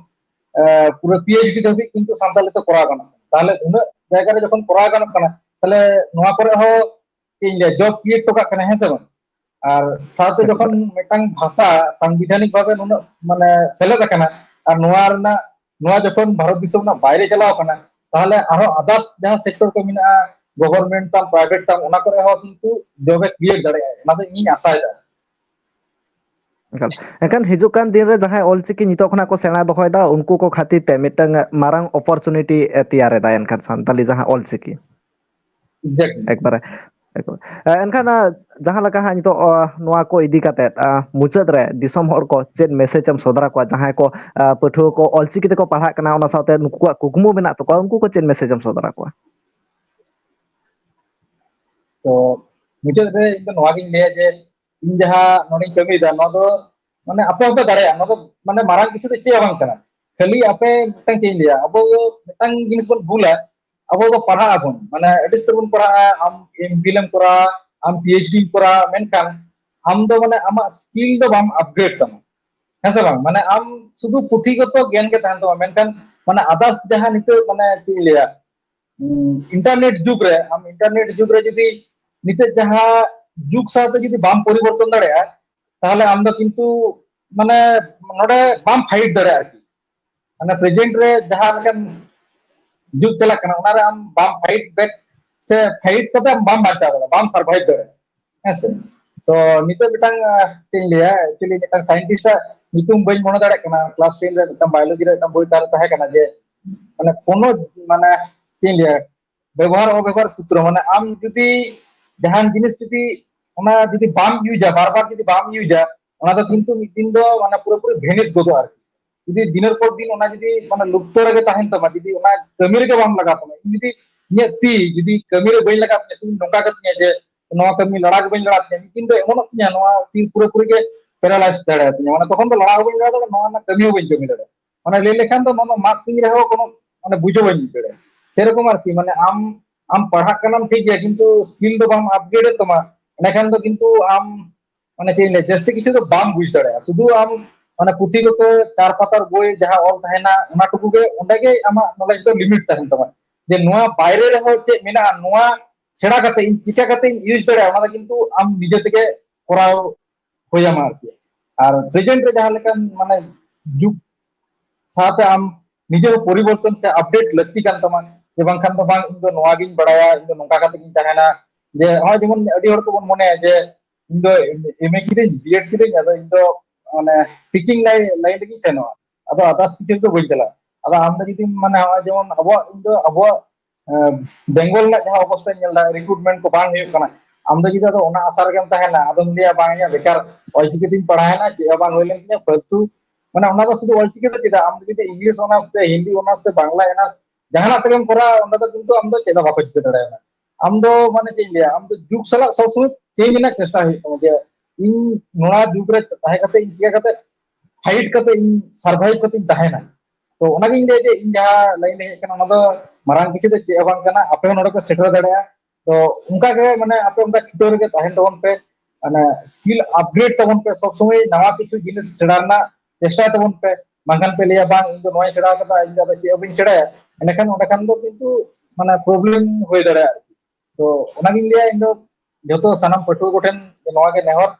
ᱮ, ᱯᱩᱨᱟᱹ ᱯᱤ ᱮᱭᱤᱪ ᱰᱤ ᱫᱷᱟᱹᱵᱤᱡ ᱠᱤᱱᱛᱩ ᱥᱟᱱᱛᱟᱲᱤ ᱛᱮ ᱠᱚᱨᱟᱣ ᱜᱟᱱᱚᱜ ᱠᱟᱱᱟ᱾ ᱛᱟᱦᱚᱞᱮ ᱩᱱᱟᱹᱜ ᱡᱟᱭᱜᱟ ᱨᱮ ᱡᱚᱠᱷᱚᱱ ᱠᱚᱨᱟᱣ ᱜᱟᱱᱚᱜ ᱠᱟᱱᱟ, ᱛᱟᱦᱚᱞᱮ ᱱᱚᱣᱟ ᱠᱚᱨᱮ ᱦᱚᱸ ᱪᱮᱫ ᱤᱧ ᱞᱟᱹᱭᱟ, ᱡᱚᱵ ᱠᱨᱤᱭᱮᱴ ᱦᱚᱴᱚ ᱠᱟᱜ ᱠᱟᱱᱟ, ᱦᱮᱸ ᱥᱮ ᱵᱟᱝ? ᱟᱨ ᱥᱟᱶᱛᱮ ᱡᱚᱠᱷᱚᱱ ᱢᱤᱫᱴᱟᱝ ᱵᱷᱟᱥᱟ ᱥᱟᱝᱵᱤᱫᱷᱟᱱᱤᱠ ᱵᱷᱟᱵᱮ ᱱᱩᱱᱟᱹᱜ ᱢᱟᱱᱮ ᱥᱮᱞᱮᱫ ᱟᱠᱟᱱᱟ, ᱟᱨ ᱱᱚᱣᱟ ᱨᱮᱱᱟᱜ, ᱱᱚᱣᱟ ᱡᱚᱠᱷᱚᱱ ᱵᱷᱟᱨᱚᱛ ᱫᱤᱥᱚᱢ ᱨᱮᱱᱟᱜ ᱵᱟᱭᱨᱮ ᱪᱟᱞᱟᱣ ᱟᱠᱟᱱᱟ, ᱛᱟᱦᱚᱞᱮ ᱟᱨᱦᱚᱸ ᱟᱫᱟᱨᱥ ᱡᱟᱦᱟᱸ ᱥᱮᱠᱴᱚᱨ ᱠᱚ ᱢᱮᱱᱟᱜᱼᱟ, ᱜᱚᱵᱷᱚᱨᱱᱢᱮᱱᱴ ᱛᱟᱢ, ᱯᱨᱟᱭᱵᱷᱮᱴ ᱛᱟᱢ, ᱚᱱᱟ ᱠᱚᱨᱮ ᱦᱚᱸ ᱠᱤᱱᱛᱩ ᱡᱚᱵ ᱮ ᱠᱨᱤᱭᱮᱴ ᱫᱟᱲᱮᱭᱟᱜᱼᱟ, ᱚᱱᱟ ᱫᱚ ᱤᱧᱤᱧ ᱟᱥᱟᱭᱮᱫᱟ᱾ ᱮᱠᱟᱞ᱾ ᱮᱱᱠᱷᱟᱱ ᱦᱤᱡᱩᱜ ᱠᱟᱱ ᱫᱤᱱ ᱨᱮ ᱡᱟᱦᱟᱸᱭ ᱚᱞᱪᱤᱠᱤ ᱱᱤᱛᱚᱜ ᱠᱷᱚᱱᱟᱜ ᱠᱚ ᱥᱮᱬᱟ ᱫᱚᱦᱚᱭᱮᱫᱟ, ᱩᱱᱠᱩ ᱠᱚ ᱠᱷᱟᱹᱛᱤᱨ ᱛᱮ ᱢᱤᱫᱴᱟᱝ ᱢᱟᱨᱟᱝ ᱚᱯᱚᱨᱪᱩᱱᱤᱴᱤ ᱮ ᱛᱮᱭᱟᱨ ᱮᱫᱟ ᱮᱱᱠᱷᱟᱱ ᱥᱟᱱᱛᱟᱞᱤ ᱡᱟᱦᱟᱸ ᱚᱞᱪᱤᱠᱤ᱾ ᱮᱠᱡᱮᱠᱴᱞᱤ᱾ ᱮᱠᱵᱟᱨᱮ᱾ ᱮᱠᱵᱟᱨᱮ᱾ ᱮ, ᱮᱱᱠᱷᱟᱱ, ᱟ, ᱡᱟᱦᱟᱸ ᱞᱮᱠᱟ ᱦᱟᱸᱜ ᱱᱤᱛᱚᱜ, ᱚ, ᱱᱚᱣᱟ ᱠᱚ ᱤᱫᱤ ᱠᱟᱛᱮᱫ, ᱟ, ᱢᱩᱪᱟᱹᱫ ᱨᱮ ᱫᱤᱥᱚᱢ ᱦᱚᱲ ᱠᱚ ᱪᱮᱫ ᱢᱮᱥᱮᱡᱽ ᱮᱢ ᱥᱚᱫᱚᱨ ᱟᱠᱚᱣᱟ? ᱡᱟᱦᱟᱸᱭ ᱠᱚ, ᱟ, ᱯᱟᱹᱴᱷᱩᱣᱟᱹ ᱠᱚ ᱚᱞᱪᱤᱠᱤ ᱛᱮᱠᱚ ᱯᱟᱲᱦᱟᱜ ᱠᱟᱱᱟ, ᱚᱱᱟ ᱥᱟᱶᱛᱮ ᱱᱩᱠᱩᱣᱟᱜ ᱠᱩᱠᱢᱩ ᱢᱮᱱᱟᱜ ᱛᱟᱠᱚᱣᱟ, ᱩᱱᱠᱩ ᱠᱚ ᱪᱮᱫ ᱢᱮᱥᱮᱡᱽ ᱮᱢ ᱥᱚᱫᱚᱨ ᱟᱠᱚᱣᱟ? ᱛᱚ ᱢᱩᱪᱟᱹᱫ ᱨᱮ ᱤᱧ ᱫᱚ ᱱᱚᱣᱟ ᱜᱤᱧ ᱞᱟᱹᱭᱟ ᱡᱮ ᱤᱧ ᱡᱟᱦᱟᱸ ᱱᱚᱰᱮᱧ ᱠᱟᱹᱢᱤᱭᱮᱫᱟ, ᱱᱚᱣᱟ ᱫᱚ ᱢᱟᱱᱮ ᱟᱯᱮ ᱦᱚᱸᱯᱮ ᱫᱟᱲᱮᱭᱟᱜᱼᱟ᱾ ᱱᱚᱣᱟ ᱫᱚ ᱢᱟᱱᱮ ᱢᱟᱨᱟᱝ ᱠᱤᱪᱷᱩ ᱫᱚ ᱪᱮᱫ ᱦᱚᱸ ᱵᱟᱝ ᱠᱟᱱᱟ᱾ ᱠᱷᱟᱹᱞᱤ ᱟᱯᱮ ᱢᱤᱫᱴᱟᱝ, ᱪᱮᱫ ᱤᱧ ᱞᱟᱹᱭᱟ, ᱟᱵᱚ ᱫᱚ ᱢᱤᱫᱴᱟᱝ ᱡᱤᱱᱤᱥ ᱵᱚᱱ ᱵᱷᱩᱞᱟ, ᱟᱵᱚ ᱫᱚ ᱯᱟᱲᱦᱟᱜ ᱟᱵᱚᱱ, ᱢᱟᱱᱮ ᱟᱹᱰᱤ ᱩᱥᱛᱟᱹᱨ ᱵᱚᱱ ᱯᱟᱲᱦᱟᱜᱼᱟ, ᱟᱢ ᱮᱢ ᱯᱷᱤᱞ ᱮᱢ ᱠᱚᱨᱟᱣᱟ, ᱟᱢ ᱯᱤ ᱮᱭᱤᱪ ᱰᱤ ᱮᱢ ᱠᱚᱨᱟᱣᱟ, ᱢᱮᱱᱠᱷᱟᱱ ᱟᱢ ᱫᱚ ᱢᱟᱱᱮ ᱟᱢᱟᱜ ᱥᱠᱤᱞ ᱫᱚ ᱵᱟᱢ ᱟᱯᱜᱨᱮᱰ ᱛᱟᱢᱟ, ᱦᱮᱸ ᱥᱮ ᱵᱟᱝ? ᱢᱟᱱᱮ ᱟᱢ ᱥᱩᱫᱷᱩ ᱯᱩᱛᱷᱤᱜᱚᱛᱚ ᱜᱮᱭᱟᱱ ᱜᱮ ᱛᱟᱦᱮᱱ ᱛᱟᱢᱟ, ᱢᱮᱱᱠᱷᱟᱱ ᱢᱟᱱᱮ ᱟᱫᱟᱨᱥ ᱡᱟᱦᱟᱸ ᱱᱤᱛᱚᱜ, ᱢᱟᱱᱮ ᱪᱮᱫ ᱤᱧ ᱞᱟᱹᱭᱟ, ᱤᱱᱴᱟᱨᱱᱮᱴ ᱡᱩᱜᱽ ᱨᱮ, ᱟᱢ ᱤᱱᱴᱟᱨᱱᱮᱴ ᱡᱩᱜᱽ ᱨᱮ ᱡᱩᱫᱤ ᱱᱤᱛᱚᱜ ᱡᱟᱦᱟᱸ ᱡᱩᱜᱽ ᱥᱟᱶᱛᱮ ᱡᱩᱫᱤ ᱵᱟᱢ ᱯᱚᱨᱤᱵᱚᱨᱛᱚᱱ ᱫᱟᱲᱮᱭᱟᱜᱼᱟ, ᱛᱟᱦᱚᱞᱮ ᱟᱢ ᱫᱚ ᱠᱤᱱᱛᱩ ᱢᱟᱱᱮ ᱱᱚᱰᱮ ᱵᱟᱢ ᱯᱷᱟᱭᱤᱴ ᱫᱟᱲᱮᱭᱟᱜᱼᱟ ᱟᱨᱠᱤ᱾ ᱢᱟᱱᱮ ᱯᱨᱮᱡᱮᱱᱴ ᱨᱮ ᱡᱟᱦᱟᱸ ᱞᱮᱠᱟᱱ ᱡᱩᱜᱽ ᱪᱟᱞᱟᱜ ᱠᱟᱱᱟ, ᱚᱱᱟᱨᱮ ᱟᱢ ᱵᱟᱢ ᱯᱷᱟᱭᱤᱴ ᱵᱮᱠ ᱥᱮ ᱯᱷᱟᱭᱤᱴ ᱠᱟᱛᱮ ᱟᱢ ᱵᱟᱢ ᱵᱟᱧᱪᱟᱣ ᱫᱟᱲᱮᱭᱟᱜᱼᱟ, ᱵᱟᱢ ᱥᱟᱨᱵᱷᱟᱭᱤᱵᱷ ᱫᱟᱲᱮᱭᱟᱜᱼᱟ, ᱦᱮᱸ ᱥᱮ? ᱛᱚ ᱱᱤᱛᱚᱜ ᱢᱤᱫᱴᱟᱝ ᱪᱮᱫ ᱤᱧ ᱞᱟᱹᱭᱟ, ᱮᱠᱪᱩᱭᱮᱞᱤ ᱢᱤᱫᱴᱟᱝ ᱥᱟᱭᱮᱱᱴᱤᱥᱴ ᱟᱜ ᱧᱩᱛᱩᱢ ᱵᱟᱹᱧ ᱢᱚᱱᱮ ᱫᱟᱲᱮᱭᱟᱜ ᱠᱟᱱᱟ, ᱠᱞᱟᱥ ᱴᱮᱱ ᱨᱮ ᱢᱤᱫᱴᱟᱝ ᱵᱟᱭᱳᱞᱚᱡᱤ ᱨᱮ ᱢᱤᱫᱴᱟᱝ ᱵᱳᱭ ᱛᱟᱦᱮᱸ ᱠᱟᱱᱟ ᱡᱮ ᱢᱟᱱᱮ ᱠᱳᱱᱳ ᱢᱟᱱᱮ ᱪᱮᱫ ᱤᱧ ᱞᱟᱹᱭᱟ, ᱵᱮᱵᱚᱦᱟᱨ ᱚᱵᱮᱵᱚᱦᱟᱨ ᱥᱩᱛᱨᱚ, ᱢᱟᱱᱮ ᱟᱢ ᱡᱩᱫᱤ ᱡᱟᱦᱟᱱ ᱡᱤᱱᱤᱥ ᱡᱩᱫᱤ ᱚᱱᱟ ᱡᱩᱫᱤ ᱵᱟᱢ ᱤᱭᱩᱡᱟ, ᱵᱟᱨ ᱵᱟᱨ ᱡᱩᱫᱤ ᱵᱟᱢ ᱤᱭᱩᱡᱟ, ᱚᱱᱟ ᱫᱚ ᱠᱤᱱᱛᱩ ᱢᱤᱫ ᱫᱤᱱ ᱫᱚ ᱢᱟᱱᱮ ᱯᱩᱨᱟᱹᱯᱩᱨᱤ ᱵᱷᱮᱱᱤᱥ ᱜᱚᱫᱚᱜᱼᱟ ᱟᱨᱠᱤ᱾ ᱡᱩᱫᱤ ᱫᱤᱱᱮᱨ ᱯᱚᱨ ᱫᱤᱱ ᱚᱱᱟ ᱡᱩᱫᱤ ᱢᱟᱱᱮ ᱞᱩᱯᱛᱚ ᱨᱮᱜᱮ ᱛᱟᱦᱮᱱ ᱛᱟᱢᱟ, ᱡᱩᱫᱤ ᱚᱱᱟ ᱠᱟᱹᱢᱤ ᱨᱮᱜᱮ ᱵᱟᱢ ᱞᱟᱜᱟᱣ ᱛᱟᱢᱟ, ᱤᱧ ᱡᱩᱫᱤ ᱤᱧᱟᱹᱜ ᱛᱤ ᱡᱩᱫᱤ ᱠᱟᱹᱢᱤ ᱨᱮ ᱵᱟᱹᱧ ᱞᱟᱜᱟᱣ ᱛᱤᱧᱟ, ᱥᱩᱫᱷᱩ ᱱᱚᱝᱠᱟ ᱠᱟᱛᱤᱧᱟ ᱡᱮ ᱱᱚᱣᱟ ᱠᱟᱹᱢᱤ ᱞᱟᱲᱟ ᱜᱮ ᱵᱟᱹᱧ ᱞᱟᱲᱟ ᱛᱤᱧᱟ, ᱢᱤᱫ ᱫᱤᱱ ᱫᱚ ᱮᱢᱚᱱᱚᱜ ᱛᱤᱧᱟ ᱱᱚᱣᱟ ᱛᱤ ᱯᱩᱨᱟᱹᱯᱩᱨᱤ ᱜᱮ ᱯᱮᱨᱟᱞᱟᱭᱤᱡᱽ ᱫᱟᱲᱮᱭᱟᱛᱤᱧᱟ, ᱢᱟᱱᱮ ᱛᱚᱠᱷᱚᱱ ᱫᱚ ᱞᱟᱲᱟ ᱦᱚᱸ ᱵᱟᱹᱧ ᱞᱟᱲᱟ ᱫᱟᱲᱮᱭᱟᱜᱼᱟ, ᱱᱚᱣᱟ ᱨᱮᱱᱟᱜ ᱠᱟᱹᱢᱤ ᱦᱚᱸ ᱵᱟᱹᱧ ᱠᱟᱹᱢᱤ ᱫᱟᱲᱮᱭᱟᱜᱼᱟ᱾ ᱢᱟᱱᱮ ᱞᱟᱹᱭ ᱞᱮᱠᱷᱟᱱ ᱫᱚ ᱱᱚᱣᱟ ᱫᱚ ᱢᱟᱫ ᱛᱤᱧ ᱨᱮᱦᱚᱸ ᱠᱳᱱᱳ ᱢᱟᱱᱮ ᱵᱩᱡᱷᱟᱹᱣ ᱵᱟᱹᱧ ᱵᱩᱡ ᱫᱟᱲᱮᱭᱟᱜᱼᱟ᱾ ᱥᱮᱨᱚᱠᱚᱢ ᱟᱨᱠᱤ, ᱢᱟᱱᱮ ᱟᱢ ᱟᱢ ᱯᱟᱲᱦᱟᱜ ᱠᱟᱱᱟᱢ ᱴᱷᱤᱠ ᱜᱮᱭᱟ, ᱠᱤᱱᱛᱩ ᱥᱠᱤᱞ ᱫᱚ ᱵᱟᱢ ᱟᱯᱜᱨᱮᱰ ᱮᱫ ᱛᱟᱢᱟ, ᱮᱸᱰᱮᱠᱷᱟᱱ ᱫᱚ ᱠᱤᱱᱛᱩ ᱟᱢ ᱢᱟᱱᱮ ᱪᱮᱫ ᱤᱧ ᱞᱟᱹᱭᱟ, ᱡᱟᱹᱥᱛᱤ ᱠᱤᱪᱷᱩ ᱫᱚ ᱵᱟᱢ ᱵᱩᱡ ᱫᱟᱲᱮᱭᱟᱜᱼᱟ᱾ ᱥᱩᱫᱷᱩ ᱟᱢ ᱢᱟᱱᱮ ᱯᱩᱛᱷᱤ ᱠᱚᱛᱮ ᱪᱟᱨ ᱯᱟᱛᱟᱨ ᱵᱳᱭ ᱡᱟᱦᱟᱸ ᱚᱞ ᱛᱟᱦᱮᱱᱟ, ᱚᱱᱟ ᱴᱩᱠᱩ ᱜᱮ, ᱚᱸᱰᱮ ᱜᱮ ᱟᱢᱟᱜ ᱱᱚᱞᱮᱡᱽ ᱫᱚ ᱞᱤᱢᱤᱴ ᱛᱟᱦᱮᱱ ᱛᱟᱢᱟ᱾ ᱡᱮ ᱱᱚᱣᱟ ᱵᱟᱭᱨᱮ ᱨᱮᱦᱚᱸ ᱪᱮᱫ ᱢᱮᱱᱟᱜᱼᱟ, ᱱᱚᱣᱟ ᱥᱮᱬᱟ ᱠᱟᱛᱮ ᱤᱧ ᱪᱤᱠᱟ ᱠᱟᱛᱮ ᱤᱧ ᱤᱭᱩᱡᱽ ᱫᱟᱲᱮᱭᱟᱜᱼᱟ, ᱚᱱᱟ ᱫᱚ ᱠᱤᱱᱛᱩ ᱟᱢ ᱱᱤᱡᱮ ᱛᱮᱜᱮ ᱠᱚᱨᱟᱣ ᱦᱩᱭ ᱟᱢᱟ ᱟᱨᱠᱤ᱾ ᱟᱨ ᱯᱨᱮᱡᱮᱱᱴ ᱨᱮ ᱡᱟᱦᱟᱸ ᱞᱮᱠᱟᱱ ᱢᱟᱱᱮ ᱡᱩᱜᱽ ᱥᱟᱶᱛᱮ ᱟᱢ ᱱᱤᱡᱮ ᱦᱚᱸ ᱯᱚᱨᱤᱵᱚᱨᱛᱚᱱ ᱥᱮ ᱟᱯᱰᱮᱴ ᱞᱟᱹᱠᱛᱤ ᱠᱟᱱ ᱛᱟᱢᱟ, ᱡᱮ ᱵᱟᱝᱠᱷᱟᱱ ᱫᱚ ᱵᱟᱝ, ᱤᱧ ᱫᱚ ᱱᱚᱣᱟ ᱜᱤᱧ ᱵᱟᱲᱟᱭᱟ, ᱤᱧ ᱫᱚ ᱱᱚᱝᱠᱟ ᱠᱟᱛᱮ ᱜᱤᱧ ᱛᱟᱦᱮᱱᱟ᱾ ᱡᱮ ᱱᱚᱜᱼᱚᱭ ᱡᱮᱢᱚᱱ ᱟᱹᱰᱤ ᱦᱚᱲ ᱠᱚᱵᱚᱱ ᱢᱚᱱᱮᱭᱟ ᱡᱮ ᱤᱧ ᱫᱚ ᱮᱢ ᱮ ᱠᱤᱫᱟᱹᱧ, ᱵᱤ ᱮᱰ ᱠᱤᱫᱟᱹᱧ, ᱟᱫᱚ ᱤᱧ ᱫᱚ ᱢᱟᱱᱮ ᱴᱤᱪᱤᱝ ᱞᱟᱭᱤᱱ ᱨᱮᱜᱤᱧ ᱥᱮᱱᱚᱜᱼᱟ, ᱟᱫᱚ ᱟᱫᱟᱨᱥ ᱠᱤᱪᱷᱩ ᱫᱚ ᱵᱟᱹᱧ ᱪᱟᱞᱟᱜᱼᱟ᱾ ᱟᱫᱚ ᱟᱢ ᱫᱚ ᱡᱩᱫᱤ ᱢᱟᱱᱮ ᱱᱚᱜᱼᱚᱭ ᱡᱮᱢᱚᱱ ᱟᱵᱚᱣᱟᱜ, ᱤᱧ ᱫᱚ ᱟᱵᱚᱣᱟᱜ ᱵᱮᱝᱜᱚᱞ ᱨᱮᱱᱟᱜ ᱡᱟᱦᱟᱸ ᱚᱵᱚᱥᱛᱟᱧ ᱧᱮᱞ ᱮᱫᱟ, ᱨᱤᱠᱨᱩᱴᱢᱮᱱᱴ ᱠᱚ ᱵᱟᱝ ᱦᱩᱭᱩᱜ ᱠᱟᱱᱟ, ᱟᱢ ᱫᱚ ᱡᱩᱫᱤ ᱟᱫᱚ ᱚᱱᱟ ᱟᱥᱟ ᱨᱮᱜᱮᱢ ᱛᱟᱦᱮᱱᱟ, ᱟᱫᱚᱢ ᱞᱟᱹᱭᱟ ᱵᱟᱝ, ᱤᱧᱟᱹᱜ ᱵᱮᱠᱟᱨ ᱚᱞᱪᱤᱠᱤ ᱛᱤᱧ ᱯᱟᱲᱦᱟᱣᱮᱱᱟ, ᱪᱮᱫ ᱦᱚᱸ ᱵᱟᱝ ᱦᱩᱭ ᱞᱮᱱ ᱛᱤᱧᱟ, ᱯᱷᱟᱞᱛᱩ᱾ ᱢᱟᱱᱮ ᱚᱱᱟ ᱫᱚ ᱥᱩᱫᱷᱩ ᱚᱞᱪᱤᱠᱤ ᱫᱚ ᱪᱮᱫᱟᱜ, ᱟᱢ ᱫᱚ ᱡᱩᱫᱤ ᱤᱝᱞᱤᱥ ᱚᱱᱟᱨᱥ ᱛᱮ, ᱦᱤᱱᱫᱤ ᱚᱱᱟᱨᱥ ᱛᱮ, ᱵᱟᱝᱞᱟ ᱚᱱᱟᱨᱥ ᱡᱟᱦᱟᱱᱟᱜ ᱛᱮᱜᱮᱢ ᱠᱚᱨᱟᱣᱟ, ᱚᱸᱰᱮ ᱫᱚ ᱠᱤᱱᱛᱩ ᱟᱢ ᱫᱚ ᱪᱮᱫ ᱦᱚᱸ ᱵᱟᱠᱚ ᱪᱤᱠᱟᱹ ᱫᱟᱲᱮᱭᱟᱢᱟ᱾ ᱟᱢ ᱫᱚ ᱢᱟᱱᱮ ᱪᱮᱫ ᱤᱧ ᱞᱟᱹᱭᱟ, ᱟᱢ ᱫᱚ ᱡᱩᱜᱽ ᱥᱟᱞᱟᱜ ᱥᱚᱵ ᱥᱚᱢᱚᱭ ᱪᱮᱧᱡᱽ ᱨᱮᱱᱟᱜ ᱪᱮᱥᱴᱟ ᱦᱩᱭᱩᱜ ᱛᱟᱢᱟ, ᱡᱮ ᱤᱧ ᱱᱚᱣᱟ ᱡᱩᱜᱽ ᱨᱮ ᱛᱟᱦᱮᱸ ᱠᱟᱛᱮ ᱤᱧ ᱪᱤᱠᱟ ᱠᱟᱛᱮ ᱯᱷᱟᱭᱤᱴ ᱠᱟᱛᱮ ᱤᱧ ᱥᱟᱨᱵᱷᱟᱭᱤᱵᱷ ᱠᱟᱛᱮ ᱤᱧ ᱛᱟᱦᱮᱱᱟ᱾ ᱛᱚ ᱚᱱᱟᱜᱤᱧ ᱞᱟᱹᱭᱟ ᱡᱮ ᱤᱧ ᱡᱟᱦᱟᱸ ᱞᱟᱭᱤᱱ ᱨᱮ ᱦᱮᱡ ᱟᱠᱟᱱᱟ, ᱚᱱᱟ ᱫᱚ ᱢᱟᱨᱟᱝ ᱠᱤᱪᱷᱩ ᱫᱚ ᱪᱮᱫ ᱦᱚᱸ ᱵᱟᱝ ᱠᱟᱱᱟ, ᱟᱯᱮ ᱦᱚᱸ ᱱᱚᱰᱮ ᱯᱮ ᱥᱮᱴᱮᱨ ᱫᱟᱲᱮᱭᱟᱜᱼᱟ᱾ ᱛᱚ ᱚᱱᱠᱟ ᱜᱮ ᱢᱟᱱᱮ ᱟᱯᱮ ᱚᱱᱠᱟ ᱪᱷᱩᱴᱟᱹᱣ ᱨᱮᱜᱮ ᱛᱟᱦᱮᱱ ᱛᱟᱵᱚᱱ ᱯᱮ, ᱢᱟᱱᱮ ᱥᱠᱤᱞ ᱟᱯᱜᱨᱮᱰ ᱛᱟᱵᱚᱱ ᱯᱮ, ᱥᱚᱵ ᱥᱚᱢᱚᱭ ᱱᱟᱣᱟ ᱠᱤᱪᱷᱩ ᱡᱤᱱᱤᱥ ᱥᱮᱬᱟ ᱨᱮᱱᱟᱜ ᱪᱮᱥᱴᱟᱭ ᱛᱟᱵᱚᱱ ᱯᱮ᱾ ᱵᱟᱝᱠᱷᱟᱱ ᱯᱮ ᱞᱟᱹᱭᱟ, "ᱵᱟᱝ, ᱤᱧ ᱫᱚ ᱱᱚᱣᱟᱧ ᱥᱮᱬᱟ ᱠᱟᱫᱟ, ᱤᱧ ᱫᱚ ᱟᱫᱚ ᱪᱮᱫ ᱦᱚᱸ ᱵᱟᱹᱧ ᱥᱮᱬᱟᱭᱟ", ᱮᱸᱰᱮᱠᱷᱟᱱ ᱚᱸᱰᱮ ᱠᱷᱟᱱ ᱫᱚ ᱠᱤᱱᱛᱩ ᱢᱟᱱᱮ ᱯᱨᱚᱵᱞᱮᱢ ᱦᱩᱭ ᱫᱟᱲᱮᱭᱟᱜᱼᱟ ᱟᱨᱠᱤ᱾ ᱛᱚ ᱚᱱᱟᱜᱤᱧ ᱞᱟᱹᱭᱟ ᱤᱧ ᱫᱚ ᱡᱚᱛᱚ ᱥᱟᱱᱟᱢ ᱯᱟᱹᱴᱷᱩᱣᱟᱹ ᱠᱚᱴᱷᱮᱱ ᱱᱚᱣᱟ ᱜᱮ ᱱᱮᱦᱚᱨ,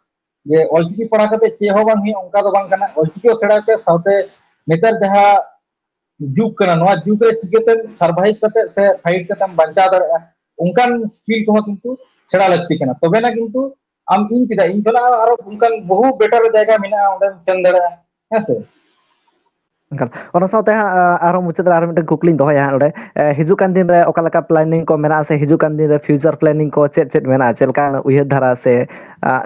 ᱡᱮ ᱚᱞᱪᱤᱠᱤ ᱯᱟᱲᱦᱟᱣ ᱠᱟᱛᱮ ᱪᱮᱫ ᱦᱚᱸ ᱵᱟᱝ ᱦᱩᱭᱩᱜᱼᱟ, ᱚᱱᱠᱟ ᱫᱚ ᱵᱟᱝ ᱠᱟᱱᱟ᱾ ᱚᱞᱪᱤᱠᱤ ᱦᱚᱸ ᱥᱮᱬᱟᱭ ᱯᱮ, ᱥᱟᱶᱛᱮ ᱱᱮᱛᱟᱨ ᱡᱟᱦᱟᱸ ᱡᱩᱜᱽ ᱠᱟᱱᱟ, ᱱᱚᱣᱟ ᱡᱩᱜᱽ ᱨᱮ ᱪᱤᱠᱟᱹᱛᱮᱢ ᱥᱟᱨᱵᱷᱟᱭᱤᱵᱷ ᱠᱟᱛᱮ ᱥᱮ ᱯᱷᱟᱭᱤᱴ ᱠᱟᱛᱮᱢ ᱵᱟᱧᱪᱟᱣ ᱫᱟᱲᱮᱭᱟᱜᱼᱟ, ᱚᱱᱠᱟᱱ ᱥᱠᱤᱞ ᱠᱚᱦᱚᱸ ᱠᱤᱱᱛᱩ ᱥᱮᱬᱟ ᱞᱟᱹᱠᱛᱤ ᱠᱟᱱᱟ᱾ ᱛᱚᱵᱮᱱᱟ ᱠᱤᱱᱛᱩ ᱟᱢ ᱤᱧ ᱪᱮᱫᱟᱜ, ᱤᱧ ᱠᱷᱚᱱᱟᱜ ᱟᱨᱚ ᱚᱱᱠᱟᱱ ᱵᱚᱦᱩ ᱵᱮᱴᱟᱨ ᱡᱟᱭᱜᱟ ᱢᱮᱱᱟᱜᱼᱟ, ᱚᱸᱰᱮᱢ ᱥᱮᱱ ᱫᱟᱲᱮᱭᱟᱜᱼᱟ᱾ ᱦᱮᱸ ᱥᱮ? ᱮᱱᱠᱷᱟᱱ ᱚᱱᱟ ᱥᱟᱶᱛᱮ ᱦᱟᱸᱜ ᱟᱨᱦᱚᱸ ᱢᱩᱪᱟᱹᱫ ᱨᱮ ᱟᱨ ᱢᱤᱫᱴᱮᱱ ᱠᱩᱠᱞᱤᱧ ᱫᱚᱦᱚᱭᱟ ᱦᱟᱸᱜ ᱱᱚᱰᱮ᱾ ᱦᱤᱡᱩᱜ ᱠᱟᱱ ᱫᱤᱱ ᱨᱮ ᱚᱠᱟ ᱞᱮᱠᱟ ᱯᱞᱮᱱᱤᱝ ᱠᱚ ᱢᱮᱱᱟᱜᱼᱟ, ᱥᱮ ᱦᱤᱡᱩᱜ ᱠᱟᱱ ᱫᱤᱱ ᱨᱮ ᱯᱷᱤᱭᱩᱪᱟᱨ ᱯᱞᱮᱱᱤᱝ ᱠᱚ ᱪᱮᱫ ᱪᱮᱫ ᱢᱮᱱᱟᱜᱼᱟ? ᱪᱮᱫ ᱞᱮᱠᱟ ᱩᱭᱦᱟᱹᱨ ᱫᱷᱟᱨᱟ ᱥᱮ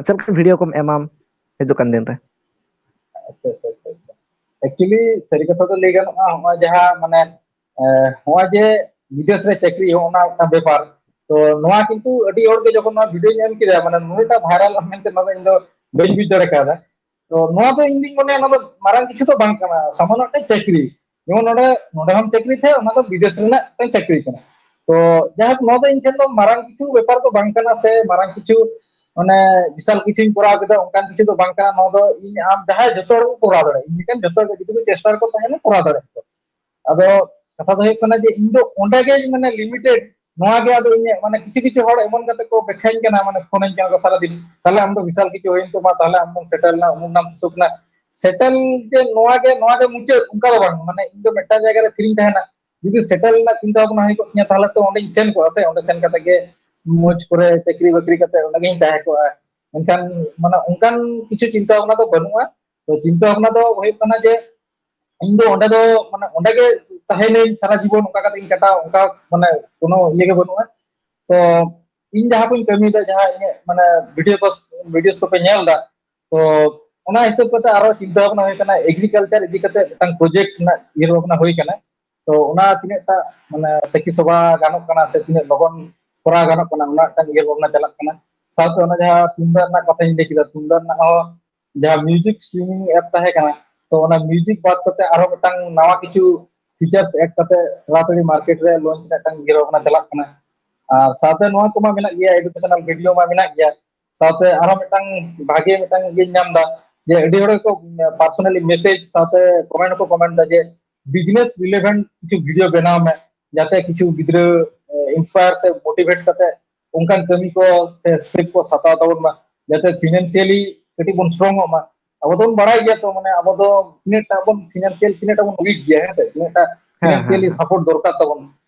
ᱪᱮᱫ ᱞᱮᱠᱟᱱ ᱵᱷᱤᱰᱤᱭᱳ ᱠᱚᱢ ᱮᱢᱟᱢ ᱦᱤᱡᱩᱜ ᱠᱟᱱ ᱫᱤᱱ ᱨᱮ? ᱟᱪᱪᱷᱟ ᱟᱪᱪᱷᱟ ᱟᱪᱪᱷᱟ ᱟᱪᱪᱷᱟ᱾ ᱮᱠᱪᱩᱭᱮᱞᱤ ᱥᱟᱹᱨᱤ ᱠᱟᱛᱷᱟ ᱫᱚ ᱞᱟᱹᱭ ᱜᱟᱱᱚᱜᱼᱟ, ᱱᱚᱜᱼᱚᱭ ᱡᱟᱦᱟᱸ ᱢᱟᱱᱮ ᱱᱚᱜᱼᱚᱭ ᱡᱮ ᱵᱤᱫᱮᱥ ᱨᱮ ᱪᱟᱹᱠᱨᱤ, ᱦᱚᱸᱜᱼᱚ ᱱᱟ ᱢᱤᱫᱴᱟᱝ ᱵᱮᱯᱟᱨ᱾ ᱛᱚ ᱱᱚᱣᱟ ᱠᱤᱱᱛᱩ ᱟᱹᱰᱤ ᱦᱚᱲ ᱜᱮ ᱡᱚᱠᱷᱚᱱ ᱱᱚᱣᱟ ᱵᱷᱤᱰᱤᱭᱳᱧ ᱮᱢ ᱠᱮᱫᱟ, ᱢᱟᱱᱮ ᱱᱩᱱᱟᱹᱜᱴᱟ ᱵᱷᱟᱭᱨᱟᱞ ᱢᱮᱱᱛᱮ ᱱᱚᱣᱟ ᱫᱚ ᱤᱧ ᱫᱚ ᱵᱟᱹᱧ ᱵᱩᱡᱽ ᱫᱟᱲᱮ ᱠᱟᱣᱫᱟ᱾ ᱛᱚ ᱱᱚᱣᱟ ᱫᱚ ᱤᱧ ᱫᱩᱧ ᱢᱚᱱᱮᱭᱟ ᱱᱚᱣᱟ ᱫᱚ ᱢᱟᱨᱟᱝ ᱠᱤᱪᱷᱩ ᱫᱚ ᱵᱟᱝ ᱠᱟᱱᱟ, ᱥᱟᱢᱟᱱᱱᱚ ᱢᱤᱫᱴᱟᱝ ᱪᱟᱹᱠᱨᱤ᱾ ᱡᱮᱢᱚᱱ ᱱᱚᱰᱮ, ᱱᱚᱰᱮ ᱦᱚᱸᱢ ᱪᱟᱹᱠᱨᱤ ᱛᱟᱦᱮᱸᱫ, ᱚᱱᱟ ᱫᱚ ᱵᱤᱫᱮᱥ ᱨᱮᱱᱟᱜ ᱢᱤᱫᱴᱟᱝ ᱪᱟᱹᱠᱨᱤ ᱠᱟᱱᱟ᱾ ᱛᱚ ᱡᱟᱭᱦᱳᱠ, ᱱᱚᱣᱟ ᱫᱚ ᱤᱧ ᱴᱷᱮᱱ ᱫᱚ ᱢᱟᱨᱟᱝ ᱠᱤᱪᱷᱩ ᱵᱮᱯᱟᱨ ᱫᱚ ᱵᱟᱝ ᱠᱟᱱᱟ, ᱥᱮ ᱢᱟᱨᱟᱝ ᱠᱤᱪᱷᱩ ᱢᱟᱱᱮ ᱵᱤᱥᱟᱞ ᱠᱤᱪᱷᱩᱧ ᱠᱚᱨᱟᱣ ᱠᱮᱫᱟ ᱚᱱᱠᱟᱱ ᱠᱤᱪᱷᱩ ᱫᱚ ᱵᱟᱝ ᱠᱟᱱᱟ᱾ ᱱᱚᱣᱟ ᱫᱚ ᱤᱧ ᱟᱢ ᱡᱟᱦᱟᱸᱭ ᱡᱚᱛᱚ ᱦᱚᱲ ᱠᱚ ᱠᱚᱨᱟᱣ ᱫᱟᱲᱮᱭᱟᱜᱼᱟ, ᱤᱧ ᱞᱮᱠᱟᱱ ᱡᱚᱛᱚ ᱦᱚᱲ ᱜᱮ ᱡᱩᱫᱤ ᱠᱚ ᱪᱮᱥᱴᱟ ᱨᱮᱠᱚ ᱛᱟᱦᱮᱱᱟ, ᱠᱚᱨᱟᱣ ᱫᱟᱲᱮᱭᱟᱜᱼᱟ ᱠᱚ᱾ ᱟᱫᱚ ᱠᱟᱛᱷᱟ ᱫᱚ ᱦᱩᱭᱩᱜ ᱠᱟᱱᱟ ᱡᱮ ᱤᱧ ᱫᱚ ᱚᱸᱰᱮ ᱜᱮ ᱢᱟᱱᱮ ᱞᱤᱢᱤᱴᱮᱰ᱾ ᱱᱚᱣᱟ ᱜᱮ ᱟᱫᱚ ᱤᱧᱟᱹᱜ ᱢᱟᱱᱮ ᱠᱤᱪᱷᱩ ᱠᱤᱪᱷᱩ ᱦᱚᱲ ᱮᱢᱚᱱ ᱠᱟᱛᱮ ᱠᱚ ᱵᱮᱠᱷᱟᱧ ᱠᱟᱱᱟ, ᱢᱟᱱᱮ ᱯᱷᱳᱱᱟᱹᱧ ᱠᱟᱱᱟ ᱠᱚ ᱥᱟᱨᱟᱫᱤᱱ, "ᱛᱟᱦᱞᱮ ᱟᱢ ᱫᱚ ᱵᱤᱥᱟᱞ ᱠᱤᱪᱷᱩ ᱦᱩᱭᱮᱱ ᱛᱟᱢᱟ, ᱛᱟᱦᱞᱮ ᱟᱢ ᱫᱚᱢ ᱥᱮᱴᱮᱞ ᱮᱱᱟ, ᱩᱢᱩᱠ ᱱᱟᱢ ᱛᱩᱥᱩᱠ ᱱᱟ᱾" ᱥᱮᱴᱮᱞ ᱡᱮ ᱱᱚᱣᱟ ᱜᱮ, ᱱᱚᱣᱟ ᱜᱮ ᱢᱩᱪᱟᱹᱫ, ᱚᱱᱠᱟ ᱫᱚ ᱵᱟᱝ᱾ ᱢᱟᱱᱮ ᱤᱧ ᱫᱚ ᱢᱤᱫᱴᱟᱝ ᱡᱟᱭᱜᱟ ᱨᱮ ᱛᱷᱤᱨᱤᱧ ᱛᱟᱦᱮᱱᱟ᱾ ᱡᱩᱫᱤ ᱥᱮᱴᱮᱞ ᱨᱮᱱᱟᱜ ᱪᱤᱱᱛᱟᱹ ᱵᱷᱟᱵᱽᱱᱟ ᱦᱩᱭ ᱠᱚᱜ ᱛᱤᱧᱟ, ᱛᱟᱦᱞᱮ ᱛᱚ ᱚᱸᱰᱮᱧ ᱥᱮᱱ ᱠᱚᱜᱼᱟ ᱥᱮ, ᱚᱸᱰᱮ ᱥᱮᱱ ᱠᱟᱛᱮ ᱜᱮ ᱢᱚᱡᱽ ᱠᱚᱨᱮ ᱪᱟᱹᱠᱨᱤ ᱵᱟᱹᱠᱨᱤ ᱠᱟᱛᱮ ᱚᱸᱰᱮ ᱜᱤᱧ ᱛᱟᱦᱮᱸ ᱠᱚᱜᱼᱟ᱾ ᱢᱮᱱᱠᱷᱟᱱ ᱢᱟᱱᱮ ᱚᱱᱠᱟᱱ ᱠᱤᱪᱷᱩ ᱪᱤᱱᱛᱟᱹ ᱵᱷᱟᱵᱽᱱᱟ ᱫᱚ ᱵᱟᱹᱱᱩᱜᱼᱟ᱾ ᱛᱚ ᱪᱤᱱᱛᱟᱹ ᱵᱷᱟᱵᱽᱱᱟ ᱫᱚ ᱦᱩᱭᱩᱜ ᱠᱟᱱᱟ ᱡᱮ ᱤᱧ ᱫᱚ ᱚᱸᱰᱮ ᱫᱚ ᱢᱟᱱᱮ ᱚᱸᱰᱮ ᱜᱮ ᱛᱟᱦᱮᱱᱟᱹᱧ, ᱥᱟᱨᱟ ᱡᱤᱵᱚᱱ ᱚᱱᱠᱟ ᱠᱟᱛᱮ ᱤᱧ ᱠᱟᱴᱟᱣᱟ, ᱚᱱᱠᱟ ᱢᱟᱱᱮ ᱠᱳᱱᱳ ᱤᱭᱟᱹ ᱜᱮ ᱵᱟᱹᱱᱩᱜᱼᱟ᱾ ᱛᱚ ᱤᱧ ᱡᱟᱦᱟᱸ ᱠᱚᱧ ᱠᱟᱹᱢᱤᱭᱮᱫᱟ, ᱡᱟᱦᱟᱸ ᱤᱧᱟᱹᱜ ᱢᱟᱱᱮ ᱵᱷᱤᱰᱤᱭᱳ ᱠᱚ, ᱵᱷᱤᱰᱤᱭᱳᱥ ᱠᱚᱯᱮ ᱧᱮᱞ ᱮᱫᱟ, ᱛᱚ ᱚᱱᱟ ᱦᱤᱥᱟᱹᱵ ᱠᱟᱛᱮ ᱟᱨᱚ ᱪᱤᱱᱛᱟᱹ ᱵᱷᱟᱵᱽᱱᱟ ᱦᱩᱭ ᱠᱟᱱᱟ, ᱮᱜᱽᱨᱤᱠᱟᱞᱪᱟᱨ ᱤᱫᱤ ᱠᱟᱛᱮ ᱢᱤᱫᱴᱟᱝ ᱯᱨᱚᱡᱮᱠᱴ ᱨᱮᱱᱟᱜ ᱩᱭᱦᱟᱹᱨ ᱵᱷᱟᱵᱽᱱᱟ ᱦᱩᱭ ᱠᱟᱱᱟ᱾ ᱛᱚ ᱚᱱᱟ ᱛᱤᱱᱟᱹᱜ ᱴᱟ ᱢᱟᱱᱮ ᱥᱟᱹᱠᱷᱤ ᱥᱚᱵᱷᱟ ᱜᱟᱱᱚᱜ ᱠᱟᱱᱟ ᱥᱮ ᱛᱤᱱᱟᱹᱜ ᱞᱚᱜᱚᱱ ᱠᱚᱨᱟᱣ ᱜᱟᱱᱚᱜ ᱠᱟᱱᱟ, ᱚᱱᱟ ᱢᱤᱫᱴᱟᱝ ᱩᱭᱦᱟᱹᱨ ᱵᱷᱟᱵᱽᱱᱟ ᱪᱟᱞᱟᱜ ᱠᱟᱱᱟ᱾ ᱥᱟᱶᱛᱮ ᱚᱱᱟ ᱡᱟᱦᱟᱸ ᱛᱩᱢᱫᱟᱜ ᱨᱮᱱᱟᱜ ᱠᱟᱛᱷᱟᱧ ᱞᱟᱹᱭ ᱠᱮᱫᱟ, ᱛᱩᱢᱫᱟᱜ ᱨᱮᱱᱟᱜ ᱦᱚᱸ ᱡᱟᱦᱟᱸ ᱢᱤᱣᱡᱤᱠ ᱥᱴᱨᱤᱢᱤᱝ ᱮᱯ ᱛᱟᱦᱮᱸ ᱠᱟᱱᱟ, ᱛᱚ ᱚᱱᱟ ᱢᱤᱣᱡᱤᱠ ᱵᱟᱫ ᱠᱟᱛᱮ ᱟᱨᱦᱚᱸ ᱢᱤᱫᱴᱟᱝ ᱱᱟᱣᱟ ᱠᱤᱪᱷᱩ ᱯᱷᱤᱪᱟᱨᱥ ᱮᱰ ᱠᱟᱛᱮ ᱛᱟᱲᱟᱛᱟᱲᱤ ᱢᱟᱨᱠᱮᱴ ᱨᱮ ᱞᱚᱧᱪ ᱨᱮᱱᱟᱜ ᱢᱤᱫᱴᱟᱝ ᱩᱭᱦᱟᱹᱨ ᱵᱷᱟᱵᱽᱱᱟ ᱪᱟᱞᱟᱜ ᱠᱟᱱᱟ᱾ ᱟᱨ ᱥᱟᱶᱛᱮ ᱱᱚᱣᱟ ᱠᱚᱢᱟ ᱢᱮᱱᱟᱜ ᱜᱮᱭᱟ, ᱮᱰᱩᱠᱮᱥᱚᱱᱟᱞ ᱵᱷᱤᱰᱤᱭᱳ ᱢᱟ ᱢᱮᱱᱟᱜ ᱜᱮᱭᱟ, ᱥᱟᱶᱛᱮ ᱟᱨᱦᱚᱸ ᱢᱤᱫᱴᱟᱝ ᱵᱷᱟᱜᱮ ᱢᱤᱫᱴᱟᱝ ᱤᱭᱟᱹᱧ ᱧᱟᱢ ᱮᱫᱟ ᱡᱮ ᱟᱹᱰᱤ ᱦᱚᱲ ᱜᱮᱠᱚ ᱯᱟᱨᱥᱚᱱᱟᱞᱤ ᱢᱮᱥᱮᱡᱽ ᱥᱟᱶᱛᱮ ᱠᱚᱢᱮᱱᱴ ᱦᱚᱸᱠᱚ ᱠᱚᱢᱮᱱᱴ ᱮᱫᱟ ᱡᱮ ᱵᱤᱡᱽᱱᱮᱥ ᱨᱤᱞᱮᱵᱷᱮᱱᱴ ᱠᱤᱪᱷᱩ ᱵᱷᱤᱰᱤᱭᱳ ᱵᱮᱱᱟᱣ ᱢᱮ, ᱡᱟᱛᱮ ᱠᱤᱪᱷᱩ ᱜᱤᱫᱽᱨᱟᱹ ᱤᱱᱥᱯᱟᱭᱟᱨ ᱥᱮ ᱢᱳᱴᱤᱵᱷᱮᱴ ᱠᱟᱛᱮ ᱚᱱᱠᱟᱱ ᱠᱟᱹᱢᱤ ᱠᱚ ᱥᱮ ᱥᱴᱮᱯ ᱠᱚ ᱦᱟᱛᱟᱣ ᱛᱟᱵᱚᱱ ᱢᱟ, ᱡᱟᱛᱮ ᱯᱷᱤᱱᱟᱱᱥᱤᱭᱟᱞᱤ ᱠᱟᱹᱴᱤᱡ ᱵᱚᱱ ᱥᱴᱨᱚᱝ ᱚᱜ ᱢᱟ᱾ ᱟᱵᱚ ᱫᱚᱵᱚᱱ ᱵᱟᱲᱟᱭ ᱜᱮᱭᱟ ᱛᱚ, ᱢᱟᱱᱮ ᱟᱵᱚ ᱫᱚ ᱛᱤᱱᱟᱹᱜ ᱴᱟ ᱵᱚᱱ ᱯᱷᱤᱱᱟᱱᱥᱤᱭᱟᱞ ᱛᱤᱱᱟᱹᱜ ᱴᱟ ᱵᱚᱱ ᱩᱭᱤᱠ ᱜᱮᱭᱟ, ᱦᱮᱸ ᱥᱮ, ᱛᱤᱱᱟᱹᱜ ᱴᱟ ᱦᱮᱸ, ᱦᱮᱸ, ᱯᱷᱤᱱᱟᱱᱥᱤᱭᱟᱞᱤ ᱦᱮᱸ᱾ ᱥᱟᱯᱳᱨᱴ ᱫᱚᱨᱠᱟᱨ ᱛᱟᱵᱚᱱ᱾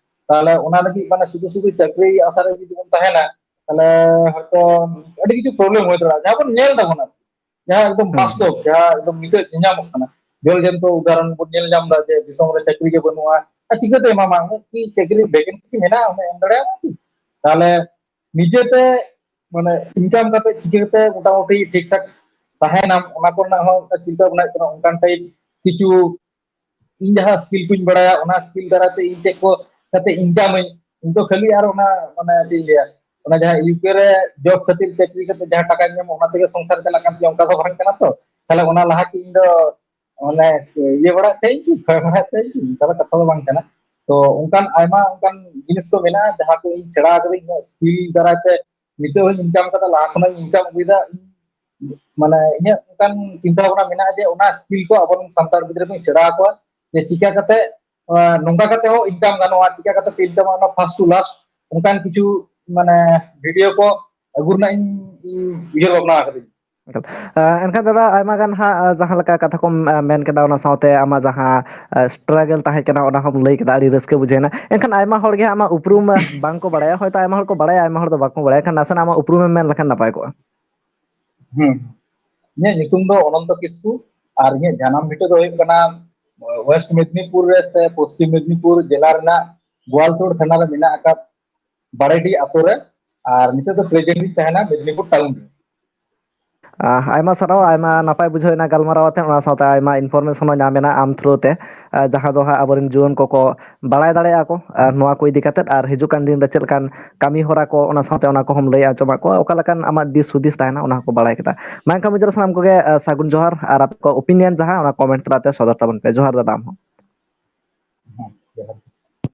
ᱛᱟᱦᱚᱞᱮ ᱚᱱᱟ ᱞᱟᱹᱜᱤᱫ ᱢᱟᱱᱮ ᱥᱩᱫᱷᱩ ᱥᱩᱫᱷᱩ ᱪᱟᱹᱠᱨᱤ ᱟᱥᱟ ᱨᱮ ᱡᱩᱫᱤ ᱵᱚᱱ ᱛᱟᱦᱮᱱᱟ, ᱛᱟᱦᱞᱮ ᱦᱚᱭᱛᱚ ᱟᱹᱰᱤ ᱠᱤᱪᱷᱩ problem ᱦᱩᱭ ᱫᱟᱲᱮᱭᱟᱜᱼᱟ, ᱡᱟᱦᱟᱸ ᱵᱚᱱ ᱧᱮᱞ ᱫᱟᱵᱚᱱ ᱟᱨᱠᱤ, ᱡᱟᱦᱟᱸ ᱮᱠᱫᱚᱢ ᱦᱩᱸ᱾ ᱵᱟᱥᱛᱚᱵ, ᱡᱟᱦᱟᱸ ᱮᱠᱫᱚᱢ ᱱᱤᱛᱚᱜ ᱧᱮᱧᱟᱢᱚᱜ ᱠᱟᱱᱟ᱾ ᱡᱚᱞ ᱡᱚᱱᱛᱚ ᱩᱫᱟᱦᱚᱨᱚᱱ ᱵᱚᱱ ᱧᱮᱞ ᱧᱟᱢ ᱮᱫᱟ ᱡᱮ ᱫᱤᱥᱚᱢ ᱨᱮ ᱪᱟᱹᱠᱨᱤ ᱜᱮ ᱵᱟᱹᱱᱩᱜᱼᱟ, ᱟᱨ ᱪᱤᱠᱟᱹᱛᱮ ᱮᱢᱟᱢᱟ? ᱩᱱᱟᱹᱜ ᱠᱤ ᱪᱟᱹᱠᱨᱤ vacancy ᱠᱤ ᱢᱮᱱᱟᱜᱼᱟ? ᱩᱱᱟᱹᱜ ᱮᱢ ᱫᱟᱲᱮᱭᱟᱜᱼᱟ ᱠᱤ? ᱛᱟᱦᱞᱮ ᱱᱤᱡᱮᱛᱮ ᱢᱟᱱᱮ income ᱠᱟᱛᱮ ᱪᱤᱠᱟᱹᱛᱮ ᱢᱚᱴᱟᱢᱩᱴᱤ ᱴᱷᱤᱠ ᱴᱷᱟᱠ ᱛᱟᱦᱮᱱᱟᱢ, ᱚᱱᱟ ᱠᱚᱨᱮᱱᱟᱜ ᱦᱚᱸ ᱢᱤᱫᱴᱟᱝ ᱪᱤᱱᱛᱟᱹ ᱵᱷᱟᱵᱽᱱᱟ ᱦᱩᱭᱩᱜ ᱠᱟᱱᱟ᱾ ᱚᱱᱠᱟᱱ type ᱠᱤᱪᱷᱩ ᱤᱧ ᱡᱟᱦᱟᱸ skill ᱠᱚᱧ ᱵᱟᱲᱟᱭᱟ, ᱚᱱᱟ skill ᱫᱟᱨᱟᱭ ᱛᱮ ᱤᱧ ᱪᱮᱫ ᱠᱚ ᱠᱟᱛᱮ income ᱟᱹᱧ, ᱤᱧ ᱫᱚ ᱠᱷᱟᱹᱞᱤ ᱟᱨ ᱚᱱᱟ, ᱢᱟᱱᱮ ᱪᱮᱫ ᱤᱧ ᱞᱟᱹᱭᱟ, ᱚᱱᱟ ᱡᱟᱦᱟᱸ UK ᱨᱮ job ᱠᱷᱟᱹᱛᱤᱨ ᱪᱟᱹᱠᱨᱤ ᱠᱟᱛᱮ ᱡᱟᱦᱟᱸ ᱴᱟᱠᱟᱧ ᱧᱟᱢᱟ, ᱚᱱᱟ ᱛᱮᱜᱮ ᱥᱚᱝᱥᱟᱨ ᱪᱟᱞᱟᱜ ᱠᱟᱱ ᱛᱤᱧᱟ, ᱚᱱᱠᱟ ᱫᱚ ᱵᱟᱝ ᱠᱟᱱᱟ ᱛᱚ᱾ ᱛᱟᱦᱞᱮ ᱚᱱᱟ ᱞᱟᱦᱟ ᱠᱤ ᱤᱧ ᱫᱚ ᱚᱱᱮ ᱤᱭᱟᱹ ᱵᱟᱲᱟᱜ ᱛᱮ ᱤᱧ ᱠᱷᱚᱭ ᱵᱟᱲᱟᱜ ᱛᱮ ᱤᱧ ᱚᱱᱠᱟ ᱫᱚ ᱠᱟᱛᱷᱟ ᱫᱚ ᱵᱟᱝ ᱠᱟᱱᱟ᱾ ᱛᱚ ᱚᱱᱠᱟᱱ ᱟᱭᱢᱟ ᱚᱱᱠᱟᱱ ᱡᱤᱱᱤᱥ ᱠᱚ ᱢᱮᱱᱟᱜᱼᱟ ᱡᱟᱦᱟᱸ ᱠᱚ ᱤᱧ ᱥᱮᱬᱟ ᱠᱟᱫᱟᱹᱧ, ᱤᱧᱟᱹᱜ skill ᱫᱟᱨᱟᱭ ᱛᱮ ᱱᱤᱛᱚᱜ ᱦᱚᱸᱧ income ᱠᱟᱫᱟ, ᱞᱟᱦᱟ ᱠᱷᱚᱱᱟᱜ ᱤᱧ income ᱟᱹᱜᱩᱭᱮᱫᱟ᱾ ᱢᱟᱱᱮ ᱤᱧᱟᱹᱜ ᱚᱱᱠᱟᱱ ᱪᱤᱱᱛᱟᱹ ᱵᱷᱟᱵᱽᱱᱟ ᱢᱮᱱᱟᱜᱼᱟ ᱡᱮ ᱚᱱᱟ skill ᱠᱚ ᱟᱵᱚᱨᱮᱱ ᱥᱟᱱᱛᱟᱲ ᱜᱤᱫᱽᱨᱟᱹ ᱠᱚᱧ ᱥᱮᱬᱟ ᱟᱠᱚᱣᱟ, ᱡᱮ ᱪᱤᱠᱟ ᱠᱟᱛᱮ, ᱟᱸ, ᱱᱚᱝᱠᱟ ᱠᱟᱛᱮ ᱦᱚᱸ income ᱜᱟᱱᱚᱜᱼᱟ, ᱪᱤᱠᱟ ᱠᱟᱛᱮ ᱯᱮ income ᱚᱱᱟ first to last, ᱚᱱᱠᱟᱱ ᱠᱤᱪᱷᱩ ᱢᱟᱱᱮ video ᱠᱚ ᱟᱹᱜᱩ ᱨᱮᱱᱟᱜ ᱤᱧ, ᱤᱧ ᱩᱭᱦᱟᱹᱨ ᱵᱷᱟᱵᱽᱱᱟ ᱟᱠᱟᱫᱟᱹᱧ᱾ ᱮᱠᱟᱞ᱾ ᱟᱸ, ᱮᱱᱠᱷᱟᱱ ᱫᱟᱫᱟ, ᱟᱭᱢᱟ ᱜᱟᱱ ᱦᱟᱸᱜ, ᱟᱸ, ᱡᱟᱦᱟᱸ ᱞᱮᱠᱟ ᱠᱟᱛᱷᱟ ᱠᱚᱢ, ᱟᱸ, ᱢᱮᱱ ᱠᱮᱫᱟ, ᱚᱱᱟ ᱥᱟᱶᱛᱮ ᱟᱢᱟᱜ ᱡᱟᱦᱟᱸ, ᱟᱸ, struggle ᱛᱟᱦᱮᱸ ᱠᱟᱱᱟ, ᱚᱱᱟ ᱦᱚᱸᱢ ᱞᱟᱹᱭ ᱠᱮᱫᱟ, ᱟᱹᱰᱤ ᱨᱟᱹᱥᱠᱟᱹ ᱵᱩᱡᱷᱟᱹᱣ ᱮᱱᱟ᱾ ᱮᱱᱠᱷᱟᱱ ᱟᱭᱢᱟ ᱦᱚᱲ ᱜᱮ ᱦᱟᱸᱜ ᱟᱢᱟᱜ ᱩᱯᱨᱩᱢ, ᱟᱸ, ᱵᱟᱝ ᱠᱚ ᱵᱟᱲᱟᱭᱟ, ᱦᱚᱭᱛᱳ ᱟᱭᱢᱟ ᱦᱚᱲ ᱠᱚ ᱵᱟᱲᱟᱭᱟ, ᱟᱭᱢᱟ ᱦᱚᱲ ᱫᱚ ᱵᱟᱠᱚ ᱵᱟᱲᱟᱭᱟ᱾ ᱮᱱᱠᱷᱟᱱ ᱱᱟᱥᱮᱱᱟᱜ ᱟᱢᱟᱜ ᱩᱯᱨᱩᱢᱮᱢ ᱢᱮᱱ ᱞᱮᱠᱷᱟᱱ ᱱᱟᱯᱟᱭ ᱠᱚᱜᱼᱟ᱾ ᱦᱩᱸ᱾ ᱤᱧᱟᱹᱜ ᱧᱩᱛᱩᱢ ᱫᱚ ᱚᱱᱚᱱᱛᱚ ᱠᱤᱥᱠᱩ, ᱟᱨ ᱤᱧᱟᱹᱜ ᱡᱟᱱᱟᱢ ᱵᱷᱤᱴᱟᱹ ᱫᱚ ᱦᱩᱭᱩᱜ ᱠᱟᱱᱟ West ᱢᱮᱫᱽᱱᱤᱯᱩᱨ ᱨᱮ, ᱥᱮ ᱯᱚᱥᱪᱤᱢ ᱢᱮᱫᱽᱱᱤᱯᱩᱨ ᱡᱮᱞᱟ ᱨᱮᱱᱟᱜ ᱜᱳᱣᱟᱞᱛᱳᱲ ᱛᱷᱟᱱᱟ ᱨᱮ ᱢᱮᱱᱟᱜ ᱟᱠᱟᱫ ᱵᱟᱲᱮᱰᱤ ᱟᱛᱳ ᱨᱮ, ᱟᱨ ᱱᱤᱛᱚᱜ ᱫᱚ present ᱤᱧ ᱛᱟᱦᱮᱱᱟ ᱢᱮᱫᱽᱱᱤᱯᱩᱨ ᱴᱟᱣᱩᱱ ᱨᱮ᱾ ᱟᱦ, ᱟᱭᱢᱟ ᱥᱟᱨᱦᱟᱣ, ᱟᱭᱢᱟ ᱱᱟᱯᱟᱭ ᱵᱩᱡᱷᱟᱹᱣ ᱮᱱᱟ ᱜᱟᱞᱢᱟᱨᱟᱣ ᱟᱛᱮ, ᱚᱱᱟ ᱥᱟᱶᱛᱮ ᱟᱭᱢᱟ information ᱦᱚᱸ ᱧᱟᱢ ᱮᱱᱟ ᱟᱢ through ᱛᱮ, ᱟᱦ, ᱡᱟᱦᱟᱸ ᱫᱚ ᱦᱟᱸᱜ ᱟᱵᱚᱨᱮᱱ ᱡᱩᱣᱟᱹᱱ ᱠᱚᱠᱚ ᱵᱟᱲᱟᱭ ᱫᱟᱲᱮᱭᱟᱜᱼᱟ ᱠᱚ, ᱟᱨ ᱱᱚᱣᱟ ᱠᱚ ᱤᱫᱤ ᱠᱟᱛᱮᱫ, ᱟᱨ ᱦᱤᱡᱩᱜ ᱠᱟᱱ ᱫᱤᱱ ᱨᱮ ᱪᱮᱫ ᱞᱮᱠᱟᱱ ᱠᱟᱹᱢᱤ ᱦᱚᱨᱟ ᱠᱚ, ᱚᱱᱟ ᱥᱟᱶᱛᱮ ᱚᱱᱟ ᱠᱚᱦᱚᱸᱢ ᱞᱟᱹᱭ ᱟᱸᱡᱚᱢᱟᱫ ᱠᱚᱣᱟ, ᱚᱠᱟ ᱞᱮᱠᱟᱱ ᱟᱢᱟᱜ ᱫᱤᱥ ᱦᱩᱫᱤᱥ ᱛᱟᱦᱮᱱᱟ, ᱚᱱᱟ ᱦᱚᱸᱠᱚ ᱵᱟᱲᱟᱭ ᱠᱮᱫᱟ᱾ ᱢᱟ ᱮᱱᱠᱷᱟᱱ ᱢᱩᱪᱟᱹᱫ ᱨᱮ ᱥᱟᱱᱟᱢ ᱠᱚᱜᱮ, ᱟᱦ, ᱥᱟᱹᱜᱩᱱ ᱡᱚᱦᱟᱨ, ᱟᱨ ᱟᱯᱮ ᱠᱚ opinion ᱡᱟᱦᱟᱸ, ᱚᱱᱟ comment ᱛᱟᱞᱟᱛᱮ ᱥᱚᱫᱚᱨ ᱛᱟᱵᱚᱱ ᱯᱮ᱾ ᱡᱚᱦᱟᱨ ᱫᱟᱫᱟ, ᱟᱢ ᱦᱚᱸ᱾ ᱦᱮᱸ, ᱡᱚᱦᱟᱨ᱾